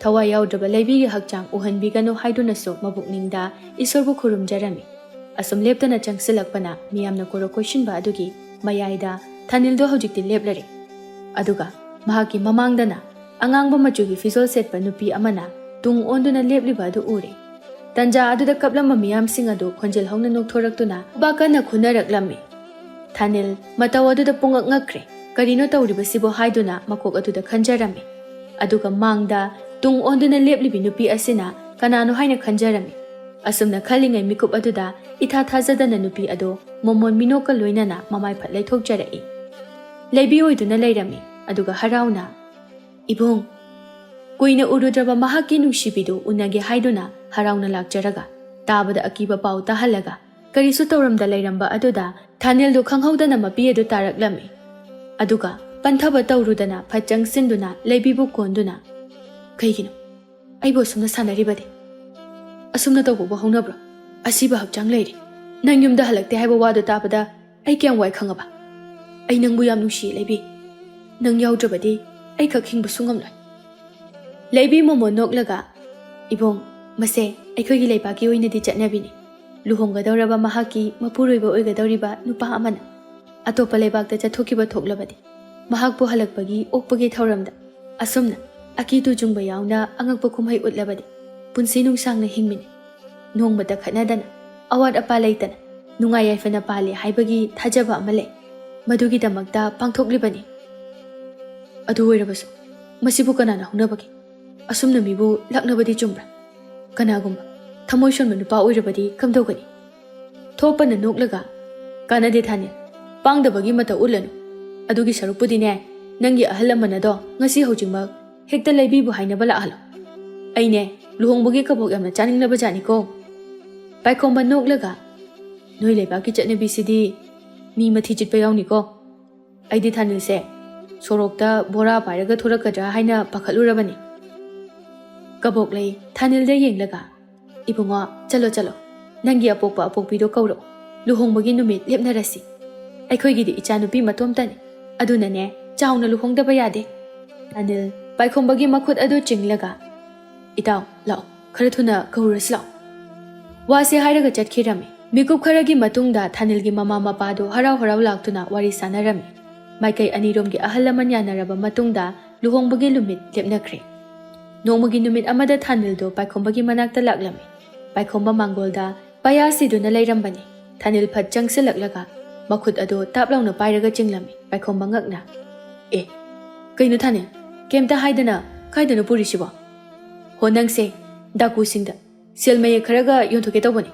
ꯊꯋꯥꯏ ꯌꯥꯎꯗ꯭ꯔꯕ ꯂꯩꯕꯤꯒꯤ ꯍꯛꯆꯥꯡ ꯎꯍꯟꯕꯤꯒꯅꯨ ꯍꯥꯏꯗꯨꯅꯁꯨ ꯃꯕꯨꯛꯅꯤꯡꯗ ꯏꯁꯣꯔꯕꯨ ꯈꯨꯔꯨꯝꯖꯔꯝꯃꯤ꯫ ꯑꯁꯨꯝ ꯂꯦꯞꯇꯅ ꯆꯪꯁꯤꯜꯂꯛꯄꯅ ꯃꯤꯌꯥꯝꯅ ꯀꯣꯔꯣꯛ ꯀꯣꯏꯁꯤꯟꯕ ꯑꯗꯨꯒꯤ ꯃꯌꯥꯏꯗ ꯊꯥꯅꯤꯜꯗꯣ ꯍꯧꯖꯤꯛꯇꯤ ꯂꯦꯞꯂꯔꯦ꯫ ꯑꯗꯨꯒ ꯃꯍꯥꯛꯀꯤ ꯃꯃꯥꯡꯗꯅ ꯑꯉꯥꯡꯕ ꯃꯆꯨꯒꯤ ꯐꯤꯖꯣꯜ ꯁꯦꯠꯄ ꯅꯨꯄꯤ ꯑꯃꯅ ꯇꯨꯡ ꯑꯣꯟꯗꯨꯅ ꯂꯦꯞꯂꯤꯕ ꯑꯗꯨ ꯎꯔꯦ꯫ ꯇꯟꯖꯥ ꯑꯗꯨꯗ ꯀꯞꯂꯝꯕ ꯃꯤꯌꯥꯝꯁꯤꯡ ꯑꯗꯨ ꯈꯣꯟꯖꯦꯜ ꯍꯧꯅ ꯅꯣꯛꯊꯣꯔꯛꯇꯨꯅ ꯈꯨꯕꯥꯛ ꯀꯟꯅ ꯈꯨꯅꯔꯛꯂꯝꯃꯤ꯫ ꯊꯥꯅꯤꯜ ꯃꯇꯧ ꯑꯗꯨꯗ ꯄꯨꯡꯉꯛ ꯉꯛꯈ꯭ꯔꯦ꯫ "ꯀꯔꯤꯅꯣ ꯇꯧꯔꯤꯕꯁꯤꯕꯣ?" ꯍꯥꯏꯗꯨꯅ ꯃꯀꯣꯛ ꯑꯗꯨꯗ ꯈꯟꯖꯔꯝꯃꯤ꯫ ꯑꯗꯨꯒ ꯃꯥꯡꯗ ꯇꯨꯡ ꯑꯣꯟꯗꯨꯅ ꯂꯦꯞꯂꯤꯕꯤ ꯅꯨꯄꯤ ꯑꯁꯤꯅ ꯀꯅꯥꯅꯣ ꯍꯥꯏꯅ ꯈꯟꯖꯔꯝꯃꯤ꯫ ꯑꯁꯨꯝꯅ ꯈꯜꯂꯤꯉꯩ ꯃꯤꯀꯨꯞ ꯑꯗꯨꯗ ꯏꯊꯥ ꯊꯥꯖꯗꯅ ꯅꯨꯄꯤ ꯑꯗꯨ ꯃꯣꯃꯣꯟ ꯃꯤꯅꯣꯛꯀ ꯂꯣꯏꯅꯅ ꯃꯃꯥꯏ ꯐꯠ ꯂꯩꯊꯣꯛꯆꯔꯛꯏ꯫ ꯂꯩꯕꯤ ꯑꯣꯏꯗꯨꯅ ꯂꯩꯔꯝꯃꯤ꯫ ꯑꯗꯨꯒ ꯍꯔꯥꯎꯅ, "ꯏꯕꯨꯡ!" ꯀꯨꯏꯅ ꯎꯔꯨꯗ꯭ꯔꯕ ꯃꯍꯥꯛꯀꯤ ꯅꯨꯡꯁꯤꯕꯤꯗꯨ ꯎꯅꯒꯦ ꯍꯥꯏꯗꯨꯅ ꯍꯔꯥꯎꯅ ꯂꯥꯛꯆꯔꯒ, ꯇꯥꯕꯗ ꯑꯀꯤꯕ ꯄꯥꯎ ꯇꯥꯍꯜꯂꯒ, ꯀꯔꯤꯁꯨ ꯇꯧꯔꯝꯗ ꯂꯩꯔꯝꯕ ꯑꯗꯨꯗ ꯊꯥꯅꯦꯜꯗꯨ ꯈꯪꯍꯧꯗꯅ ꯃꯄꯤ ꯑꯗꯨ ꯇꯥꯔꯛꯂꯝꯃꯤ꯫ ꯑꯗꯨꯒ ꯄꯟꯊꯕ ꯇꯧꯔꯨꯗꯅ ꯐꯠ ꯆꯪꯁꯤꯟꯗꯨꯅ ꯂꯩꯕꯤꯕꯨ ꯀꯣꯟꯗꯨꯅ, "ꯀꯩꯒꯤꯅꯣ? ꯑꯩꯕꯨ ꯑꯁꯨꯝꯅ ꯁꯥꯟꯅꯔꯤꯕꯗꯤ? ꯑꯁꯨꯝꯅ ꯇꯧꯕꯕꯨ ꯍꯧꯅꯕ꯭ꯔꯣ? ꯑꯁꯤꯕ ꯍꯛꯆꯥꯡ ꯂꯩꯔꯤ꯫ ꯅꯪ ꯌꯨꯝꯗ ꯍꯜꯂꯛꯇꯦ ꯍꯥꯏꯕ ꯋꯥꯗꯣ ꯇꯥꯕꯗ ꯑꯩ ꯀꯌꯥꯝ ꯋꯥꯏ ꯈꯪꯉꯕ? ꯑꯩ ꯅꯪꯕꯨ ꯌꯥꯝ ꯅꯨꯡꯁꯤꯌꯦ, ꯂꯩꯕꯤ꯫ ꯅꯪ ꯌꯥꯎꯗ꯭ꯔꯕꯗꯤ ꯑꯩ ꯈꯛ ꯍꯤꯡꯕꯁꯨ ꯉꯝꯂꯣꯏ꯫" ꯂꯩꯕꯤ ꯃꯣꯃꯣꯟ ꯅꯣꯛꯂꯒ, "ꯏꯕꯨꯡ, ꯃꯁꯦ ꯑꯩꯈꯣꯏꯒꯤ ꯂꯩꯕꯥꯛꯀꯤ ꯑꯣꯏꯅꯗꯤ ꯆꯠꯅꯕꯤꯅꯤ꯫ ꯂꯨꯍꯣꯡꯒꯗꯧꯔꯕ ꯃꯍꯥꯛꯀꯤ ꯃꯄꯨꯔꯣꯏꯕ ꯑꯣꯏꯒꯗꯧꯔꯤꯕ ꯅꯨꯄꯥ ꯑꯃꯅ ꯑꯇꯣꯞꯄ ꯂꯩꯕꯥꯛꯇ ꯆꯠꯊꯣꯛꯈꯤꯕ ꯊꯣꯛꯂꯕꯗꯤ, ꯃꯍꯥꯛꯄꯨ ꯍꯜꯂꯛꯄꯒꯤ ꯑꯣꯛꯄꯒꯤ ꯊꯧꯔꯝꯗ ꯑꯁꯨꯝꯅ ꯑꯀꯤ ꯇꯨꯖꯨꯡꯕ ꯌꯥꯎꯅ ꯑꯉꯛꯄ ꯀꯨꯝꯍꯩ ꯎꯠꯂꯕꯗꯤ ꯄꯨꯟꯁꯤ ꯅꯨꯡꯁꯥꯡꯅ ꯍꯤꯡꯃꯤꯟꯅꯩ, ꯅꯣꯡꯃꯇ ꯈꯠꯅꯗꯅ, ꯑꯋꯥꯠ ꯑꯄꯥ ꯂꯩꯇꯅ, ꯅꯨꯡꯉꯥꯏ ꯌꯥꯏꯐꯅ ꯄꯥꯜꯂꯤ ꯍꯥꯏꯕꯒꯤ ꯊꯥꯖꯕ ꯑꯃ ꯂꯩ꯫ ꯃꯗꯨꯒꯤꯗꯃꯛꯇ ꯄꯥꯡꯊꯣꯛꯂꯤꯕꯅꯤ꯫ ꯑꯗꯨ ꯑꯣꯏꯔꯕꯁꯨ ꯃꯁꯤꯕꯨ ꯀꯅꯥꯅ ꯍꯧꯅꯕꯒꯦ? ꯑꯁꯨꯝꯅ ꯃꯤꯕꯨ ꯂꯛꯅꯕꯗꯤ ꯆꯨꯝꯕ꯭ꯔꯥ? ꯀꯅꯥꯒꯨꯝꯕ ꯊꯃꯣꯏ ꯁꯣꯟꯕ ꯅꯨꯄꯥ ꯑꯣꯏꯔꯕꯗꯤ ꯀꯝꯗꯧꯒꯅꯤ?" ꯊꯣꯛꯄꯅ ꯅꯣꯛꯂꯒ, "ꯀꯥꯟꯅꯗꯦ ꯊꯥꯅꯤꯜ, ꯄꯥꯡꯗꯕꯒꯤ ꯃꯇꯧ ꯎꯠꯂꯅꯨ꯫ ꯑꯗꯨꯒꯤ ꯁꯔꯨꯛꯄꯨꯗꯤꯅꯦ, ꯅꯪꯒꯤ ꯑꯍꯜ ꯂꯃꯟ ꯑꯗꯣ ꯉꯁꯤ ꯍꯧꯖꯤꯛꯃꯛ ꯍꯦꯛꯇ ꯂꯩꯕꯤꯕꯨ ꯍꯥꯏꯅꯕ ꯂꯥꯛꯍꯜꯂꯣ꯫ ꯑꯩꯅꯦ ꯂꯨꯍꯣꯡꯕꯒꯤ ꯀꯕꯣꯛ ꯌꯥꯝꯅ ꯆꯥꯅꯤꯡꯂꯕ ꯖꯥꯠꯅꯤꯀꯣ꯫" ꯄꯥꯏꯈꯣꯝꯕ ꯅꯣꯛꯂꯒ, "ꯅꯣꯏ ꯂꯩꯕꯥꯛꯀꯤ ꯆꯠꯅꯕꯤꯁꯤꯗꯤ ꯃꯤ ꯃꯊꯤ ꯆꯤꯠꯄ ꯌꯥꯎꯅꯤꯀꯣ꯫ ꯑꯩꯗꯤ ꯊꯥꯅꯤꯜꯁꯦ ꯁꯣꯔꯣꯛꯇ ꯕꯣꯔꯥ ꯄꯥꯏꯔꯒ ꯊꯣꯔꯛꯀꯗ꯭ꯔꯥ ꯍꯥꯏꯅ ꯄꯥꯈꯠꯂꯨꯔꯕꯅꯤ꯫" ꯀꯕꯣꯛꯂꯩ ꯊꯥꯅꯤꯜꯗ ꯌꯦꯡꯂꯒ, "ꯏꯕꯨꯡꯉꯣ, ꯆꯠꯂꯣ, ꯆꯠꯂꯣ꯫ ꯅꯪꯒꯤ ꯑꯄꯣꯛꯄ ꯑꯄꯣꯛꯄꯤꯗꯣ ꯀꯧꯔꯛꯑꯣ꯫ ꯂꯨꯍꯣꯡꯕꯒꯤ ꯅꯨꯃꯤꯠ ꯂꯦꯞꯅꯔꯁꯤ꯫ ꯑꯩꯈꯣꯏꯒꯤꯗꯤ ꯏꯆꯥꯅꯨꯄꯤ ꯃꯇꯣꯝꯇꯅꯤ꯫ ꯑꯗꯨꯅꯅꯦ, ꯆꯥꯎꯅ ꯂꯨꯍꯣꯡꯗꯕ ꯌꯥꯗꯦ꯫" ꯊꯥꯅꯤꯜ ꯄꯥꯏꯈꯣꯝꯕꯒꯤ ꯃꯈꯨꯠ ꯑꯗꯨ ꯆꯤꯡꯂꯒ, "ꯏꯇꯥꯎ, ꯂꯥꯛꯑꯣ, ꯈꯔ ꯊꯨꯅ ꯀꯧꯔꯨꯔꯁꯤ ꯂꯥꯛꯑꯣ꯫" ꯋꯥꯁꯦ ꯍꯥꯏꯔꯒ ꯆꯠꯈꯤꯔꯝꯃꯤ꯫ ꯃꯤꯀꯨꯞ ꯈꯔꯒꯤ ꯃꯇꯨꯡꯗ ꯊꯥꯅꯤꯜꯒꯤ ꯃꯃꯥ ꯃꯄꯥꯗꯨ ꯍꯔꯥꯎ ꯍꯔꯥꯎ ꯂꯥꯛꯇꯨꯅ ꯋꯥꯔꯤ ꯁꯥꯟꯅꯔꯝꯃꯤ꯫ ꯃꯥꯏꯀꯩ ꯑꯅꯤꯔꯣꯝꯒꯤ ꯑꯍꯜ ꯂꯃꯟ ꯌꯥꯅꯔꯕ ꯃꯇꯨꯡꯗ ꯂꯨꯍꯣꯡꯕꯒꯤ ꯅꯨꯃꯤꯠ ꯂꯦꯞꯅꯈ꯭ꯔꯦ꯫ ꯅꯣꯡꯃꯒꯤ ꯅꯨꯃꯤꯠ ꯑꯃꯗ ꯊꯥꯅꯤꯜꯗꯣ ꯄꯥꯏꯈꯣꯝꯕꯒꯤ ꯃꯅꯥꯛꯇ ꯂꯥꯛꯂꯝꯃꯤ꯫ ꯄꯥꯏꯈꯣꯝꯕ ꯃꯥꯡꯒꯣꯜꯗ ꯄꯩꯌꯥ ꯁꯤꯗꯨꯅ ꯂꯩꯔꯝꯕꯅꯤ꯫ ꯊꯥꯅꯤꯜ ꯐꯠ ꯆꯪꯁꯤꯜꯂꯛꯂꯒ ꯃꯈꯨꯠ ꯑꯗꯨ ꯇꯥꯞ ꯂꯥꯎꯅ ꯄꯥꯏꯔꯒ ꯆꯤꯡꯂꯝꯃꯤ꯫ ꯄꯥꯏꯈꯣꯝꯕ ꯉꯛꯅ, "ꯑꯦ, ꯀꯩꯅꯣ ꯊꯥꯅꯤꯜ? ꯀꯩꯝꯇ ꯍꯥꯏꯗꯅ ꯀꯥꯏꯗꯅꯣ ꯄꯨꯔꯤꯁꯤꯕꯣ?" "ꯍꯣ, ꯅꯪꯁꯦ ꯗꯥꯀꯨꯁꯤꯡꯗ ꯁꯦꯜ ꯃꯌꯦꯛ ꯈꯔꯒ ꯌꯣꯟꯊꯣꯛꯀꯦ ꯇꯧꯕꯅꯤ꯫"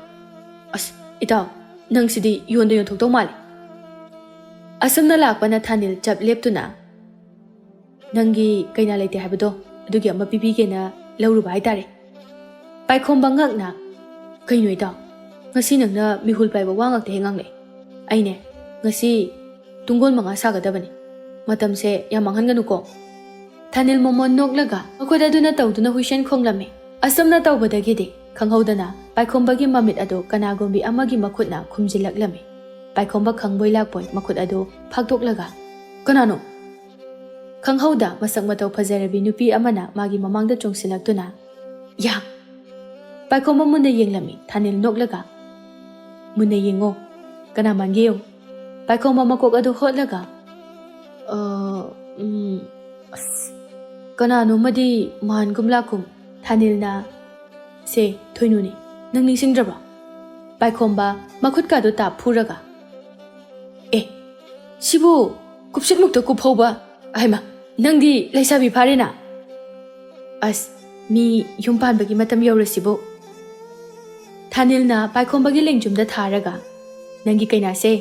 "ꯑꯁ, ꯏꯇꯥꯎ, ꯅꯪꯁꯤꯗꯤ ꯌꯣꯟꯗ ꯌꯣꯟꯊꯣꯛꯇꯧ ꯃꯥꯜꯂꯤ꯫" ꯑꯁꯨꯝꯅ ꯂꯥꯛꯄꯅ ꯊꯥꯅꯤꯜ ꯆꯞ ꯂꯦꯞꯇꯨꯅ, "ꯅꯪꯒꯤ ꯀꯩꯅꯥ ꯂꯩꯇꯦ ꯍꯥꯏꯕꯗꯣ, ꯑꯗꯨꯒꯤ ꯑꯃ ꯄꯤꯕꯤꯒꯦꯅ ꯂꯧꯔꯨꯕ ꯍꯥꯏꯇꯥꯔꯦ꯫" ꯄꯥꯏꯈꯣꯝꯕ ꯉꯛꯅ, "ꯀꯩꯅꯣ ꯏꯇꯥꯎ, ꯉꯁꯤ ꯅꯪꯅ ꯃꯤꯍꯨꯜ ꯄꯥꯏꯕ ꯋꯥ ꯉꯥꯛꯇ ꯍꯦꯛ ꯉꯥꯡꯂꯛꯑꯦ꯫ ꯑꯩꯅꯦ, ꯉꯁꯤ ꯇꯨꯡꯒꯣꯜ ꯃꯉꯥ ꯁꯥꯒꯗꯕꯅꯤ꯫ ꯃꯇꯝꯁꯦ ꯌꯥꯝ ꯃꯥꯡꯍꯟꯒꯅꯨꯀꯣ꯫" ꯊꯥꯅꯤꯜ ꯃꯣꯃꯣꯟ ꯅꯣꯛꯂꯒ ꯃꯈꯨꯠ ꯑꯗꯨꯅ ꯇꯧꯗꯨꯅ ꯍꯨꯏꯁꯦꯟ ꯈꯣꯡꯂꯝꯃꯤ꯫ ꯑꯁꯨꯝꯅ ꯇꯧꯕꯗꯒꯤꯗꯤ ꯈꯪꯍꯧꯗꯅ ꯄꯥꯏꯈꯣꯝꯕꯒꯤ ꯃꯃꯤꯠ ꯑꯗꯨ ꯀꯅꯥꯒꯨꯝꯕꯤ ꯑꯃꯒꯤ ꯃꯈꯨꯠꯅ ꯈꯨꯝꯖꯤꯜꯂꯛꯂꯝꯃꯤ꯫ ꯄꯥꯏꯈꯣꯝꯕ ꯈꯪꯕꯣꯏ ꯂꯥꯛꯄꯣꯏ ꯃꯈꯨꯠ ꯑꯗꯨ ꯐꯥꯛꯇꯣꯛꯂꯒ, "ꯀꯅꯥꯅꯣ?" ꯈꯪꯍꯧꯗ ꯃꯁꯛ ꯃꯇꯧ ꯐꯖꯔꯕꯤ ꯅꯨꯄꯤ ꯑꯃꯅ ꯃꯥꯒꯤ ꯃꯃꯥꯡꯗ ꯆꯣꯡꯁꯤꯜꯂꯛꯇꯨꯅ, "ꯌꯥ!" ꯄꯥꯏꯈꯣꯝꯕ ꯃꯨꯟꯅ ꯌꯦꯡꯂꯝꯃꯤ꯫ ꯊꯥꯅꯤꯜ ꯅꯣꯛꯂꯒ, "ꯃꯨꯟꯅ ꯌꯦꯡꯉꯣ, ꯀꯅꯥ ꯃꯥꯟꯒꯦ ꯌꯦꯡꯉꯨ꯫" ꯄꯥꯏꯈꯣꯝꯕ ꯃꯀꯣꯛ ꯑꯗꯨ ꯍꯣꯠꯂꯒ, "ꯑ, ꯎꯝ, ꯑꯁ, ꯀꯅꯥꯅꯣꯃꯗꯤ ꯃꯥꯟꯒꯨꯝ ꯂꯥꯛꯀꯨꯝ꯫" ꯊꯥꯅꯤꯜꯅ, "ꯁꯦ, ꯊꯣꯏꯅꯨꯅꯤ, ꯅꯪ ꯅꯤꯡꯁꯤꯡꯗ꯭ꯔꯕꯣ?" ꯄꯥꯏꯈꯣꯝꯕ ꯃꯈꯨꯠꯀꯥꯗꯨ ꯇꯥꯞ ꯐꯨꯔꯒ, "ꯑꯦ, ꯁꯤꯕꯨ ꯀꯨꯞꯁꯤꯠꯃꯨꯛꯇ ꯀꯨꯞꯍꯧꯕ? ꯍꯩꯃꯥ, ꯅꯪꯗꯤ ꯂꯩꯁꯥꯕꯤ ꯐꯥꯔꯦꯅ꯫ ꯑꯁ, ꯃꯤ ꯌꯨꯝ ꯄꯥꯟꯕꯒꯤ ꯃꯇꯝ ꯌꯧꯔꯁꯤꯕꯨ꯫" ꯊꯥꯅꯤꯜꯅ ꯄꯥꯏꯈꯣꯝꯕꯒꯤ ꯂꯦꯡꯖꯨꯝꯗ ꯊꯥꯔꯒ, "ꯅꯪꯒꯤ ꯀꯩꯅꯥꯁꯦ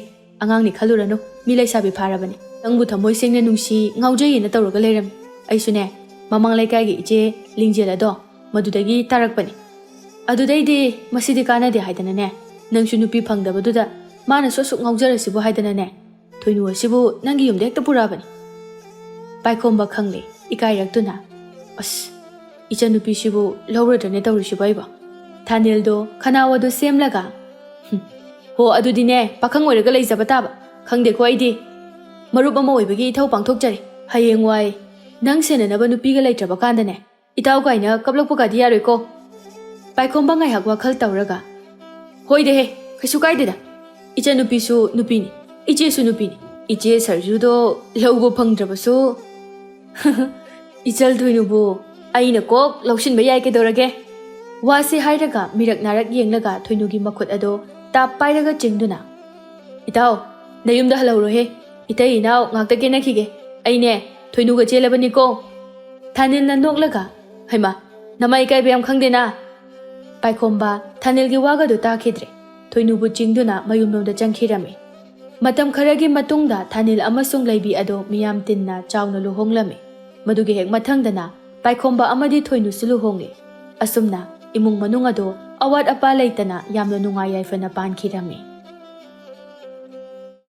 ꯑꯉꯥꯡꯅꯤ ꯈꯜꯂꯨꯔꯅꯨ, ꯃꯤ ꯂꯩꯁꯥꯕꯤ ꯐꯥꯔꯕꯅꯤ꯫ ꯅꯪꯕꯨ ꯊꯃꯣꯏ ꯁꯦꯡꯅ ꯅꯨꯡꯁꯤ ꯉꯥꯎꯖꯩꯌꯦꯅ ꯇꯧꯔꯒ ꯂꯩꯔꯝꯃꯤ꯫ ꯑꯩꯁꯨꯅꯦ, ꯃꯃꯥꯡ ꯂꯩꯀꯥꯏꯒꯤ ꯏꯆꯦ ꯂꯤꯡꯖꯦꯜ ꯑꯗꯣ ꯃꯗꯨꯗꯒꯤ ꯇꯥꯔꯛꯄꯅꯤ꯫ ꯑꯗꯨꯗꯩꯗꯤ ꯃꯁꯤꯗꯤ ꯀꯥꯟꯅꯗꯦ ꯍꯥꯏꯗꯅꯅꯦ, ꯅꯪꯁꯨ ꯅꯨꯄꯤ ꯐꯪꯗꯕꯗꯨꯗ ꯃꯥꯅꯁꯨ ꯑꯁꯨꯛ ꯉꯥꯎꯖꯔꯁꯤꯕꯨ ꯍꯥꯏꯗꯅꯅꯦ, ꯊꯣꯏꯅꯨ ꯑꯁꯤꯕꯨ ꯅꯪꯒꯤ ꯌꯨꯝꯗ ꯍꯦꯛꯇ ꯄꯨꯔꯛꯑꯕꯅꯤ꯫" ꯄꯥꯏꯈꯣꯝꯕ ꯈꯪꯂꯦ, ꯏꯀꯥꯏꯔꯛꯇꯨꯅ, "ꯑꯁ, ꯏꯆꯟꯅꯨꯄꯤꯁꯤꯕꯨ ꯂꯧꯔꯗ꯭ꯔꯅꯦ ꯇꯧꯔꯤꯁꯤꯕꯣ ꯑꯩꯕꯣ?" ꯊꯥꯅꯤꯜꯗꯣ ꯈꯅꯥꯎ ꯑꯗꯨ ꯁꯦꯝꯂꯒ, "ꯍꯨꯝ, ꯍꯣ, ꯑꯗꯨꯗꯤꯅꯦ, ꯄꯥꯈꯪ ꯑꯣꯏꯔꯒ ꯂꯩꯖꯕ ꯇꯥꯕ꯫ ꯈꯪꯗꯦꯀꯣ ꯑꯩꯗꯤ꯫ ꯃꯔꯨꯞ ꯑꯃ ꯑꯣꯏꯕꯒꯤ ꯏꯊꯧ ꯄꯥꯡꯊꯣꯛꯆꯔꯤ꯫ ꯍꯌꯦꯡꯋꯥꯏ ꯅꯪ ꯁꯦꯟꯅꯅꯕ ꯅꯨꯄꯤꯒ ꯂꯩꯇ꯭ꯔꯕ ꯀꯥꯟꯗꯅꯦ, ꯏꯇꯥꯎ ꯀꯥꯏꯅ ꯀꯞꯂꯛꯄꯒꯗꯤ ꯌꯥꯔꯣꯏꯀꯣ꯫" ꯄꯥꯏꯈꯣꯝꯕ ꯉꯥꯏꯍꯥꯛ ꯋꯥꯈꯜ ꯇꯧꯔꯒ, "ꯍꯣꯏꯗꯦꯍꯦ, ꯀꯩꯁꯨ ꯀꯥꯏꯗꯦꯗ, ꯏꯆꯟꯅꯨꯄꯤꯁꯨ ꯅꯨꯄꯤꯅꯤ, ꯏꯆꯦꯁꯨ ꯅꯨꯄꯤꯅꯤ꯫ ꯏꯆꯦ ꯁꯔꯖꯨꯗꯣ ꯂꯧꯕ ꯐꯪꯗ꯭ꯔꯕꯁꯨ ꯏꯆꯜ ꯊꯣꯏꯅꯨꯕꯨ ꯑꯩꯅ ꯀꯣꯛ ꯂꯧꯁꯤꯟꯕ ꯌꯥꯏ, ꯀꯩꯗꯧꯔꯒꯦ? ꯋꯥꯁꯤ ꯍꯥꯏꯔꯒ ꯃꯤꯔꯛ ꯅꯥꯔꯛ ꯌꯦꯡꯂꯒ ꯊꯣꯏꯅꯨꯒꯤ ꯃꯈꯨꯠ ꯑꯗꯣ ꯇꯥꯞ ꯄꯥꯏꯔꯒ ꯆꯤꯡꯗꯨꯅ, "ꯏꯇꯥꯎ, ꯅꯌꯨꯝꯗ ꯍꯜꯍꯧꯔꯣꯍꯦ, ꯏꯇꯩ ꯏꯅꯥꯎ ꯉꯥꯛꯇ ꯀꯦꯟꯅꯈꯤꯒꯦ꯫ ꯑꯩꯅꯦ ꯊꯣꯏꯅꯨꯒ ꯆꯦꯜꯂꯕꯅꯤꯀꯣ"꯫ ꯊꯥꯅꯤꯜꯅ ꯅꯣꯛꯂꯒ, "ꯍꯩꯃꯥ, ꯅꯃꯥ ꯏꯀꯥꯏꯕ ꯌꯥꯝ ꯈꯪꯗꯦꯅ"꯫ ꯄꯥꯏꯈꯣꯝꯕ ꯊꯥꯅꯤꯜꯒꯤ ꯋꯥꯒꯗꯨ ꯇꯥꯈꯤꯗ꯭ꯔꯦ꯫ ꯊꯣꯏꯅꯨꯕꯨ ꯆꯤꯡꯗꯨꯅ ꯃꯌꯨꯝꯂꯣꯝꯗ ꯆꯪꯈꯤꯔꯝꯃꯤ꯫ ꯃꯇꯝ ꯈꯔꯒꯤ ꯃꯇꯨꯡꯗ ꯊꯥꯅꯤꯜ ꯑꯃꯁꯨꯡ ꯂꯩꯕꯤ ꯑꯗꯣ ꯃꯤꯌꯥꯝ ꯇꯤꯟꯅ ꯆꯥꯎꯅ ꯂꯨꯍꯣꯡꯂꯝꯃꯤ꯫ ꯃꯗꯨꯒꯤ ꯍꯦꯛ ꯃꯊꯪꯗꯅ ꯄꯥꯏꯈꯣꯝꯕ ꯑꯃꯗꯤ ꯊꯣꯏꯅꯨꯁꯨ ꯂꯨꯍꯣꯡꯂꯦ꯫ ꯑꯁꯨꯝꯅ ꯏꯃꯨꯡ ꯃꯅꯨꯡ ꯑꯗꯣ ꯑꯋꯥꯠ ꯑꯄꯥ ꯂꯩꯇꯅ ꯌꯥꯝꯅ ꯅꯨꯡꯉꯥꯏ ꯌꯥꯏꯐꯅ ꯄꯥꯟꯈꯤꯔꯝꯃꯤ꯫